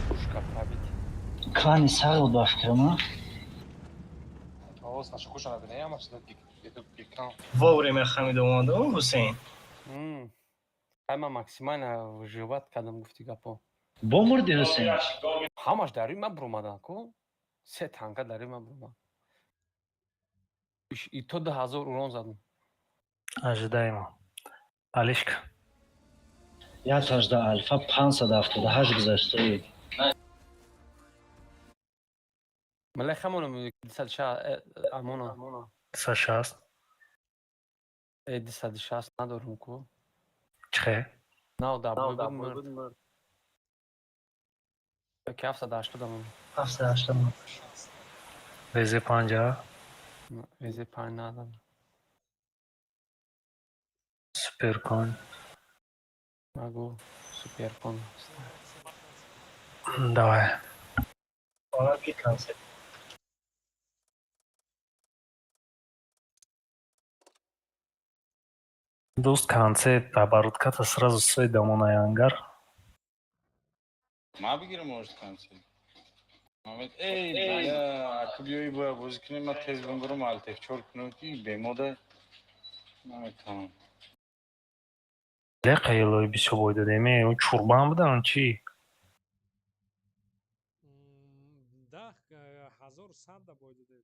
Пушка пробить. Клани сағ буд ба фикрам, а? Овоз наша куша набинем, ама чиза экран. Вовремя хамид омадам, Ҳусейн. Ай, ман максимально выживать кардам, гуфти гапо. Бо мурди, Ҳусейн? Ҳамаш дар рӯи ман буромадан ку. Се танка дар рӯи ман буромад. И то 2000 урон задам. Ожидаемо. Алишка. 1.18 альфа 578 гузаштаи. Мале хамонам 260 амона. 260. 260 надорум ку. Чихе? Нав да буд мурд. Ки 780 амон. 780. ВЗ 5. ВЗ 5 надорам. Суперкон. Могу суперкон. Давай. Она бит концепт. Дӯст, концепт оборудката сразу свой дамонаи ангар. Ма бигирам, может, концепт. Мамед, эй, бля, ака биёи боя бозӣ кунем, ман тез бимбурам, алтефчор кунам ки бемода наметавонам. Леқа елои бисёр бой додем, э, он чурбан будан чӣ? 10 ҳазору 100 да бой додем.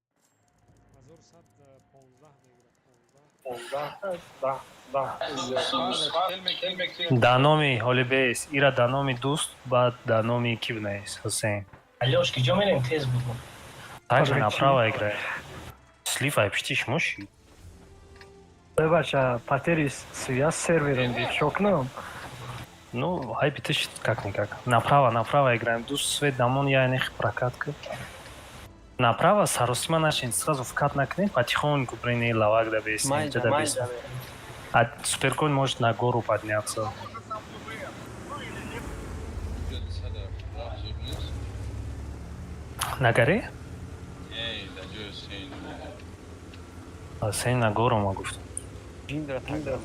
1115 мегирад, 15. Да номи ҳоли бес, ира да номи дӯст, баъд да номи ки бинавис, Ҳусейн. Алёш, ки ҷо мерем, тез бугу. Также Барои чӣ? направо играй. Слив ай пишти шумо ши. Бача, потери связь с сервером буд, чо кунам? Ну, ҳай битиш как-никак. Направо, направо играем. Дӯст, свет дамон я нех прокатка. Направо саросима нашин, сразу вкат накунем, потихоньку брини лавак да бес, Майда, инҷа да бес. майда. А суперкон может на гору подняться. 117 зуд нест? На горе? Эй, да ҷои Ҳусейн. Ҳусейн на гору ма гуфт. Ҷиндра тагдам.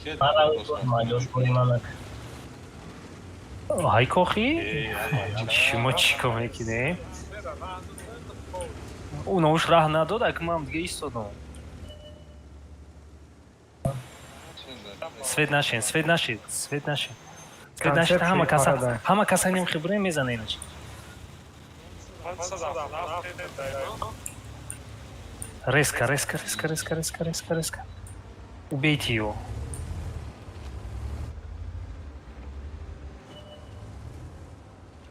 Кия Ман боз равам, Алёш, бои манак. Ҳай кохи? Эй, ай, Шумо чӣ кор мекунем? Уно уш раҳ надод, ак ман дига истодам. Свет нашин, свет нашин, свет нашин. Свет нашин, ҳама каса, ҳама каса ним хибре мезана инач. Резко, резко, резко, резко, резко, резко, резко. Убейте его.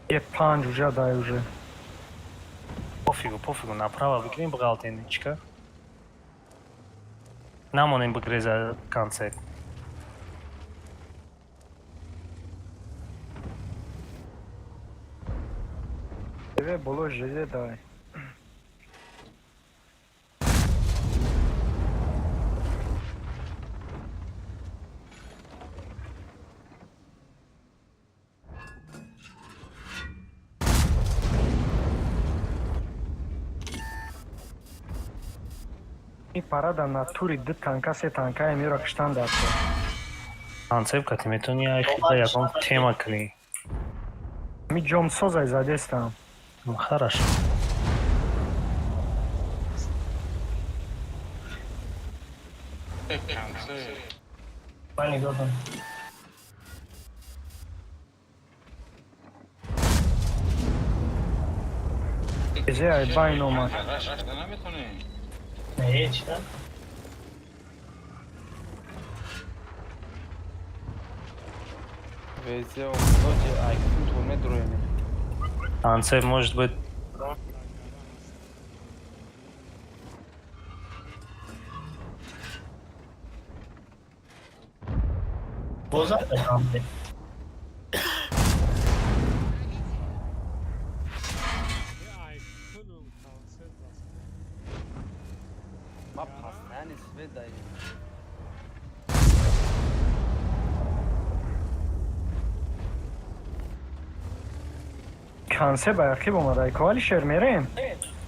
Е панҷ уже дай уже. Пофигу, пофигу, направо бигирем, бғалтем чика. Намонем бигреза концерт. Еве боло желе дай. И парада натури ду танка се танка емиро киштан дар кор. Концепт кати метавони ай хида ягон тема кунӣ. Ми ҷомсозай задестам. Ну, хорошо. Ман нигоҳ кун. Зе ай байн омад. Наметонем. Не, чӣ? Везе омоҷи айкун ту медроем. Концепт может быть. Бозам бехамде. Айкунум концерт аст. Ма постоянно свет даем. Концепт ба ақиб омад. Ай ковали шер мерем.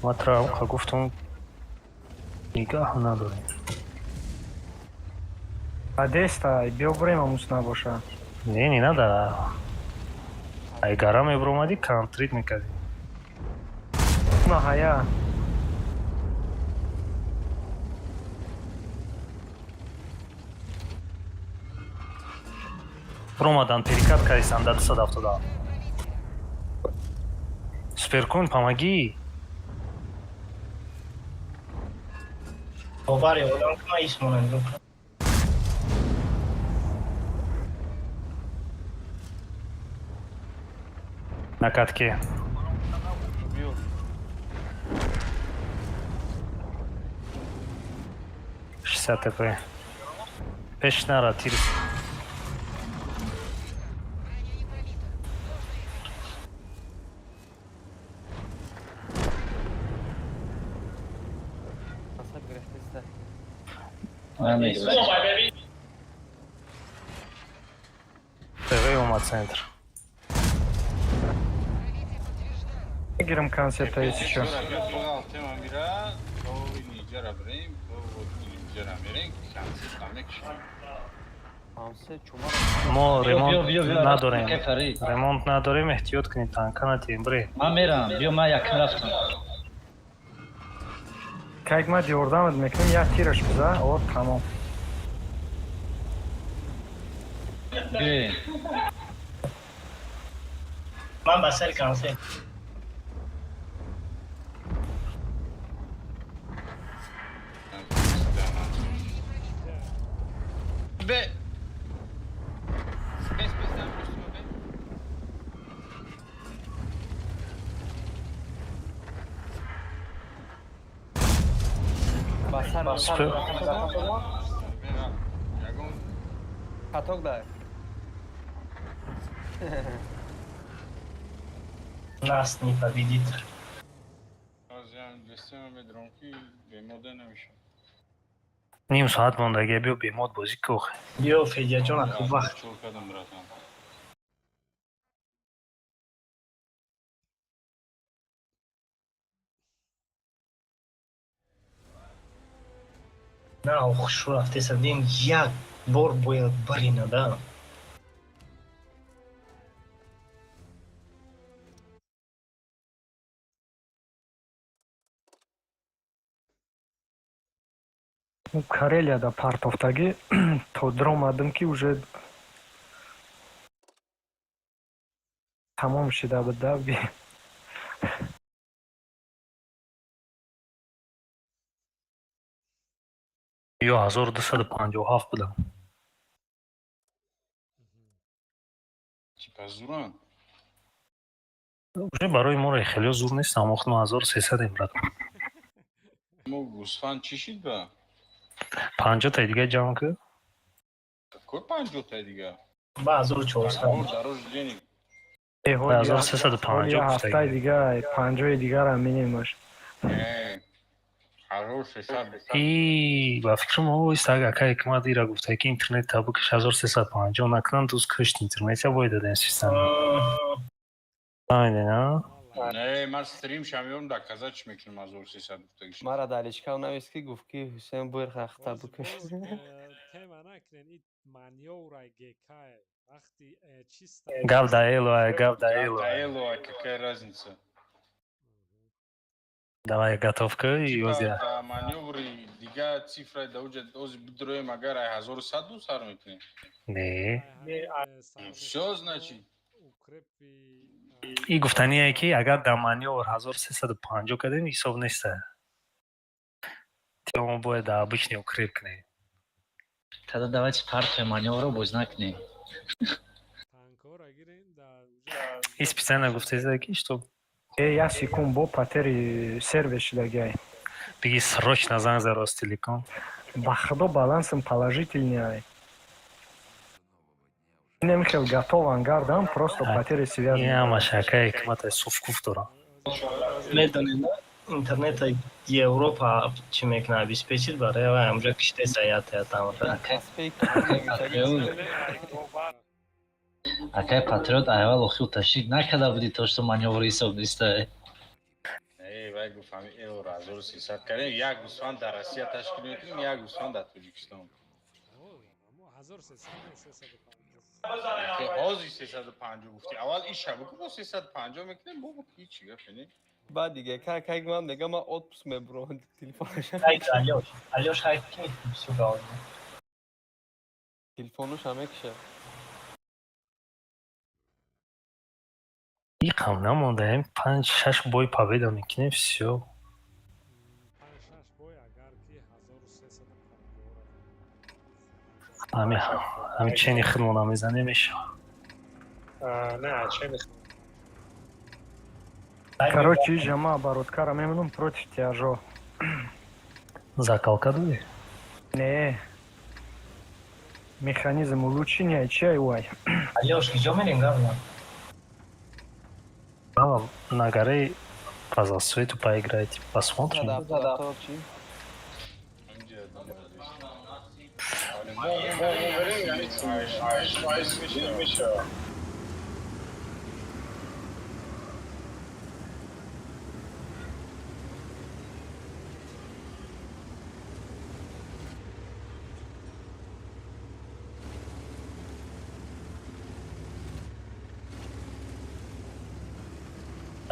Ма тра гуфтум нигаҳ надорем. Адеста, биё бурем амус набоша. Не, не надо. Ай гара мебромадӣ контрит мекардӣ. На ҳая. Промадан перекат кардисан дар 277. Суперкун, помоги. Бовари одам ки ман исмонам нигоҳ кун. На катке. Биё. 60 ТП. Пеш нара, тирс. Асаб гирифтеста. ТВ омад центр. Мегирам концепта если чё. Бғалтем амира, то инҷара бирем, то инҷара мерем, концерт намекушем. Ҳамсе чума. Мо ремонт биё, биё, биё, надорем. Фарид. Ремонт надорем, эҳтиёт кунед, танка натием, бре. Ман мерам, биё ман якм рафтам. Кайк ма ёрдамат мекунем, як тираш биза, о тамом. Биё. Ман ба сари концерт. Бе. Бес, бес, дам, бе. Басар. Супер. Ягон Каток дай. Нас не победит. Азиам дестема медром ки бемода намешавад. Ним соат мондагия, биё бемод бозӣ ки охе. Биё Федяҷон, ахи вақт. Чор кардам, братан. На хушу рафтеса дим як бор бояд барина да. Карелияда партофтагӣ то дромадам, ки уже тамом шида буд да. Ё 1257 будам. Типа зуран. Уже барои моро хеле зур нест, аммо мо 1300-ем, брат. Мо гӯсфанд чӣ шид ба? 50-таи дига ҷамъ ки. Какой 50-таи дига? Ба 1400. Дороже денег. 1350. Ҳафтаи дига 50-и дигара минемаш. И ба фикрам оиста, ака ҳикмат ира гуфта, ки интернет табукиш 1350 накунанд, дӯст кушт интернет, я бой дадем система. Фаҳмидем, а? Не, ман стрим шамиём, доказать мекунам 1300 гуфтагиш. Мара дар личкам навист, ки гуфт, ки Ҳусейн буйр хахта букаш. Тема накунен, ин манёврай ГК вақти чиста. Гап да эло, гап да эло. Да эло, какая разница? Давай, готовка и озя. Да, манёври дига цифра да уҷа ози бидроем, агар ай 1100 сар мекунем. Не. Всё, значит. И гуфтание, ки агар дар манёвр 1350 кардем, ҳисоб неста. Тема бояд дар обычный укреп кунем. Тогда давайте партию манёвра боз накунем. И специально гуфтеда, ки что. Э, як секунд, бо потери сервер шидагиай. Биги, срочно занг за Ростелеком. Ба худо, балансам положительный ай. Инем хел готован гардам, просто потери связи. Ама шакаи ҳикмата суфкуф дорам. Медонед, интернета Европа чӣ мекунад, обеспечит барои вай ҳамҷо киштеса ятаятамра. Акай Патриот, айвал охир ташрик накарда будӣ, то что манёври ҳисоб неста. Э, вай гуфт, ҳами евро 1300 кардем, як гӯсфанд дар Россия ташкил мекунем, як гӯсфанд дар Тоҷикистон. Ҳозир 350 гуфтӣ, аввал ин шабаку бо 350 мекунем, бо ҳичи гапе не. Баъд дига кай ман мегам, ман отпуск мебурам, телефонаш. Алёш, Алёш, хай ки сука. Телефонуша мекиша. Иқам намондаем, панҷ шаш бой победа мекунем, всё. Панҷ-шаш бой, агар ки 1350. Ҳами чени худмона мезанем, мешавад. Не, чени. Короче, ижа ма обороткара мемонам против тяжо. Закалка дорӣ? Не. Механизм улучшения чай вай. Алёш, киҷо мерем, гавна? На горе по засвету поиграйте, посмотрим. Адаптор чӣ? Инҷа мешавад.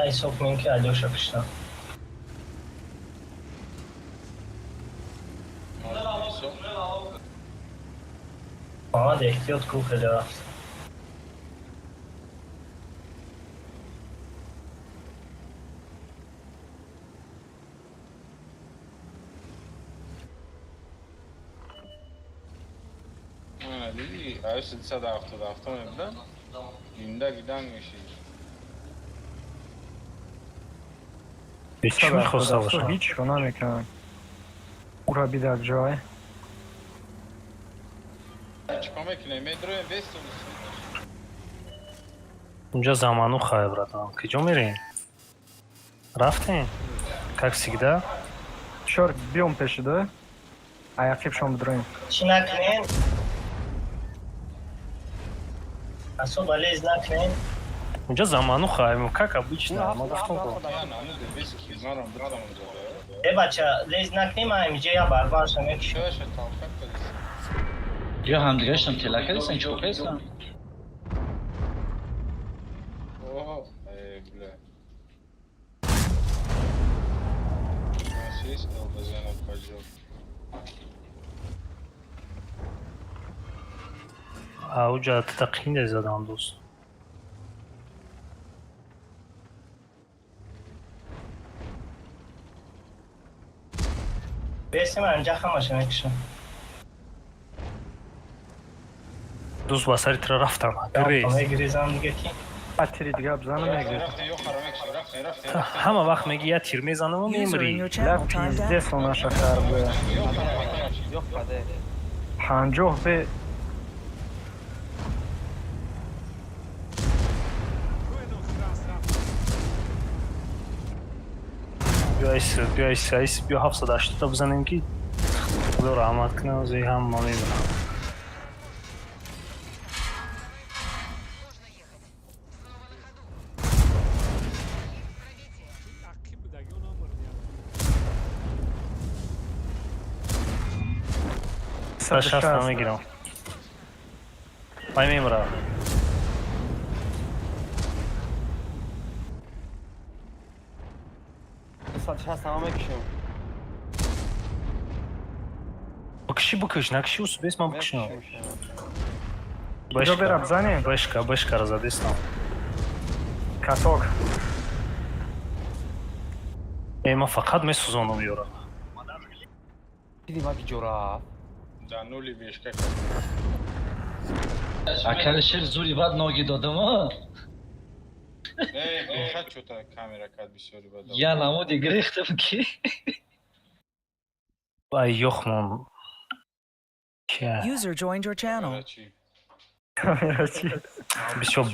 Ҳисоб кунем, ки Алёша киштам. Ҳисоб. Муҳаммад, эҳтиёт ку, хеле рафт. Ана, диди, аю 377 мебудам, зинда гиданг мешид. Чӣ мехоста бошам? Ҳеҷ ко намекунам. Ура бидак ҷой. Чикор мекунем, медроем вестон? Унҷа заману хай, братан. Киҷо мерем? Рафтем? Как всегда. Чор биём пешида. Аяқибшон бидроем. Чӣ накунем? Асоба лез накунем. Унҷа заману хай, как обычно. Ма гуфтам ко. Манам битавонам зада. Э, бача, лез накунем, ҳамиҷа я барбарша мекушем. Шояша талқак кардист. Ё ҳамдигарашон тела кардисан, чо кардисан? Оҳо, э, бля. У нас есть ЛБЗ на поджог? Ауҷа тақинде задам, дӯст. Бесим анҷа ҳамаша мекушам. Дӯст, ба сари тира рафтам. Грез. Мегрезам дига ки. Тири дига бизанам, мегрез. Ҳама вақт меги я тир мезанаму User in мемрӣ. your Ла channel timed out. пиздец, онаша хар буя. 50 бе. Биё айс, биё айс, айс, биё 780-та бизанем, ки худо раҳмат кунад, озои ҳама мемирам. Ақиб будаги оно мурдиям. 60 мегирам. Вай мемирам. 160 ҳама мекушем. Бикуши, бикуш, накуши, усубес ман бикушам. Ҷо бера бизанем. Бешка, бешкара задестам. Каток. Э, ман фақат месӯзонам ёра. Диди ма ки ҷо рафт. Да нули бешка. Акали шер зури бад ноги додам, а? Не, беха чота камера кад бисёри бад. Я намуди гирехтам ки. Ай, ёхмон. Кия. User joined your channel. Чӣ? Камера чи? Бисёр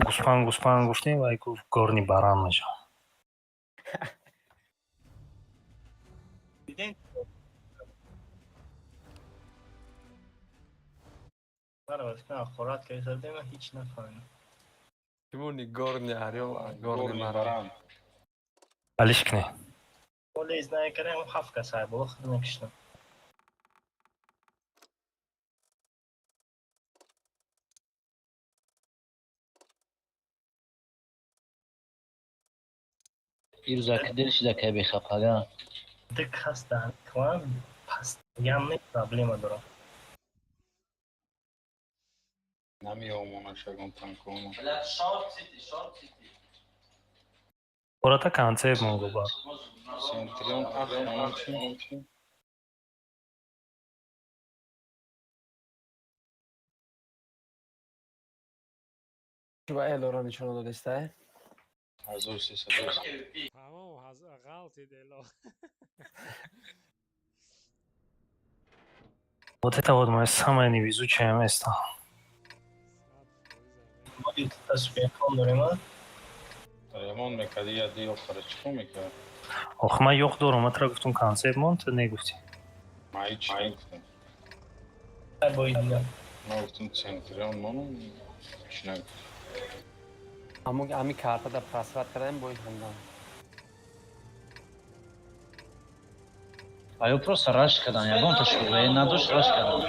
гӯспанд, гӯспанд гуфтем, вай гуфт горный баран мешавам. Диден? Мара фикр хорат ки задем, ҳеч нафаҳмидам. Чимони горный орёл, горный Горный баран. баран. Алиш кне. Оле знае кардем, ҳафт кас ай боло худ мекушам. Ирӯза ки дил шида кай бехапага. Ду кас дар клан постоянный проблема дорам. Намеомонаш ягон танкомо. Ората концепт монго ба. Центрион ах ҳамон чӣ? Чӣ ба элора нишона додеста? 1300. Тамом, ғалтид эло. Вот это вот моё самое невезучее место. Мо та суперкон дорем, а? Ремон мекарди, я ди охара чӣ кор мекард? Ох, ман ёқ дорум, ман тра гуфтум концепт мон, ту негуфтӣ. Ман ҳеч нагуфтам. Ай бои дига. Ман гуфтам центрион монум, ҳеч нагуфтам. Аммо ами карта да просрат кардем, бои ҳамдам. А ё просто раш кардан, ягон ташвиқе надошт, раш кардан.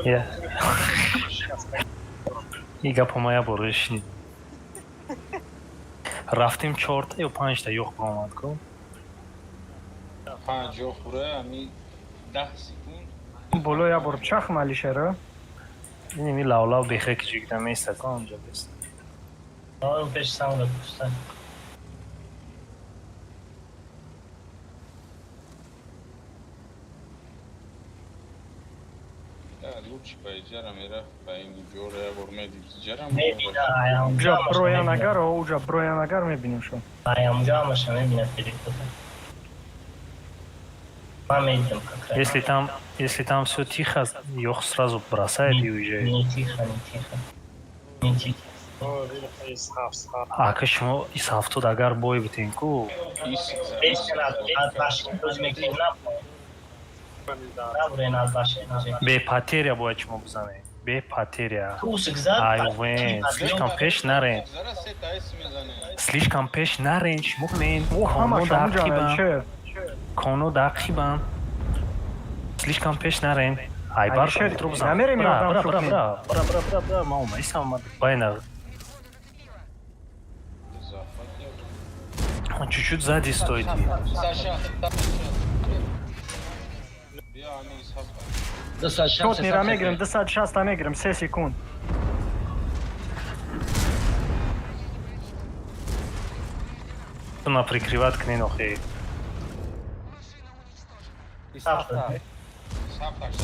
Я. И гапа ма як бор шунид. Рафтем, чорта ё панҷта ёқ баромад ку. Панҷ ё хура ами 10 секунд. Боло як бор чахм, Алишера. Иними лавлав бехе ки ҷигда места ку онҷа бест. Он пеш самра пуста. Да, лучше ба иҷара мерафт, ба ин ҷора як бор медид иҷара. Мебина, ай Уҷа ҳамҷа броян агар, уҷа броян агар мебинем шо. Ай ҳамҷа ҳамаша мебина филиппота. Ман медидам как раз. Если там всё тихо, ёх сразу бросает и уезжает. Не тихо, не тихо. Не тихо. Ака, шумо ис 70 агар бой битен ку. Аз башин рӯз мекунем, набурен аз башин рӯз. Бе потеря бояд шумо бизанед. Бе потеря. Усик зад. Айвен, слишком пеш нарен. Зара се тайс мезане. Слишком пеш нарен, шумо мен. О, ҳамаш Коно да ҳамуҷа, ақибан. Алишер. Коно да ақибан. Слишком пеш нарен. Ай бар Алишер, контрол бизан. намерем Бра, ёрдам бра, бра, шукнем. бра, бра, бра, бра, бра, ман омадисам, ман байна. Захват. Чуть-чуть сзади стойте. Саша, бия. 260. Шотнира мегирем, 260 мегирем, 3 секунд. На прикрывать книн охи. Исафта.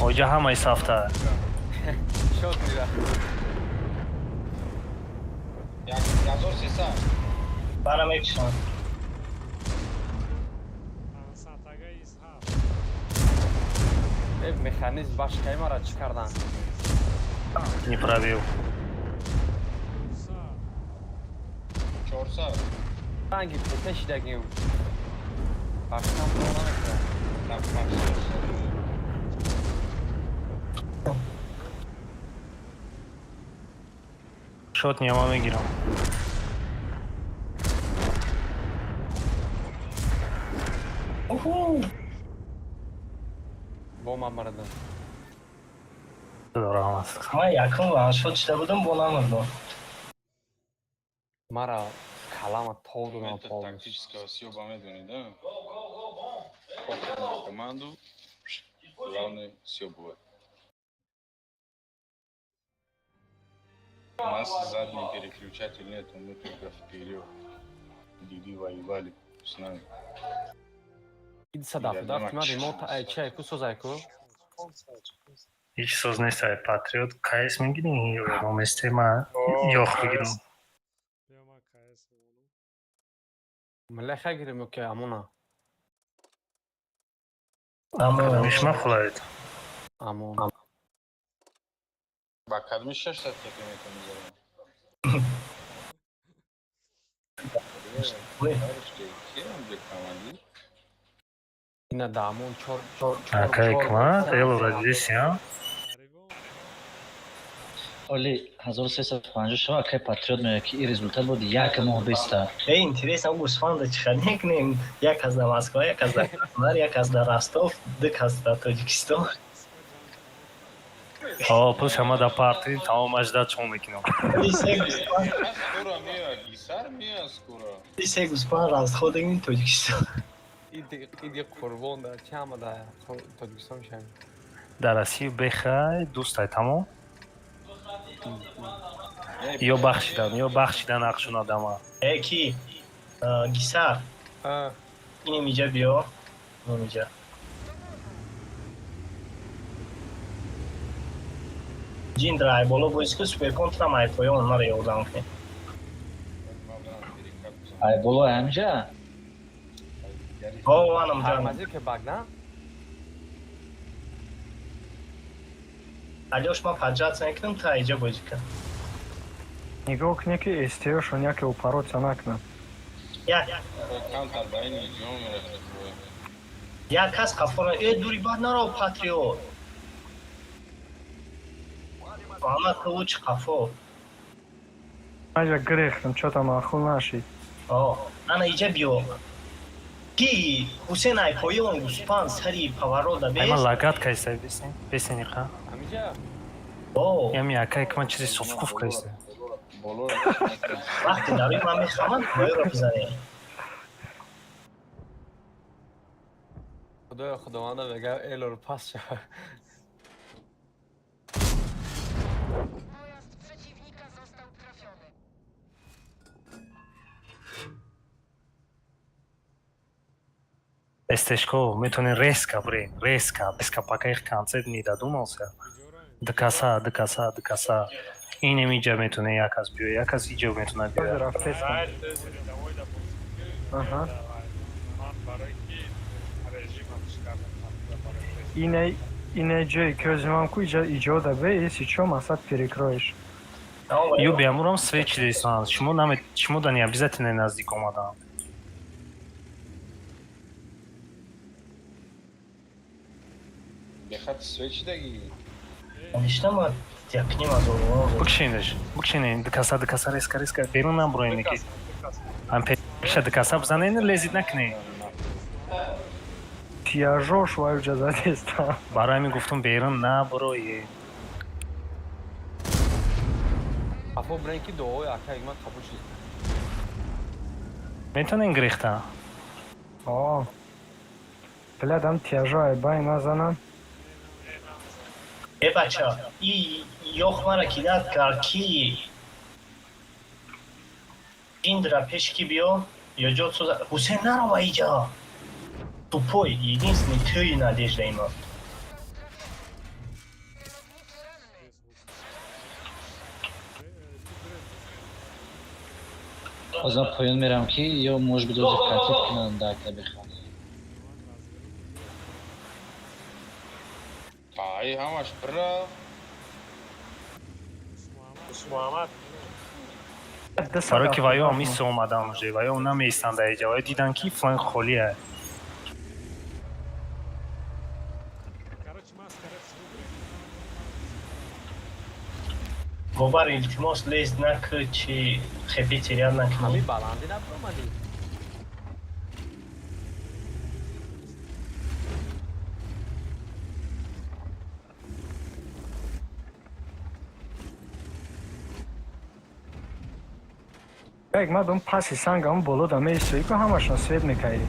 Оҷа ҳамаи сафта. Шот мира. 1300. Бара мекушам. Э, механизм башкаи мара чӣ кардан? Не пробил. 400. Ранги пете шидагим. Башкам намекунад. Шот ниама мегирам. Бо ман мардам. Раҳмат. Ман якум ваншот шида будам, бо намурдам. Мара калама тов додам Это полностью. тактического съеба медуни, да? Похуй на команду. Главное съебывать. У нас задний переключатель нету, мы только вперед. Деды воевали с нами. Иди садаф, даф ма ремонт ай чай ку созай ку. Ҳеҷ соз нест ай патриот кайс мегирӣ ё ягон месте ма ёх бигирам. Милеха гирем ё ки амона. Кадомиш махулаед? Амон. Ба кадми 600 тепе метавонӣ зарам? Командир? Ина дамон чор чор. Акай кма, эло радиси, а? Оли 1350 шава, акай патриот меояд, ки ин результат буд як моҳ беста. Э, интересно, гӯсфанда чӣ хел мекунем? Як кас дар Москва, як кас дар Краснодар, як кас дар Ростов, ду кас дар Тоҷикистон. О, пуш ҳама да парти, тамом ажда чон мекунам. Скоро меояд, Гисар меояд скоро. Се гӯсфанд расход кунем Тоҷикистон. Иди иди қурбон да чи ҳама да Тоҷикистон мешавем. Дар Россия бехай, дӯстай тамом. Ё бахшидан, ё бахшидан ҳақшун одама. Э, ки? Гисар. Инем иҷа биё. Инем иҷа. Ҷиндра ай боло боис ки суперконтрам ай поён мара ёрдам кунем. Ай боло ҳамҷа? О, анам ҷан. Армази ки баг на? Алёш, ман поджаться мекунам, та иҷа бозӣ кун. Нигоҳ кунед, ки СТОшон яке упороться накунад. Як Камтар ба ин ҷо меравад. Як кас қафора, э, дури бад наро, патриот. Муҳаммад, ту лучше қафо. Маҷа гирехтам, чё-то маъқул нашид. О, ана иҷа биё. Ки Ҳусен ай поён гӯспанд сари поворота Ай ман бес. лагат кайстай бесен, бесен иқа. Ҳамиҷа? О. Ями акай кма чизи суфкуф кайстай. Боло. Вақте дар рӯи ман мехаманд, поёро бизанем. Худоё, худованда мега элор пас шава. Эстешко, метавонӣ резко бирем, резко, резко, пока их концерт не додумался. Дукаса, дукаса, дукаса. Инем иҷа метавонӣ як кас биёя, як кас иҷа метавона биёя. Рафтестам. Аҳа. Ине ине ҷое ки ҳозир ку иҷа иҷода бе, если чё, масад перекроешь. Ё беамурам свечи дестан. Шумо наме шумо да не обязательно наздик омадан. Бехат свечи даги. Ништа ма якним аз овоз. Бикшенеш, бикшенен, дукаса, дукаса, резко, резко, берун наброен ки. Ам пеша дукаса бизанен, лезит накунед. Тияжош вай уҷа задестам. Барои ҳамин гуфтум берун наброед. Қафо бирен ки дуои акай ман қабул шид. Метавонен гирехта? О. Блядь, ам тияжо ай бай назанам. Э бача, и ёх мара кидат кард ки индра пеш ки биё ё ҷо соза. Ҳусейн нарова иҷа. Тупой, единственный ты надежда има. Боз ман поён мерам ки ё может быть ози катид кунанд дар табиха. Ай ҳамаш бира. Муҳаммад. Барои ки ваё ҳам исо омадан уже, ваё намеистанд дар иҷа, ваё дидан ки фланг холия. Короче, ман скорее всего Бобар илтимос лез накӣ чи хепи теряд накунӣ. Ҳами баландӣ набуромадӣ? Як мадум паси сангам боло да меистоӣ ку ҳамашон свет мекаӣ.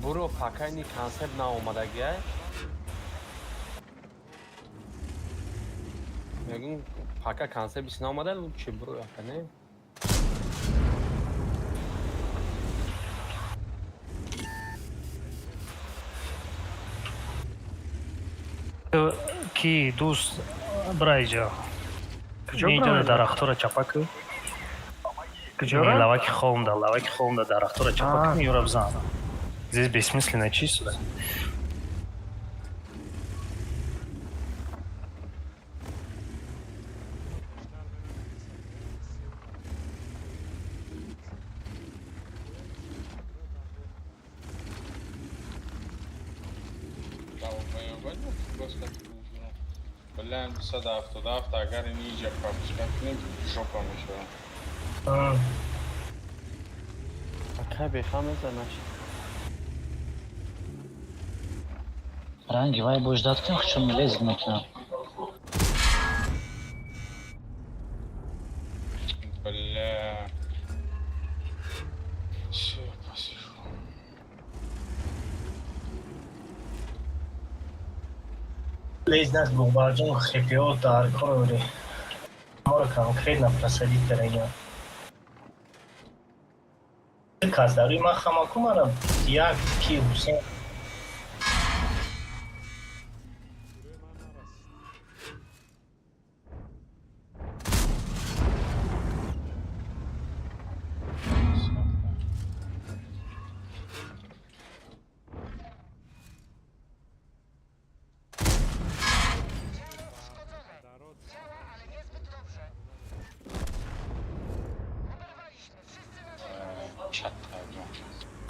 Буро пакайни концепт наомадагиай. Мегӯм пака концептиш наомада, лучше буро яка не? Ки дӯст бира иҷа. Куҷо Иҷа бирам? дарахтора чапа кӯ. Куҷора? Лаваки хомда, лаваки хомда дарахтора чапа А. кӯ, ёра бизан. Здесь бессмысленно чисто. Блин, 277 агар ин иҷа пропускать кунем, жопа мешавад. Акай беха мезанаш. Ранги вай бождат кун, чун лез мекунам. Бля. Всё, я посижу. Лез нак бобарҷон хепиҳо дар кор ори. Моро конкретно просадить караган. Кас дар рӯи ман хамаку мара як ки Ҳусейн. Тирои ман нарасид. Дарод. Чаттаҷон.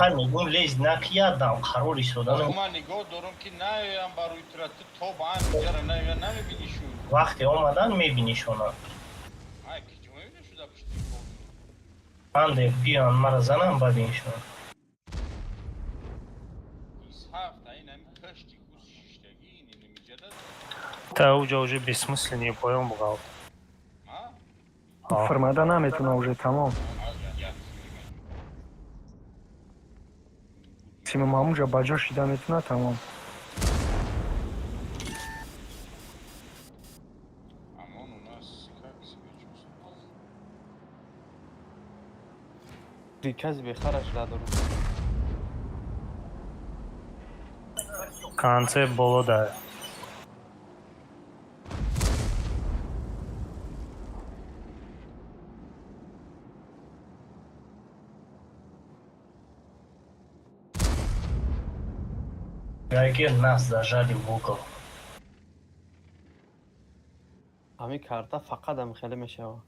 Ҳай мегӯм лез нак ядам қарор истоданам. Ман нигоҳ дорам ки наёям ба рӯи тура, ту то ба ҳаминҷара наёя намебинишу. Вақте омадан мебинишонам. Ай, киҷо мебинишу дар пушти кор? Анде биён мара занам бабинишонам. 27 ин ҳами кашти кус шиштагӣ ин инамиҷада. Та уҷа уже бессмысленный поён буғалт. А? Фирмада наметуна уже тамом. Максимум ҳамунҷа ба ҷо шида метуна тамом. Амон у нас как себя чувствует? Прикази бехараш надорам. Концепт боло да. Яке нас зажали в угол. Ҳамин карта фақат ҳам хеле мешавад.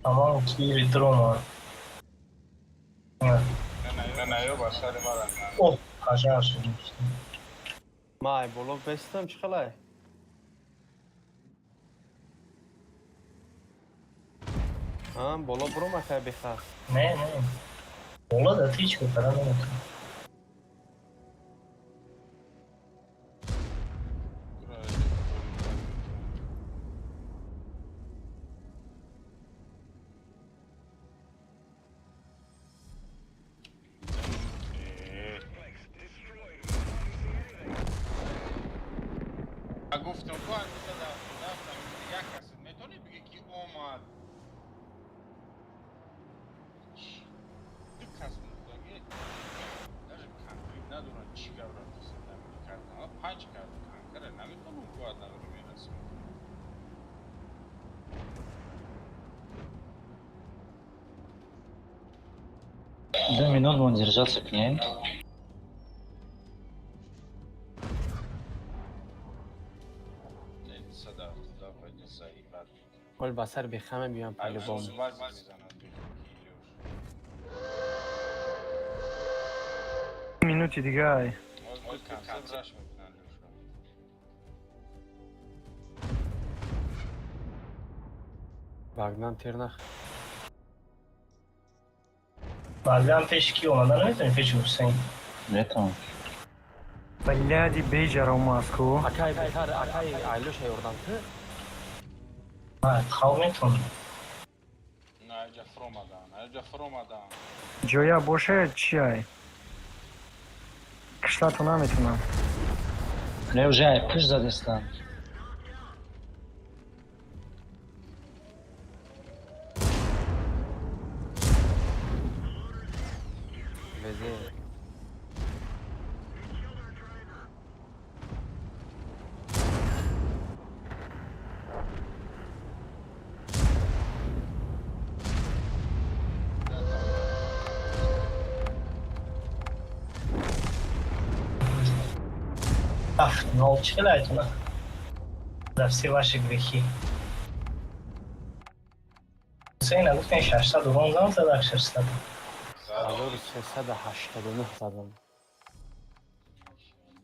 Тамом кири дрома. Наё ба сари мара. О, пожар шуд. Ман ай боло бестам чӣ хелай? А, боло буром акай беха. Не, не. Боло да ти чӣ кара наметавонӣ. Гуфтам ку 277 як кас метавонӣ бигӣ ки омад. Ду кас мурдагӣ. Даже конкрет надоранд чӣ гап рафтаст кардан. Панҷ кард танкара наметавонам ку одновременно сохт. 2 минут будем держаться к ней. Не, 277 не заебат. Ҳол ба сар бехама биём по-любому. Вазик мезанад бехам ки Илёш. Минути дига ай. Ҳозир концерт раш мекунанд Илёша. Багдан тернах. Баъдан пеши ки омада наметавонӣ, пеши Ҳусейн. Метавонам. Бляди беҷара омад ку. Акай бетар, акай Айлюша ёрдам ту. Хав метавонам. На аҷа фуромадан, аҷа фуромадан. Ҷоя боша чи ай? Кишлату наметунам. Не, уже ай пуш задестан. Везе. Аф, нол чӣ хелайтона? За все ваши грехи. Ҳусейна гуфтем 600 урон зан зада 600. 1389 задам.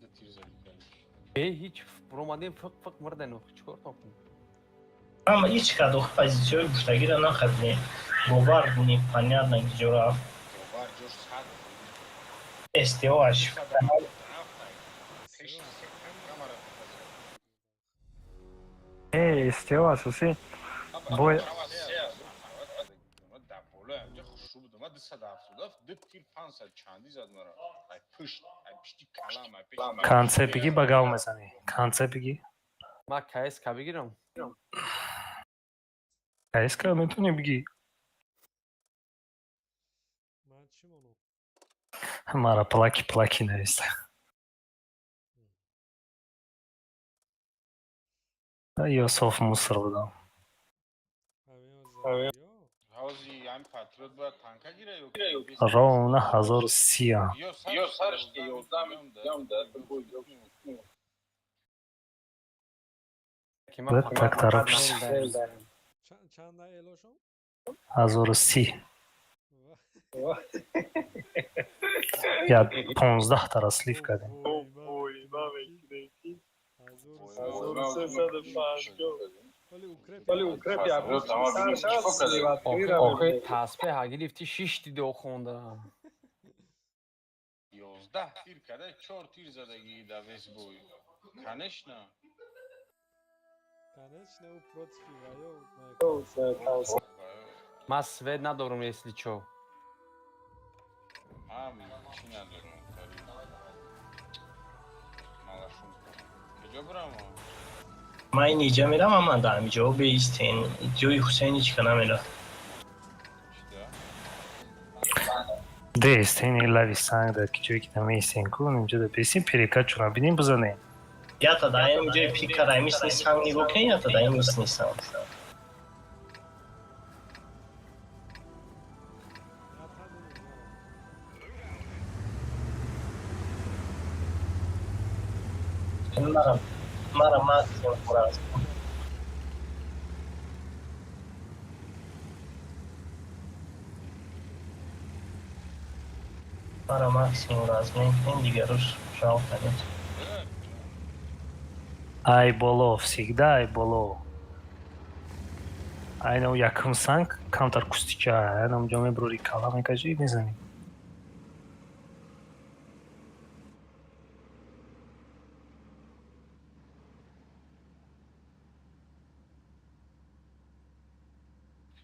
Ду тир задӣ калиш. Бе ҳеҷ буромадем фиқ фиқ мурден ох чикор топем. Ама ҳеҷ кад охи позитсияҳои гуфтагиро нахардем. Бовар непонятно ки ҷо рафт. Бовар ҷош сад. СТО-аш. Пеши се камара. Э, СТО асосӣ. Бой Дар болои ҳамҷа хушрӯ будам. Ман 277 ду тир 500 чандӣ зад мара. Ай пушт, ай пишти калам, ай пеши. Конце бигӣ ба гав мезанӣ. Конце бигӣ. Ма КСК бигирам. КСК метавонӣ бигӣ. Ман чӣ монам? Мара плаки плаки нависта. Ё соф мусор будам. Ҳамин ё Ҳози ҳами патриот бояд танка гира ё Ровно 1030. ё сарш ки 11 миллион. Ки ман Так торопишься. Чанда элошон? 1030. Я 15 тара слив кардем. Вали укреп. Охи таспеҳа гирифти шиш диде хонда. 11 тир када чор тир задагӣ да вес бой. Конечно. Конечно, ӯ против ваё. Ман свет надорам, если чо. Ман чӣ надорам, тари. Малашум. Куҷо бурам? Ман ин иҷа мерам, ама дар ҳамиҷо беистен. Ҷои Ҳусейн ҳеҷ ка намерафт. Чида? Дестен лави санг да ки ҷое ки намеистен ку инҷо да бесин перекат чуна бинем бизанем. Ята дар ин ҷои пикара мисли санг нигоҳ кунед, ята дар ин мисли санг. Ята намедонам. Мара максимум раз. Мара максимум размен кунед, дигаруш жалко нет. Ай боло, всегда ай боло. Айна якум санг камтар кустича, айна унҷо мебурори кала мекашӣ мезанӣ.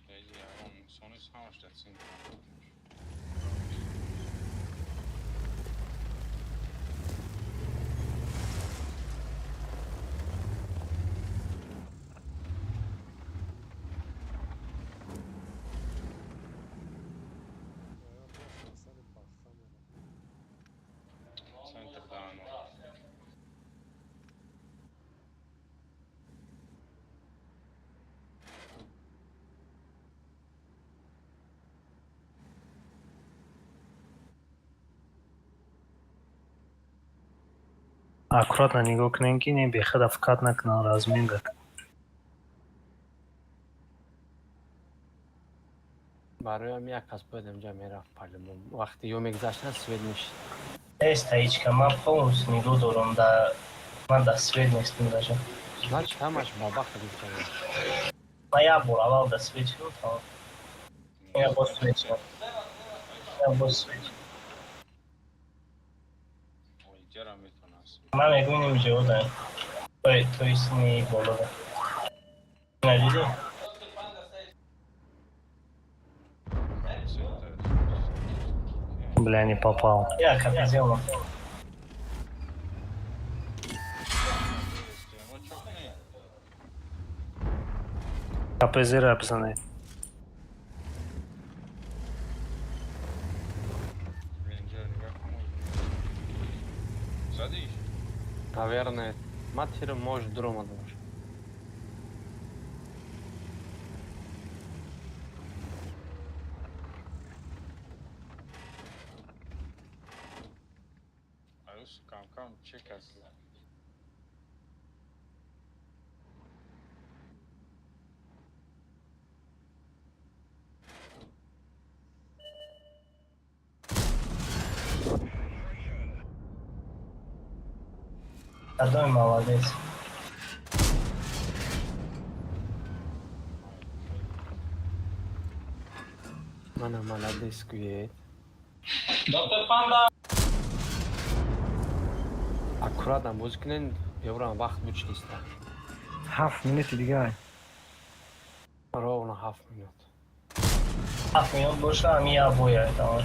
Хеле ягон инсони ҳамаш дар центр. Аккуратно нигоҳ кунем, ки не бехуда вкат накунам размен да. Бароям як кас бояд инҷа мерафт палимон. Вақти ё мегузаштан, свет мешид. Нест ҳечка, ман полностью нигоҳ дорам, да, ман да свет нестам даже. Значит, ҳамаш ба бахт гузашта. Ман як бор аввал да свет шудам, тамом. Я боз свет шудам. Я боз свет шудам. Иҷара метавонад. Ман мегӯям, инҷо да. То есть не боло да. Надидӣ? Бля, не попал. Я КПЗ омад. КПЗ ра бизанед. Инҷа нигоҳ кун. Задиш? Наверное, ма тирам может дуромада бошад. Аюс кам-кам чек аст. Кадоми молодец. Мана молодец гӯед. Доктор Панда! Аккуратно бозӣ кунед, ёрам вақт буч неста. 7 минути дига. Ровно 7 минут. 7 минут боша, ами як боя, тамом.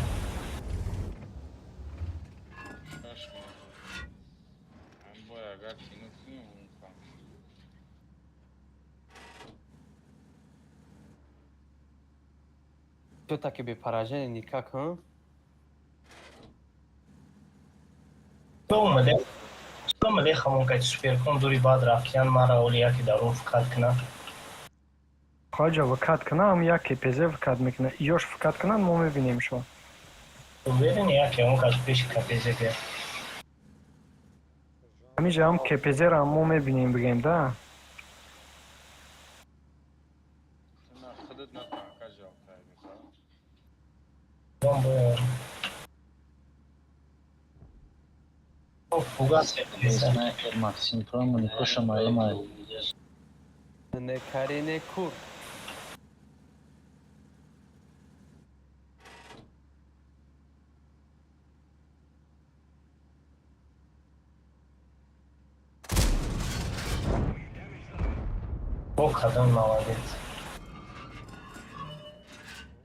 6 минут. Ҳам бой агар тину кунем, он кам. Всё-таки без поражения никак, а? Чо омаде? Чо омаде хамон кати суперкон дури баъд рафтиян, мара оли яке дарун вкат кунам. Хоҷа, вкат кунам, як КПЗ вкат мекуна. Ёш вкат кунан, мо мебинем шо. Уверен, яке он кас пеши КПЗ бия. Ҳамиҷа ҳам КПЗ ра мо мебинем, бигем да. Ту на худат, на танка ҷавоб кардӣ, ха? Он боя. Фугас. Снайпер Максим Промо, Никоша Марима. Не кари, не кур. Бо кадом молодец.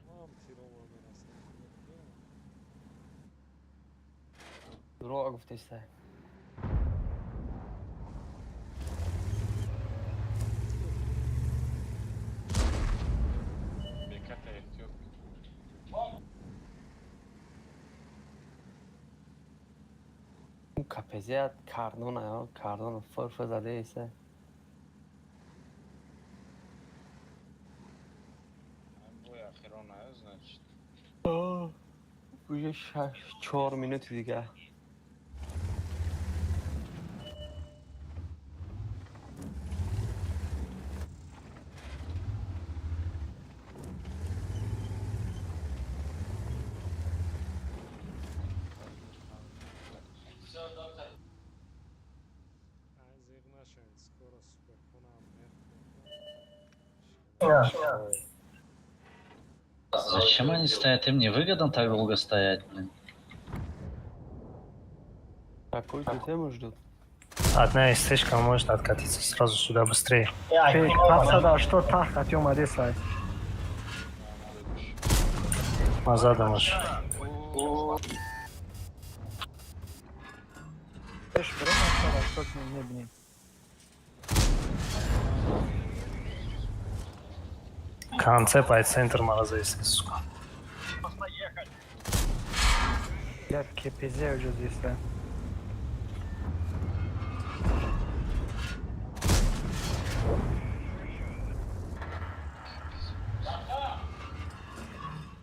Мам тирома мерасад. Дурӯғ гуфтеста. Беката эҳтиёт кун. У КПЗ кардона, кардона фырфыр задаеста. Ҳам бой ахирон ая, значит. Уже 4 минути дига. Ай, зиқ нашавед, скоро суперконам мехӯрад. Зачем они стоят? Им не выгодно так долго стоять, блин. Какую-то тему ждут. Одна СТшка может откатиться сразу сюда быстрее. 780 тах қати омадесай. Назадом уж. Пеш бирем, 780 мебинем. Конце по центр мағаза, сука. Як КПЗ уҷо зиста.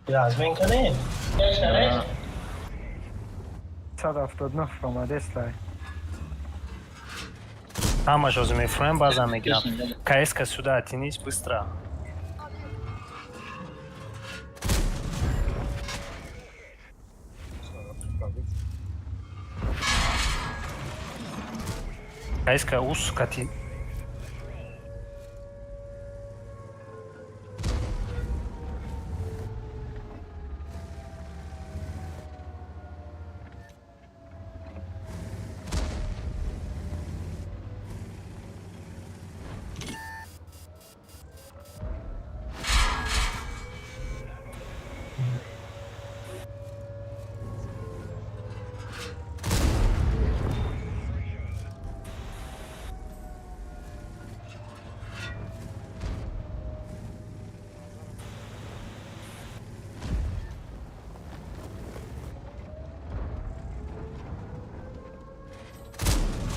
Размен кардем? 179 омадестай. Ҳамаш ҳозир мефурӯем, баъзан мегирам. КСК сюда оттянись быстро. КСК ус кати.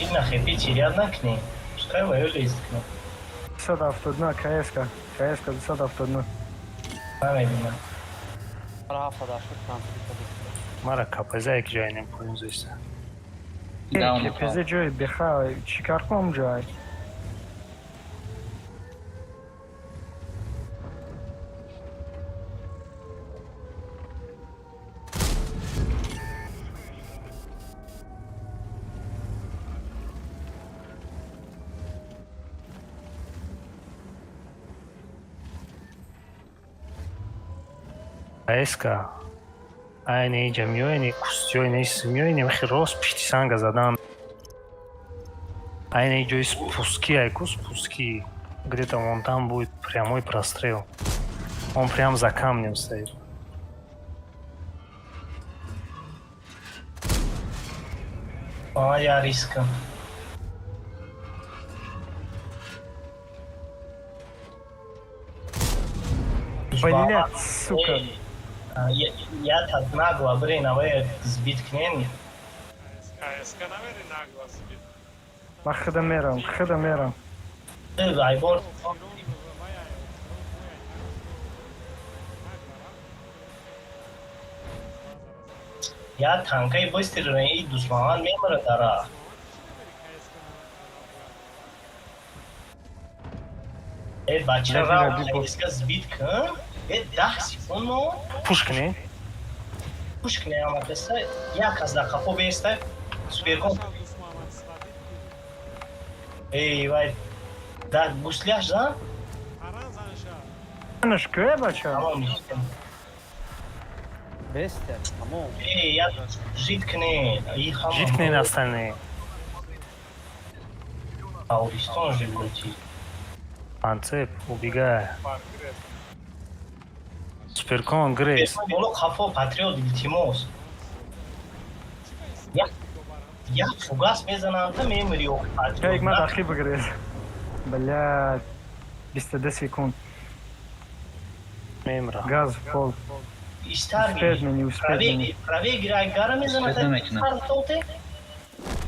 Ина хепи теряд накунем. Пускай ваё лезет к нам. 279 КСК. КСК 279. Намедонам. Мара 78 конфликт. Мара КПЗ як ҷое нем поён зиста. КПЗ ҷои беха чӣ кар кунам ҷой? КСК айне инҷа меояне, кустиёне меояне, мехи рост пишти санга задан. Айне ҷои спуски, айку спуски. Где-то вон там будет прямой прострел. Он прям за камнем стоит. А, я риска. Блядь, сука. Я так нагло, блин, а вы сбит кнен. КСК намери нагло сбит. Ман худам мерам, худам мерам. Айбор. Я танкаи быстро и дусман мемра дара. Э, бача ра, КСК сбит кн. Э, 10 секунд мо. Пуш кунӣ? Пуш кунӣ амакаста, як аз дақиқаҳо беста суперкон. Эй, вай, да гусляш зан? Наш кӯе бача? Тамом. Бестер, тамом. Эй, я жит кунӣ. Жит кунед остальные. Ауристон же летит. Анцеп, убегай. Суперкон, Грейс. Боло қафо патриот илтимос. Як фугас мезанам та мемири ох патриот. Як ман дақиқ бигрез. Блядь. 22 секунд. Мемра. Газ в пол. Истар Успеет не успеет мени. Правее гирай гара мезанам та тоте.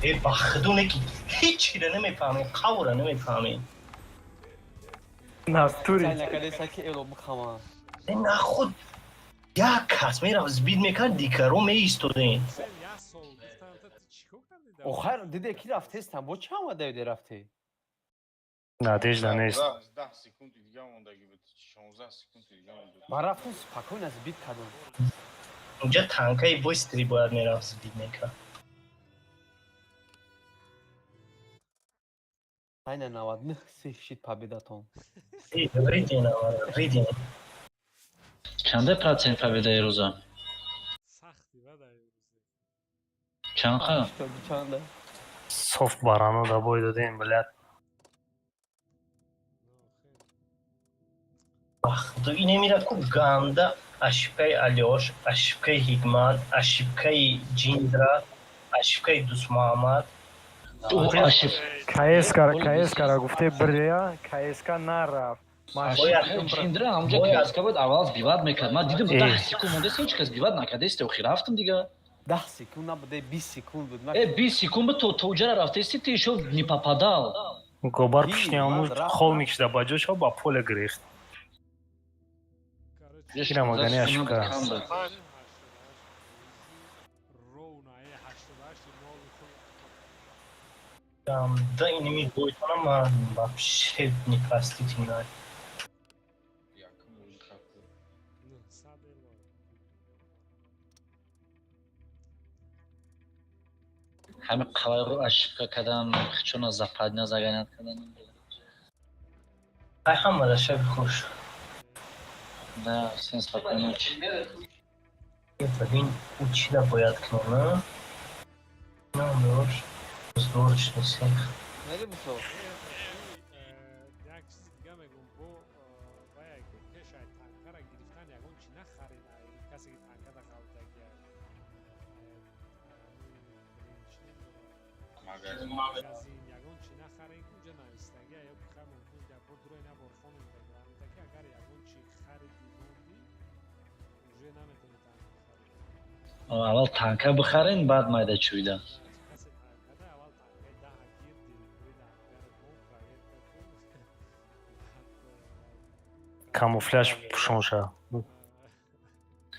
Э, ба худо неки ҳеҷ чиро намефаҳмем, қавра намефаҳмем. Натури. Накадеса ки эло бихама. Нахуд як кас мерафт сбит мекард, дигаро меистодем. Охар диде ки рафтестам, бо чӣ омада диде рафте? Надежда нест. 10 секунди дига мондаги буд, 16 секунди дига монда. Ман рафтам спокойно сбит кардам. Унҷа танкаи быстрый бояд мерафт сбит мекард. Айна 99 се шид победатон. Ридин, ридин. Чанде процент победаи рӯза? Чанд ха? Чанда? Соф барано да бой додем, блядь. Худо инемирад ку ганда ошибкаи Алёш, ошибкаи Ҳикмат, ошибкаи Ҷиндра, ошибкаи Дусмуҳаммад. КСК КСК-ра гуфте биря, КСК нарафт. Ҷиндра ҳамҷа КСК буд, аввал сбивать мекард. Ман дидам 10 секунд мондест, ҳеҷ кас сбивать накардест, охир рафтам дига. 10 секунд набуде, 20 секунд буд. Э, 20 секунд буд, то уҷара рафтести, ты ещё не попадал. Гобар пушти ҳамун хол мекишида ба ҷош, ба поле гирифт. Ира магани ошибка. Да, иними бойтона ман вообще непростительно. Якум хату. 900 эло. Ҳами қалайро ошибка кардан, чуно западня загонять кардан. Ай, ҳамада шаби хуш. Да, всем спокойной ночи. Блин, учида бояд кунем, а? Нам сборочный цех. Мери бусо. Як чизи дига мегум, бо вая пеш ай танкара гирифтан ягон чи нахаред, ай касе ки танкада ғалтагия. Магазин. Магазин ягон чи нахаред, ки уҷа навистагия ё ки хай мумкин бо дурои набор хонем грамита, ки агар ягон чи хариди монди, уже наметавонӣ танка харид. Аввал танка бихарен, баъд майда чӯйда. Касе танкада аввал танкаи даҳа гир, дилбури дангаро кун, проверка кун. Баъд Камуфляж пӯшон ша.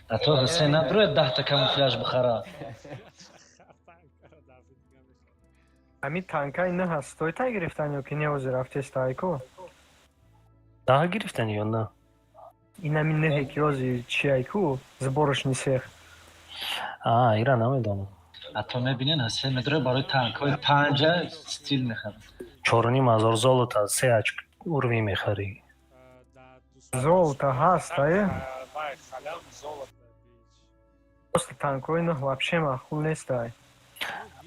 А то Ҳусейн надрояд 10-та камуфляж бихара. Танкаро дафъи дига мехарӣ. Ҳамин танкаи на ҳаст, стоитай гирифтан ё ки не, ҳозир рафтеста айко? 10 гирифтани ё на? Ин ҳамин неҳе ки ҳозир чи айку, сборочный цех. А, ира намедонам. А то мебинен, Ҳусейн медрояд, барои танкҳои панҷа стил мехарад. 4,5 ҳазор золота, се очк уровень мехарӣ. Золото ҳаст, ае? Вай халям золото бич. Просто танкҳои нӯҳ вообще маъқул нест ай.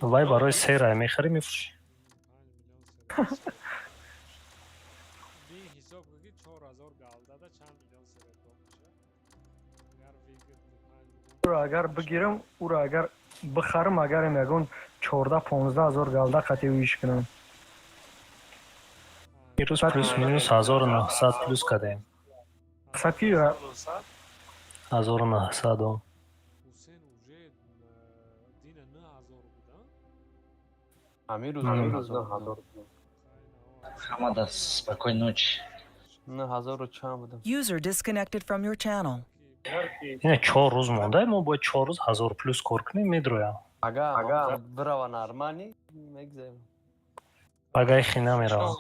Вай барои се рай мехарӣ, мефурӯшӣ. 5 миллион би ҳисоб кун, ки 4000 галдада чанд миллион серебро мешавад, агар выгодно 5 миллион. Уро агар бигирам, уро агар бихарам, агарам ягон 14-15 ҳазор галда қатъи уиш кунам. Ирӯз плюс минус 1900 плюс кардем. Мақсад ки 1900. Ҳусен уже дина 9000 буда. Ҳамин рӯз 9000. Ҳамада спокойной ночи. 9000-у чанд будам. User disconnected from your channel. Ина 4 рӯз монда, мо бояд 4 рӯз 1000 плюс кор кунем, медроям. Ага, бирава нормалӣ мегзарем. Багаи хи намеравам.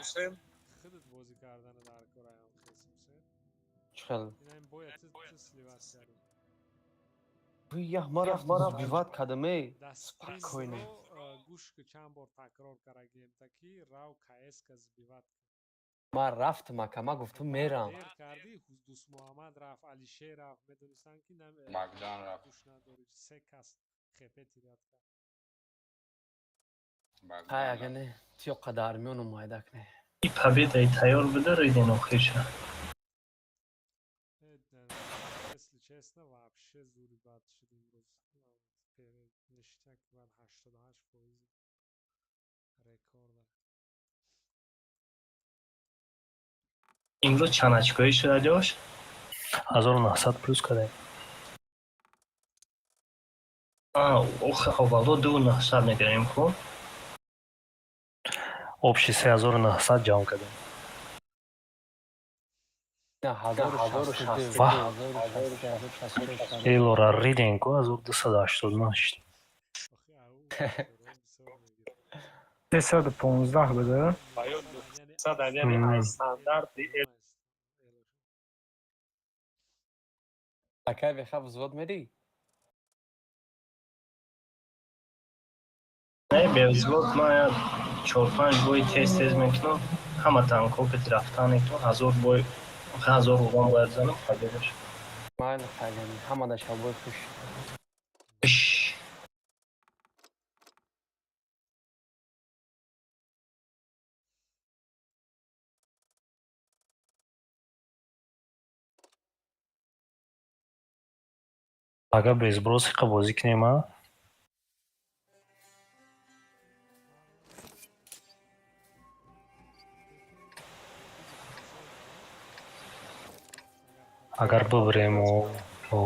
Худат бозӣ кардана дар кораям хес, Ҳусен. Чӣ хел? Ина ин бояд ту сливать карӣ. Ях, ма рафтам, сбивать кардам, эй. Да. Спокойно. Спринтро гӯш ки чанд бор такрор карагем, таки рав КС-ка сбивать. Ман рафтам, ака, ман гуфтам, мерам. Дер кардӣ, Дӯстмуҳаммад рафт, Алишер рафт, медонистанд, ки Магдан рафт. гӯш надорӣ, се кас хепе тират кард. Ҳай, ага, не тиё қадар миёну майда кне. И победаи тайёр буда, риден охирша. Если честно, вообще зури бад шуд имрӯз. Ништяк, бад 88% рекорда. Имрӯз чанд очкоӣ шуд, Алёш? 1900 плюс кардем. Охи аввало 2900 мегирем ку. Общий 3900 ҷамъ кардем. 1062. Ваҳ! Элора риден ку, 1289. Охи ау бисёр мегирад. 315 буда. Стандарти. Акай, беха взвод мерӣ? Не, бевзвод ман чор панҷ бой тез тез мекунам, ҳама танкҳо ки рафтан мекунам, 1000 бой, 1000 урон бояд занам, победаш. Майли, хайгани, ҳамада шабои хуш. Иш. Агар без сброс иқа бозӣ кунем, а? Агар бибирему о.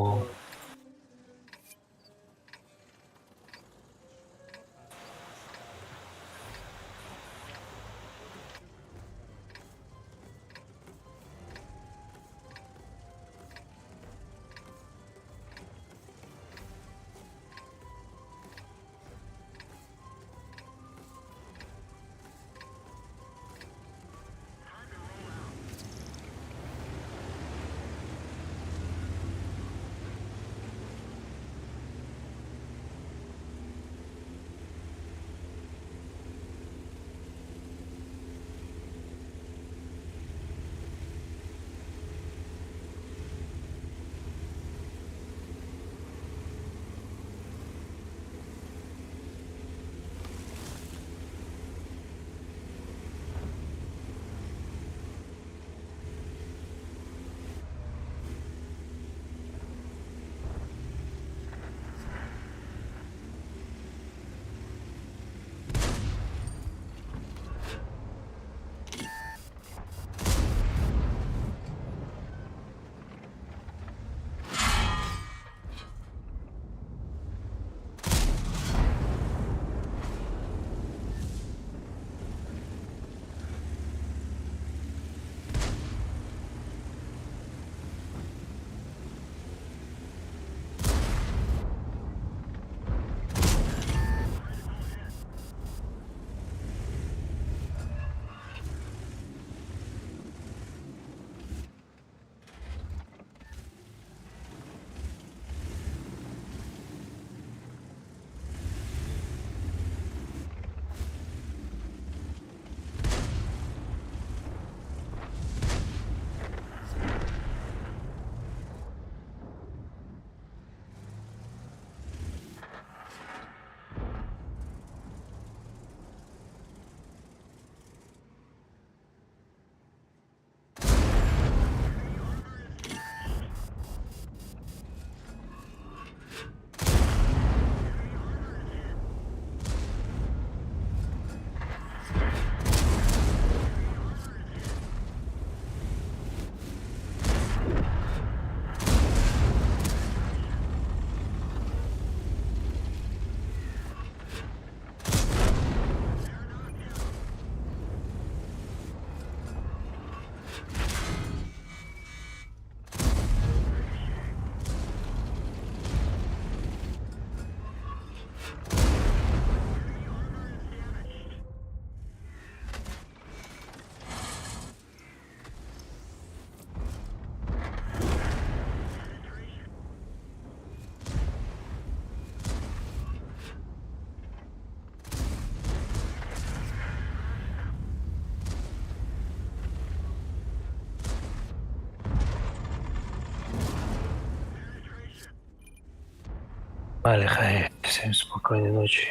Майли, хайр. Всем спокойной ночи.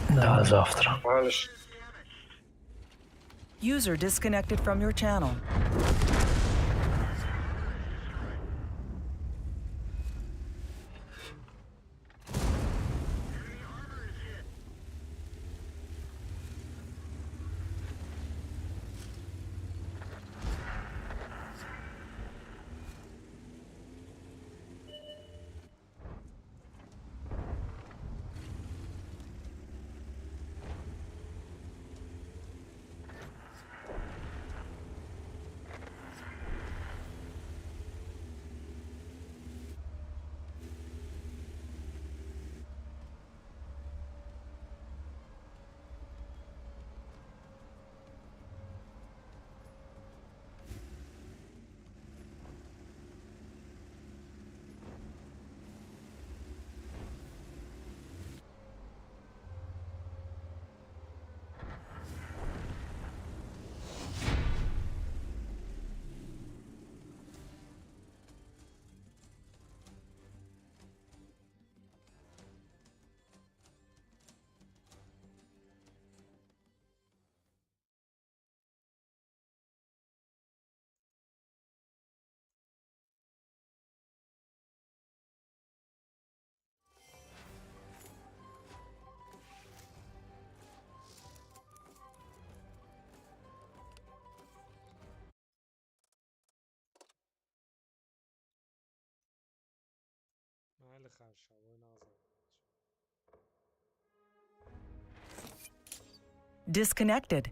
До завтра. Малиш. User disconnected from your channel. Майли, хайр, шабои нағз. Disconnected.